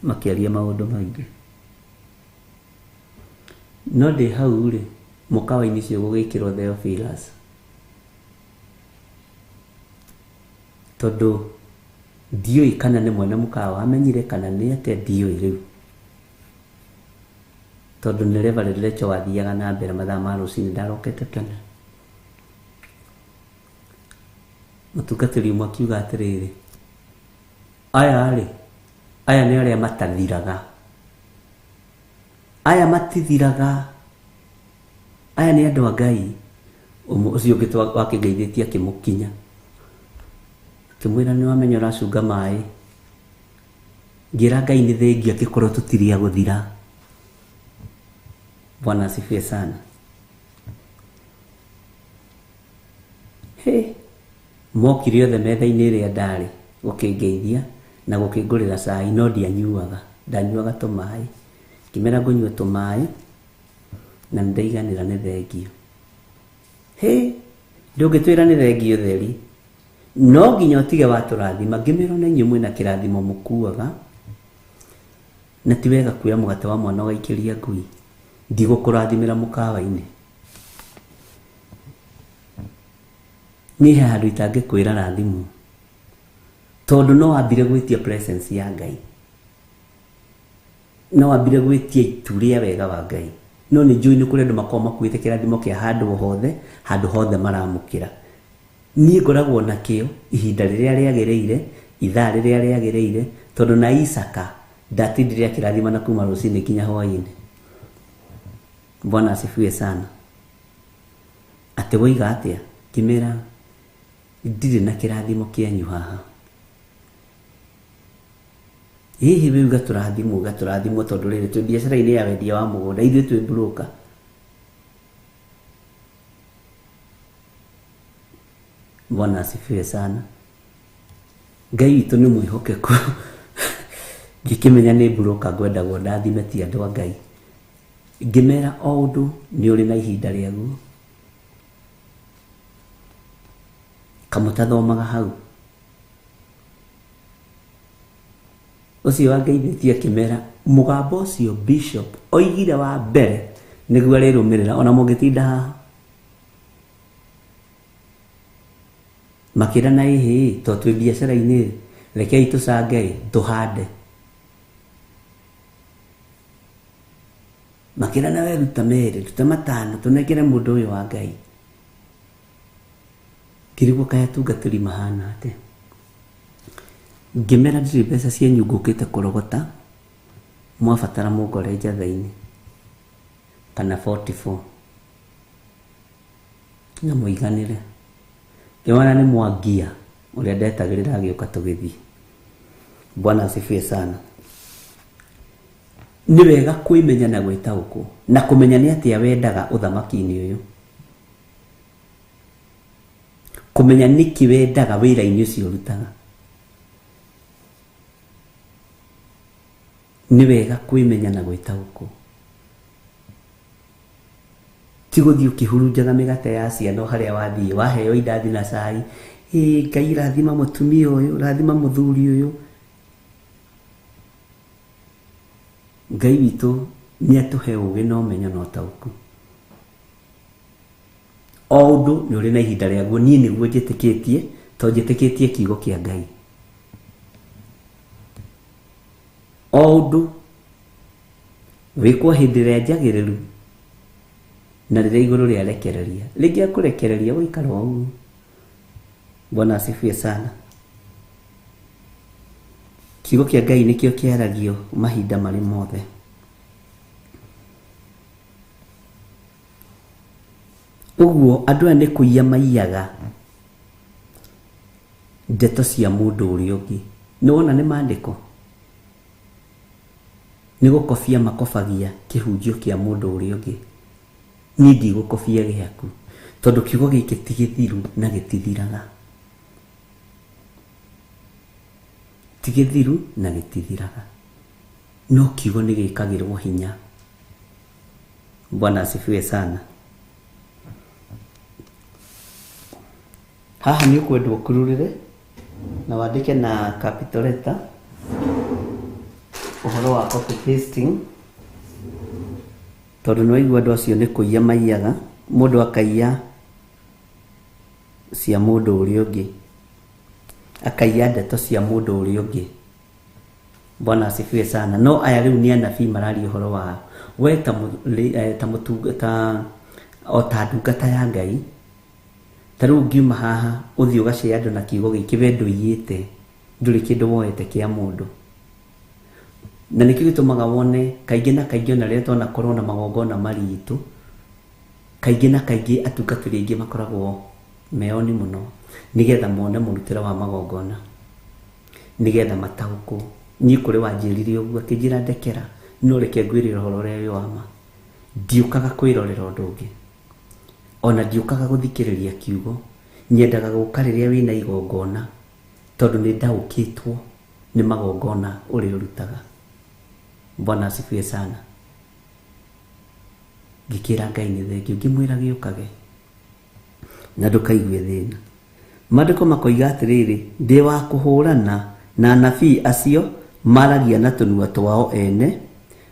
D: makĩaria maũndũ maingĩ. No ndĩ hau rĩ, mũkawa-inĩ ũcio gũgĩkĩrwo Theophilus. Tondũ ndiũĩ kana nĩ mwene mũkawa amenyire kana nĩ atĩa, ndiũĩ rĩu. Tondũ nĩ Reverend Lecho wathiaga na mbere mathaa ma rũcinĩ ndarokete tene. Mũtungatĩri ũmwe akiuga atĩrĩrĩ, aya rĩ, aya nĩ arĩa matathiraga, aya matithiraga, aya nĩ andũ a Ngai. Ũmwe ũcio ũngĩ wakĩngeithĩtie akĩmũkinya, akĩmwĩra nĩ wamenya ũracunga maĩ. Ngĩra Ngai nĩ thengiũ angĩkorwo tũtirĩ a gũthira. Bwana asifiwe sana. He, mokire othe metha-inĩ ĩrĩa ndarĩ gũkĩngeithia na gũkĩngũrĩra cai, no ndianyuaga, ndanyuaga tũmaĩ. Ngĩmera ngũnyua tũmaĩ na nĩndaiganĩra nĩ thengiũ. He, ndũngĩtwĩra nĩ thengiũ theri, no nginya ũtige watũrathima. Ngĩmera ona inyuĩ mwĩna kĩrathimo mũkuaga, na ti wega kuoya mũgate wa mwana ũgaikĩria ngui. Ndigũkũrathimĩra mũkawa-inĩ. Niĩ he handũ itangĩkwĩra rathimwo, tondũ no wambire gwĩtia presence ya Ngai, no wambire gwĩtia itu rĩa wega wa Ngai. No nĩ njũĩ nĩ kũrĩ andũ makoragwo makuĩte kĩrathimo kĩa handũ hothe, handũ hothe maramũkĩra. Niĩ ngoragwo nakĩo ihinda rĩrĩa rĩagĩrĩire, ithaa rĩrĩa rĩagĩrĩire, tondũ na Isaka ndatindire akĩrathima na kuma rũcinĩ nginya hwaĩ-inĩ. Bwana asifiwe sana. Atĩ woiga atĩa? Ngĩmera ndirĩ na kĩrathimo kĩanyu haha. Hihi rĩu gatũrathimwo, gatũrathimwo tondũ rĩrĩ twĩ biacara-inĩ ya wendia wa mũgũnda, ithuĩ twĩ broker. Bwana asifiwe sana. Ngai witũ nĩ mwĩhokeku. Ngĩkĩmenya nĩ broker ngwendagwo ndathime ti andũ a Ngai. Ngĩmera o ũndũ nĩ ũrĩ na ihinda rĩaguo. Kamũtathomaga hau. Ũcio wangeithĩtie akĩmera mũgambo ũcio bishop oigire wa mbere nĩguo arĩrũmĩrĩra ona mũngĩtinda haha. Makĩra na ĩhĩ, to twĩ biacara-inĩ, rekei tũcange tũhande. Makĩra na we ruta merĩ, ruta matano, tũnengere mũndũ ũyũ wa Ngai. Ngĩrigwo kaĩ atungatĩri mahana atĩa. Ngĩmera ndirĩ mbeca cianyu ngũkĩte kũrogota, mwabatara mũngore njatha-inĩ kana 44 na mũiganĩre. Ngĩmera nĩ mwangia ũrĩa ndetagĩrĩra agĩũka tũgĩthiĩ. Bwana asifiwe sana. Nĩ wega kwĩmenya na gwĩtaũkwo na kũmenya nĩ atĩa wendaga ũthamaki-inĩ ũyũ, kũmenya nĩkĩ wendaga wĩra-inĩ ũcio ũrutaga. Nĩ wega kwĩmenya na gwĩtaũkwo, ti gũthiĩ ũkĩhurunjaga mĩgate ya ciana o harĩa wathiĩ, waheo indathi na cai, ĩ Ngai rathima mũtumia ũyũ, rathima mũthuri ũyũ. Ngai witũ nĩ atũhe ũgĩ na ũmenyo na ũtaũku. O ũndũ nĩ ũrĩ na ihinda rĩaguo. Niĩ nĩguo njĩtĩkĩtie, to njĩtĩkĩtie kiugo kĩa Ngai. O ũndũ wĩkwo hĩndĩ ĩrĩa njagĩrĩru na rĩrĩa igũrũ rĩarekereria. Rĩngĩ akũrekereria ũgaikara o ũguo. Bwana asifiwe sana. Kiugo kĩa Ngai nĩkĩo kĩaragio mahinda marĩ mothe. Ũguo andũ aya nĩ kũiya maiyaga ndeto cia mũndũ ũrĩa ũngĩ. Nĩ wona nĩ maandĩko, nĩ gũkobia makobagia kĩhunjio kĩa mũndũ ũrĩa ũngĩ. Niĩ ndigũkobia gĩaku, tondũ kiugo gĩkĩ ti gĩthiru na gĩtithiraga. Ti gĩthiru na gĩtithiraga, no kiugo nĩ gĩkagĩrwo hinya. Bwana asifiwe sana. Haha nĩ ũkwendwo ũkururĩre na wandĩke na capital letter ũhoro wa copy pasting, tondũ nĩ waigua andũ acio nĩ kũiya maiyaga, mũndũ akaiya cia mũndũ ũrĩa ũngĩ, akaiya ndeto cia mũndũ ũrĩa ũngĩ. Bwana asifiwe sana. No aya rĩu nĩ anabii mararia ũhoro wao. We ta ta mũtunga, ta o ta ndungata ya Ngai, Ta rĩu ũngiuma haha ũthiĩ ũgacee andũ na kiugo gĩkĩ, we ndũiyĩte, ndũrĩ kĩndũ woete kĩa mũndũ. Na nĩkĩo gĩtũmaga wone kaingĩ na kaingĩ ona rĩrĩa twanakorwo na magongona maritũ, kaingĩ na kaingĩ atungatĩri aingĩ makoragwo meoni mũno nĩgetha mone mũrutĩre wa magongona, nĩgetha mataũkwo. Niĩ kũrĩ wanjĩrire ũguo akĩnjĩra ndekera, no reke ngwĩrĩre ũhoro ũrĩa wĩ wa ma. Ndiũkaga kwĩrorera ũndũ ũngĩ, ona ndiũkaga gũthikĩrĩria kiugo, nyendaga gũka rĩrĩa wĩna igongona, tondũ nĩ ndaũkĩtwo nĩ magongona ũrĩa ũrutaga. Bwana asifiwe sana. Ngĩkĩra Ngai nĩ thengiũ, ngĩmwĩra gĩũkage na ndũkaigue thĩna. Maandĩko makoiga atĩrĩrĩ, ndĩ wa kũhũrana na anabii acio maragia na tũnua twao ene,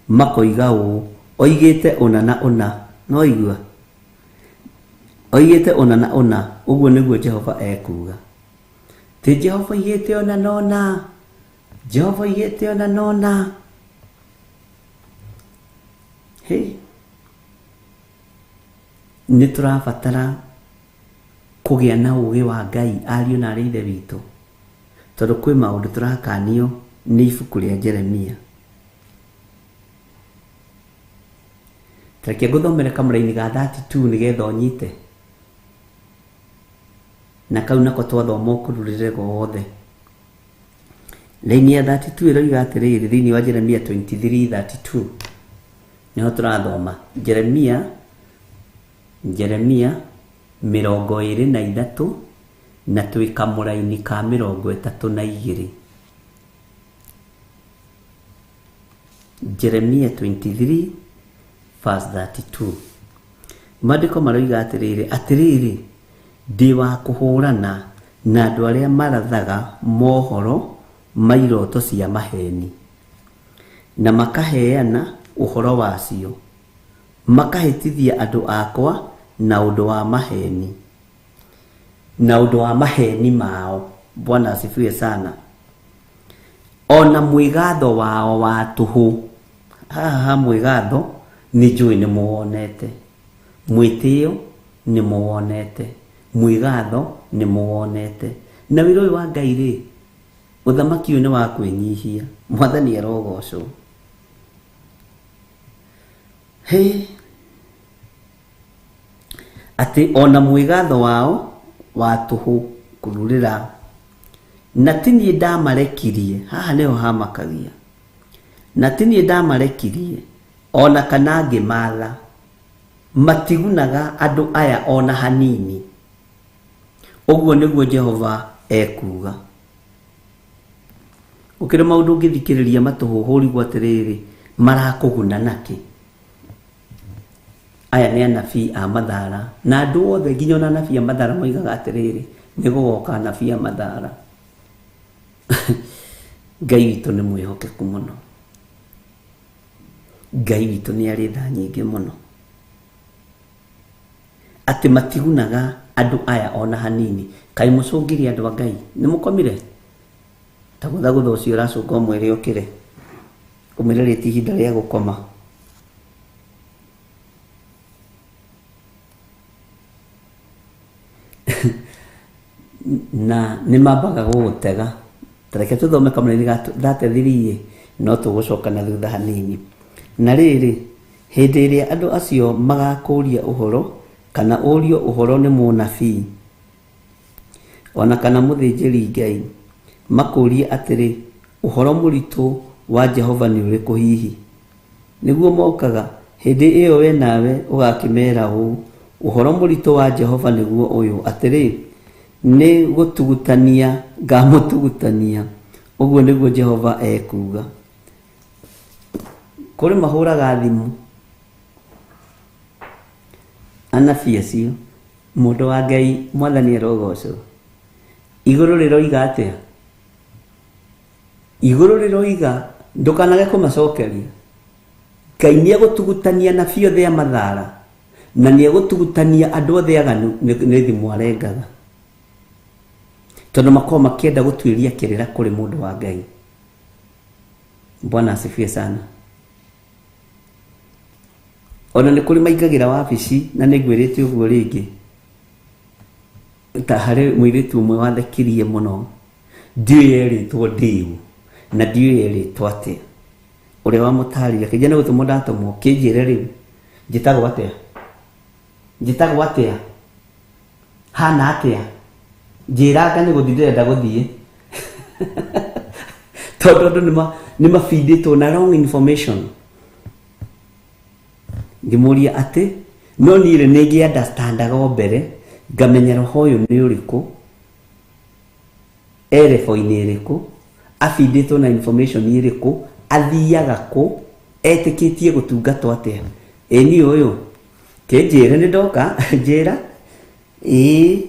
D: makoiga ũũ, oigĩte ũna na ũna. No igua? Oigĩte ũna na ũna, ũguo nĩguo Jehova ekuuga. Ti Jehova oigĩte ũna na ũna, Jehova oigĩte ũna na ũna. Hey. Nĩ tũrabatara kũgĩa na ũũgĩ wa Ngai ariũ na arĩ ithe witũ, tondũ kwĩ maũndũ tũrakanio nĩ ibuku rĩa Jeremia. Reke ngũthomere kamũraini ga 32 nĩgetha ũnyite. Na kau nako twathoma ũkururĩre gothe. Raini ya 32 ĩroiga atĩrĩrĩ thĩinĩ wa Jeremia 23:32 nĩho tũrathoma. Jeremia, Jeremia 23 na twĩ kamũraini ka 32. Jeremia 23 verse 32. Maandĩko maroiga atĩrĩrĩ, atĩrĩrĩ, ndĩ wa kũhũrana na andũ arĩa marathaga mohoro ma iroto cia maheni, na makaheana ũhoro wacio, makahĩtithia andũ akwa na ũndũ wa maheni, na ũndũ wa maheni mao. Bwana asifiwe sana. Ona mwĩgatho wao wa tũhũ. Haha ha mwĩgatho nĩ njũĩ nĩ mũwonete, mwĩtĩo nĩ mũwonete, mwĩgatho nĩ mũwonete. Na wĩra ũyũ wa Ngai rĩ, ũthamaki ũyũ nĩ wa kwĩnyihia. Mwathani arogocwo. Hĩ, atĩ ona mwĩgatho wao wa tũhũ kũrurĩra, na ti niĩ ndamarekirie. Haha nĩho hamakagia. Na ti niĩ ndamarekirie ona kana ngĩmatha, matigunaga andũ aya ona hanini. Ũguo nĩguo Jehova ekuuga. Gũkĩrĩ maũndũ ũngĩthikĩrĩria matũhũhũ ũrigwo atĩrĩrĩ, marakũguna nakĩ? Aya nĩ anabii a mathara, na andũ othe nginya ona anabii a mathara moigaga atĩrĩrĩ, nĩ gũgoka anabii a mathara. Ngai witũ nĩ mwĩhokeku mũno. Ngai witũ nĩ arĩ tha nyingĩ mũno. Atĩ matigunaga andũ aya ona hanini. Kaĩ mũcũngire andũ a Ngai? Nĩ mũkomire? Ta gũthagũtha ũcio ũracũnga ũmwĩre ũkĩre. Ũmwĩre rĩti ihinda rĩa gũkoma. Na nĩ mambaga gũgũtega. Ta reke tũthome kamũraini ga 33 no tũgũcoka na thutha hanini. Na rĩrĩ, hĩndĩ ĩrĩa andũ acio magakũũria ũhoro kana ũrio ũhoro nĩ mũnabii ona kana mũthĩnjĩri Ngai, makũũrie atĩrĩ, ũhoro mũritũ wa Jehova nĩ ũrĩkũ hihi? Nĩguo mokaga, hĩndĩ ĩyo we nawe ũgakĩmeera ũũ, ũhoro mũritũ wa Jehova nĩguo ũyũ, atĩrĩ, nĩ gũtugutania ngamũtugutania. Ũguo nĩguo Jehova ekuuga. Kũrĩ mahũraga thimũ anabii acio, mũndũ wa Ngai mwathani arogocwo. Igũrũ rĩroiga atĩa? Igũrũ rĩroiga ndũkanage kũmacokeria. Ngai nĩ egũtugutania anabii othe a mathara, na nĩ egũtugutania andũ othe aganu nĩ thimũ arengaga. Tondũ makoragwo makĩenda gũtuĩria kĩrĩra kũrĩ mũndũ wa Ngai. Bwana asifiwe sana. Ona nĩ kũrĩ maingagĩra wabici, na nĩ ngwĩrĩte ũguo rĩngĩ. Ta harĩ mũirĩtu ũmwe wathekirie mũno, ndiũĩ erĩtwo ndĩũ na ndiũĩ erĩtwo atĩa. Ũrĩa wamũtarire akĩnjĩra nĩ gũtũmwo ndatũmwo, kĩnjĩre rĩu njĩtagwo atĩa, njĩtagwo atĩa, hana atĩa, njĩranga nĩ gũthiĩ ndĩrenda gũthiĩ. Tondũ andũ nĩ mabindĩtwo na wrong information. Ngĩmũria atĩ no niĩ rĩ nĩ ngĩ understandaga o mbere ngamenya roho ũyũ nĩ ũrĩkũ, e level-inĩ ĩrĩkũ, abindĩtwo na information ĩrĩkũ, athiaga kũ, etĩkĩtie gũtungatwo atĩa. Ĩ niĩ ũyũ kĩnjĩre nĩ ndoka njĩra ĩĩ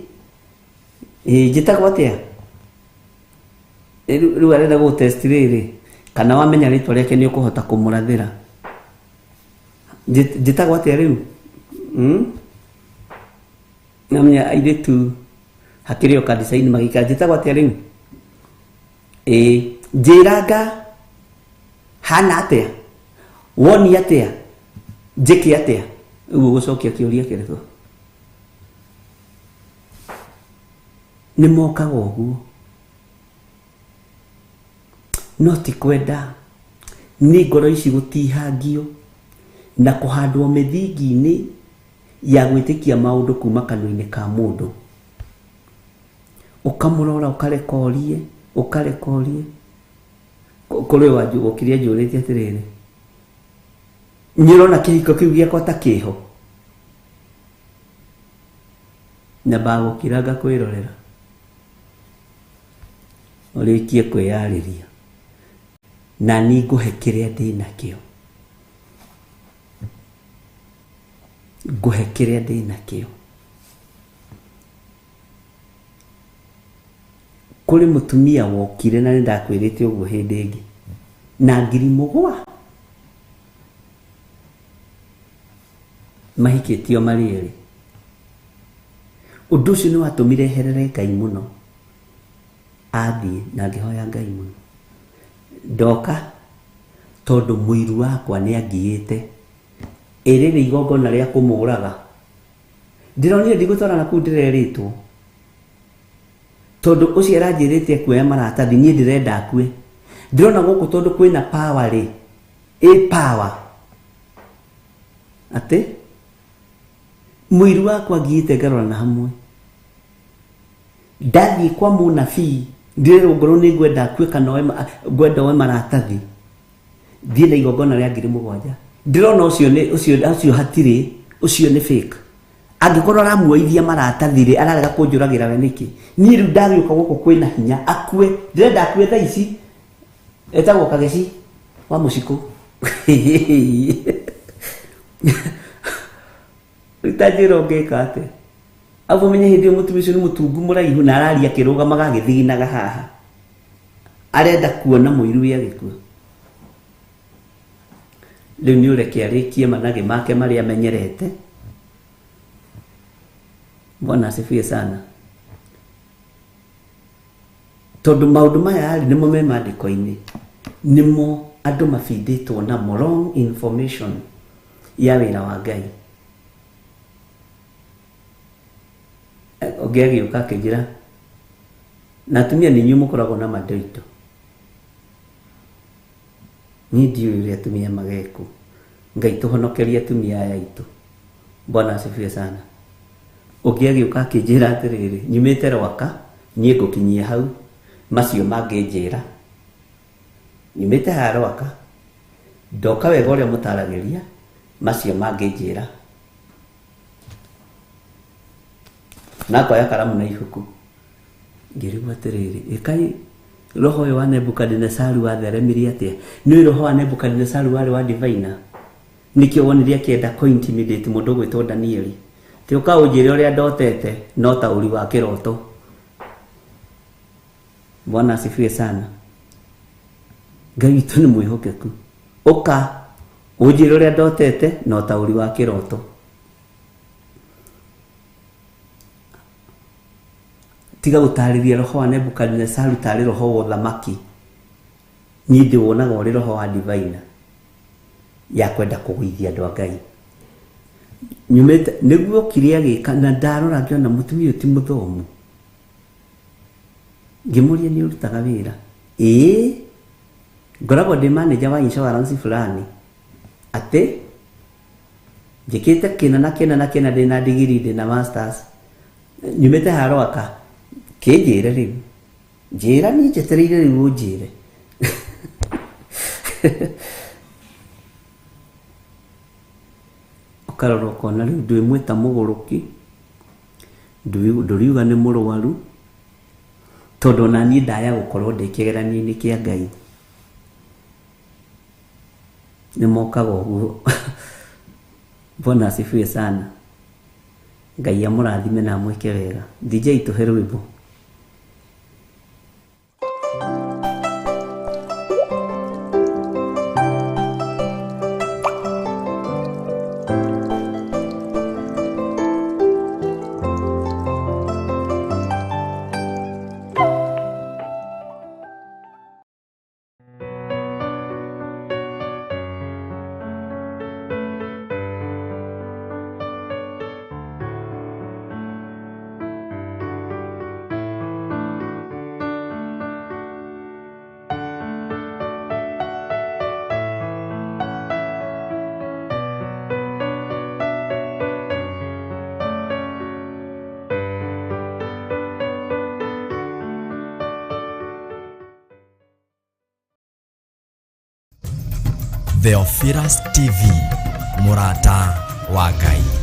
D: ĩĩ njĩtagwo atĩa. Rĩu arenda gũ test rĩrĩ kana wamenya rĩtwa rĩake nĩ ũkũhota kũmũrathĩra. Njĩtagwo atĩa rĩu? Namenya airĩtu hakĩrĩ o kanitha-inĩ magĩikara, njĩtagwo atĩa rĩu? Ĩĩ njĩranga hana atĩa, woni atĩa, njĩke atĩa? Ũguo gũcokia kĩũria kĩrĩkũ? Nĩ mokaga ũguo, no ti kwenda, nĩ ngoro ici gũtihangio na kũhandwo mĩthingi-inĩ ya gwĩtĩkia maũndũ kuma kanua-inĩ ka mũndũ. Ũkamũrora ũkarekorie, ũkarekorie. Kũrĩ wokire anjũrĩtie atĩrĩrĩ, nĩ ũrona kĩhiko kĩu gĩakwa ta kĩho? Nyambaga gũkira ngakwĩrorera ũrĩkie kwĩyarĩria, na niĩ ngũhe kĩrĩa ndĩnakĩo, ngũhe kĩrĩa ndĩnakĩo. Kũrĩ mũtumia wokire na nĩ ndakwĩrĩte ũguo hĩndĩ ĩngĩ na 7,000 mahikĩtio marĩ erĩ. Ũndũ ũcio nĩ watũmire herere Ngai mũno, athiĩ na ngĩhoya Ngai mũno. Ndoka tondũ mũiru wakwa nĩ angiĩte ĩrĩrĩ igongona rĩa kũmũraga. Ndĩronire ndigũtwara na kũu ndĩrerĩtwo, tondũ ũcio aranjĩrĩte akuoya maratathi, niĩ ndĩrenda akue. Ndĩrona gũkũ tondũ kwĩna power rĩ, ĩ power atĩ mũiru wakwa ngiĩte ngarora na hamwe. Ndathiĩ kwa mũnabii ndĩrerwo ngorwo nĩ ngwenda akue kana ngwenda oe maratathi, thiĩ na igongona rĩa 7,000. Ndĩrona ũcio nĩ ũcio, ũcio hatirĩ, ũcio nĩ fake. Angĩkorwo aramuoithia maratathi rĩ, ararega kũnjũragĩra we nĩkĩ? Niĩ rĩu ndagĩũka gũkũ kwĩna hinya akue, ndĩrenda akue thaa ici. Etagwo Kageci wa Mũcikũ. Rĩu ta njĩra ũngĩka atĩa? Abu menye hĩndĩ ĩyo mũtumia ũcio nĩ mũtungu mũraihu na araria akĩrũgamaga agĩthiginaga haha, arenda kuona mũiru we agĩkua. Rĩu nĩ ũreke arĩkie managĩ make marĩa amenyerete. Bwana asifiwe sana. Tondũ maũndũ maya rĩ nĩmo me maandĩko-inĩ, nĩmo andũ mabindĩtwo namo wrong information ya wĩra wa Ngai. Ũngĩ agĩũka akĩnjĩra, na atumia nĩ inyuĩ mũkoragwo na mandoito. Niĩ ndiũĩ ũrĩa atumia magekwo. Ngai tũhonokerie atumia aya aitũ. Bwana asifiwe sana. Ũngĩ agĩũka akĩnjĩra atĩrĩrĩ, nyumĩte Rwaka, niĩ ngũkinyia hau, macio mangĩnjĩra. Nyumĩte haha Rwaka, ndoka wega ũrĩa mũtaragĩria, macio mangĩnjĩra. Na ngoya karamu na ibuku. Ngĩrigwo atĩrĩrĩ, ĩkai roho ũyũ wa Nebukadinesaru watheremirie atĩa? Nĩ roho wa Nebukadinesaru warĩ wa diviner. Nĩkĩo wonire akĩenda kũ-intimidate mũndũ ũgwĩtwo Danieli. Ti ũka ũnjĩre ũrĩa ndotete, no ta ũri wa kĩroto. Bwana asifiwe sana. Ngai witũ nĩ mwĩhokeku. Ũka ũnjĩre ũrĩa ndotete, no ta ũri wa kĩroto. Tiga gũtarĩria roho wa Nebukadinesaru tarĩ roho wa ũthamaki. Niĩ ndĩwonaga ũrĩ roho wa diviner ya kwenda kũgũithia andũ a Ngai. Nyumĩte nĩguo okire agĩka na ndarora ngĩona mũtumia ũyũ ti mũthomu. Ngĩmũria nĩ ũrutaga wĩra? Ĩĩ, ngoragwo ndĩ manager wa insurance fulani. Atĩ njĩkĩte kĩna na kĩna na kĩna, ndĩna degree, ndĩna masters, nyumĩte haha Rwaka. Kĩnjĩre rĩu, njĩra niĩ njetereire rĩu ũnjĩre. Ũkarora ũkona rĩu ndwĩmwĩta mũgũrũki, ndũriuga nĩ mũrwaru, tondũ ona niĩ ndaya gũkorwo ndĩ kĩgeranio-inĩ kĩa Ngai. Nĩ mokaga ũguo. Bwana asifiwe sana. Ngai amũrathime na amwĩke wega. DJ tũhe rwĩmbo.
A: Theophilus TV, mũrata wa Ngai.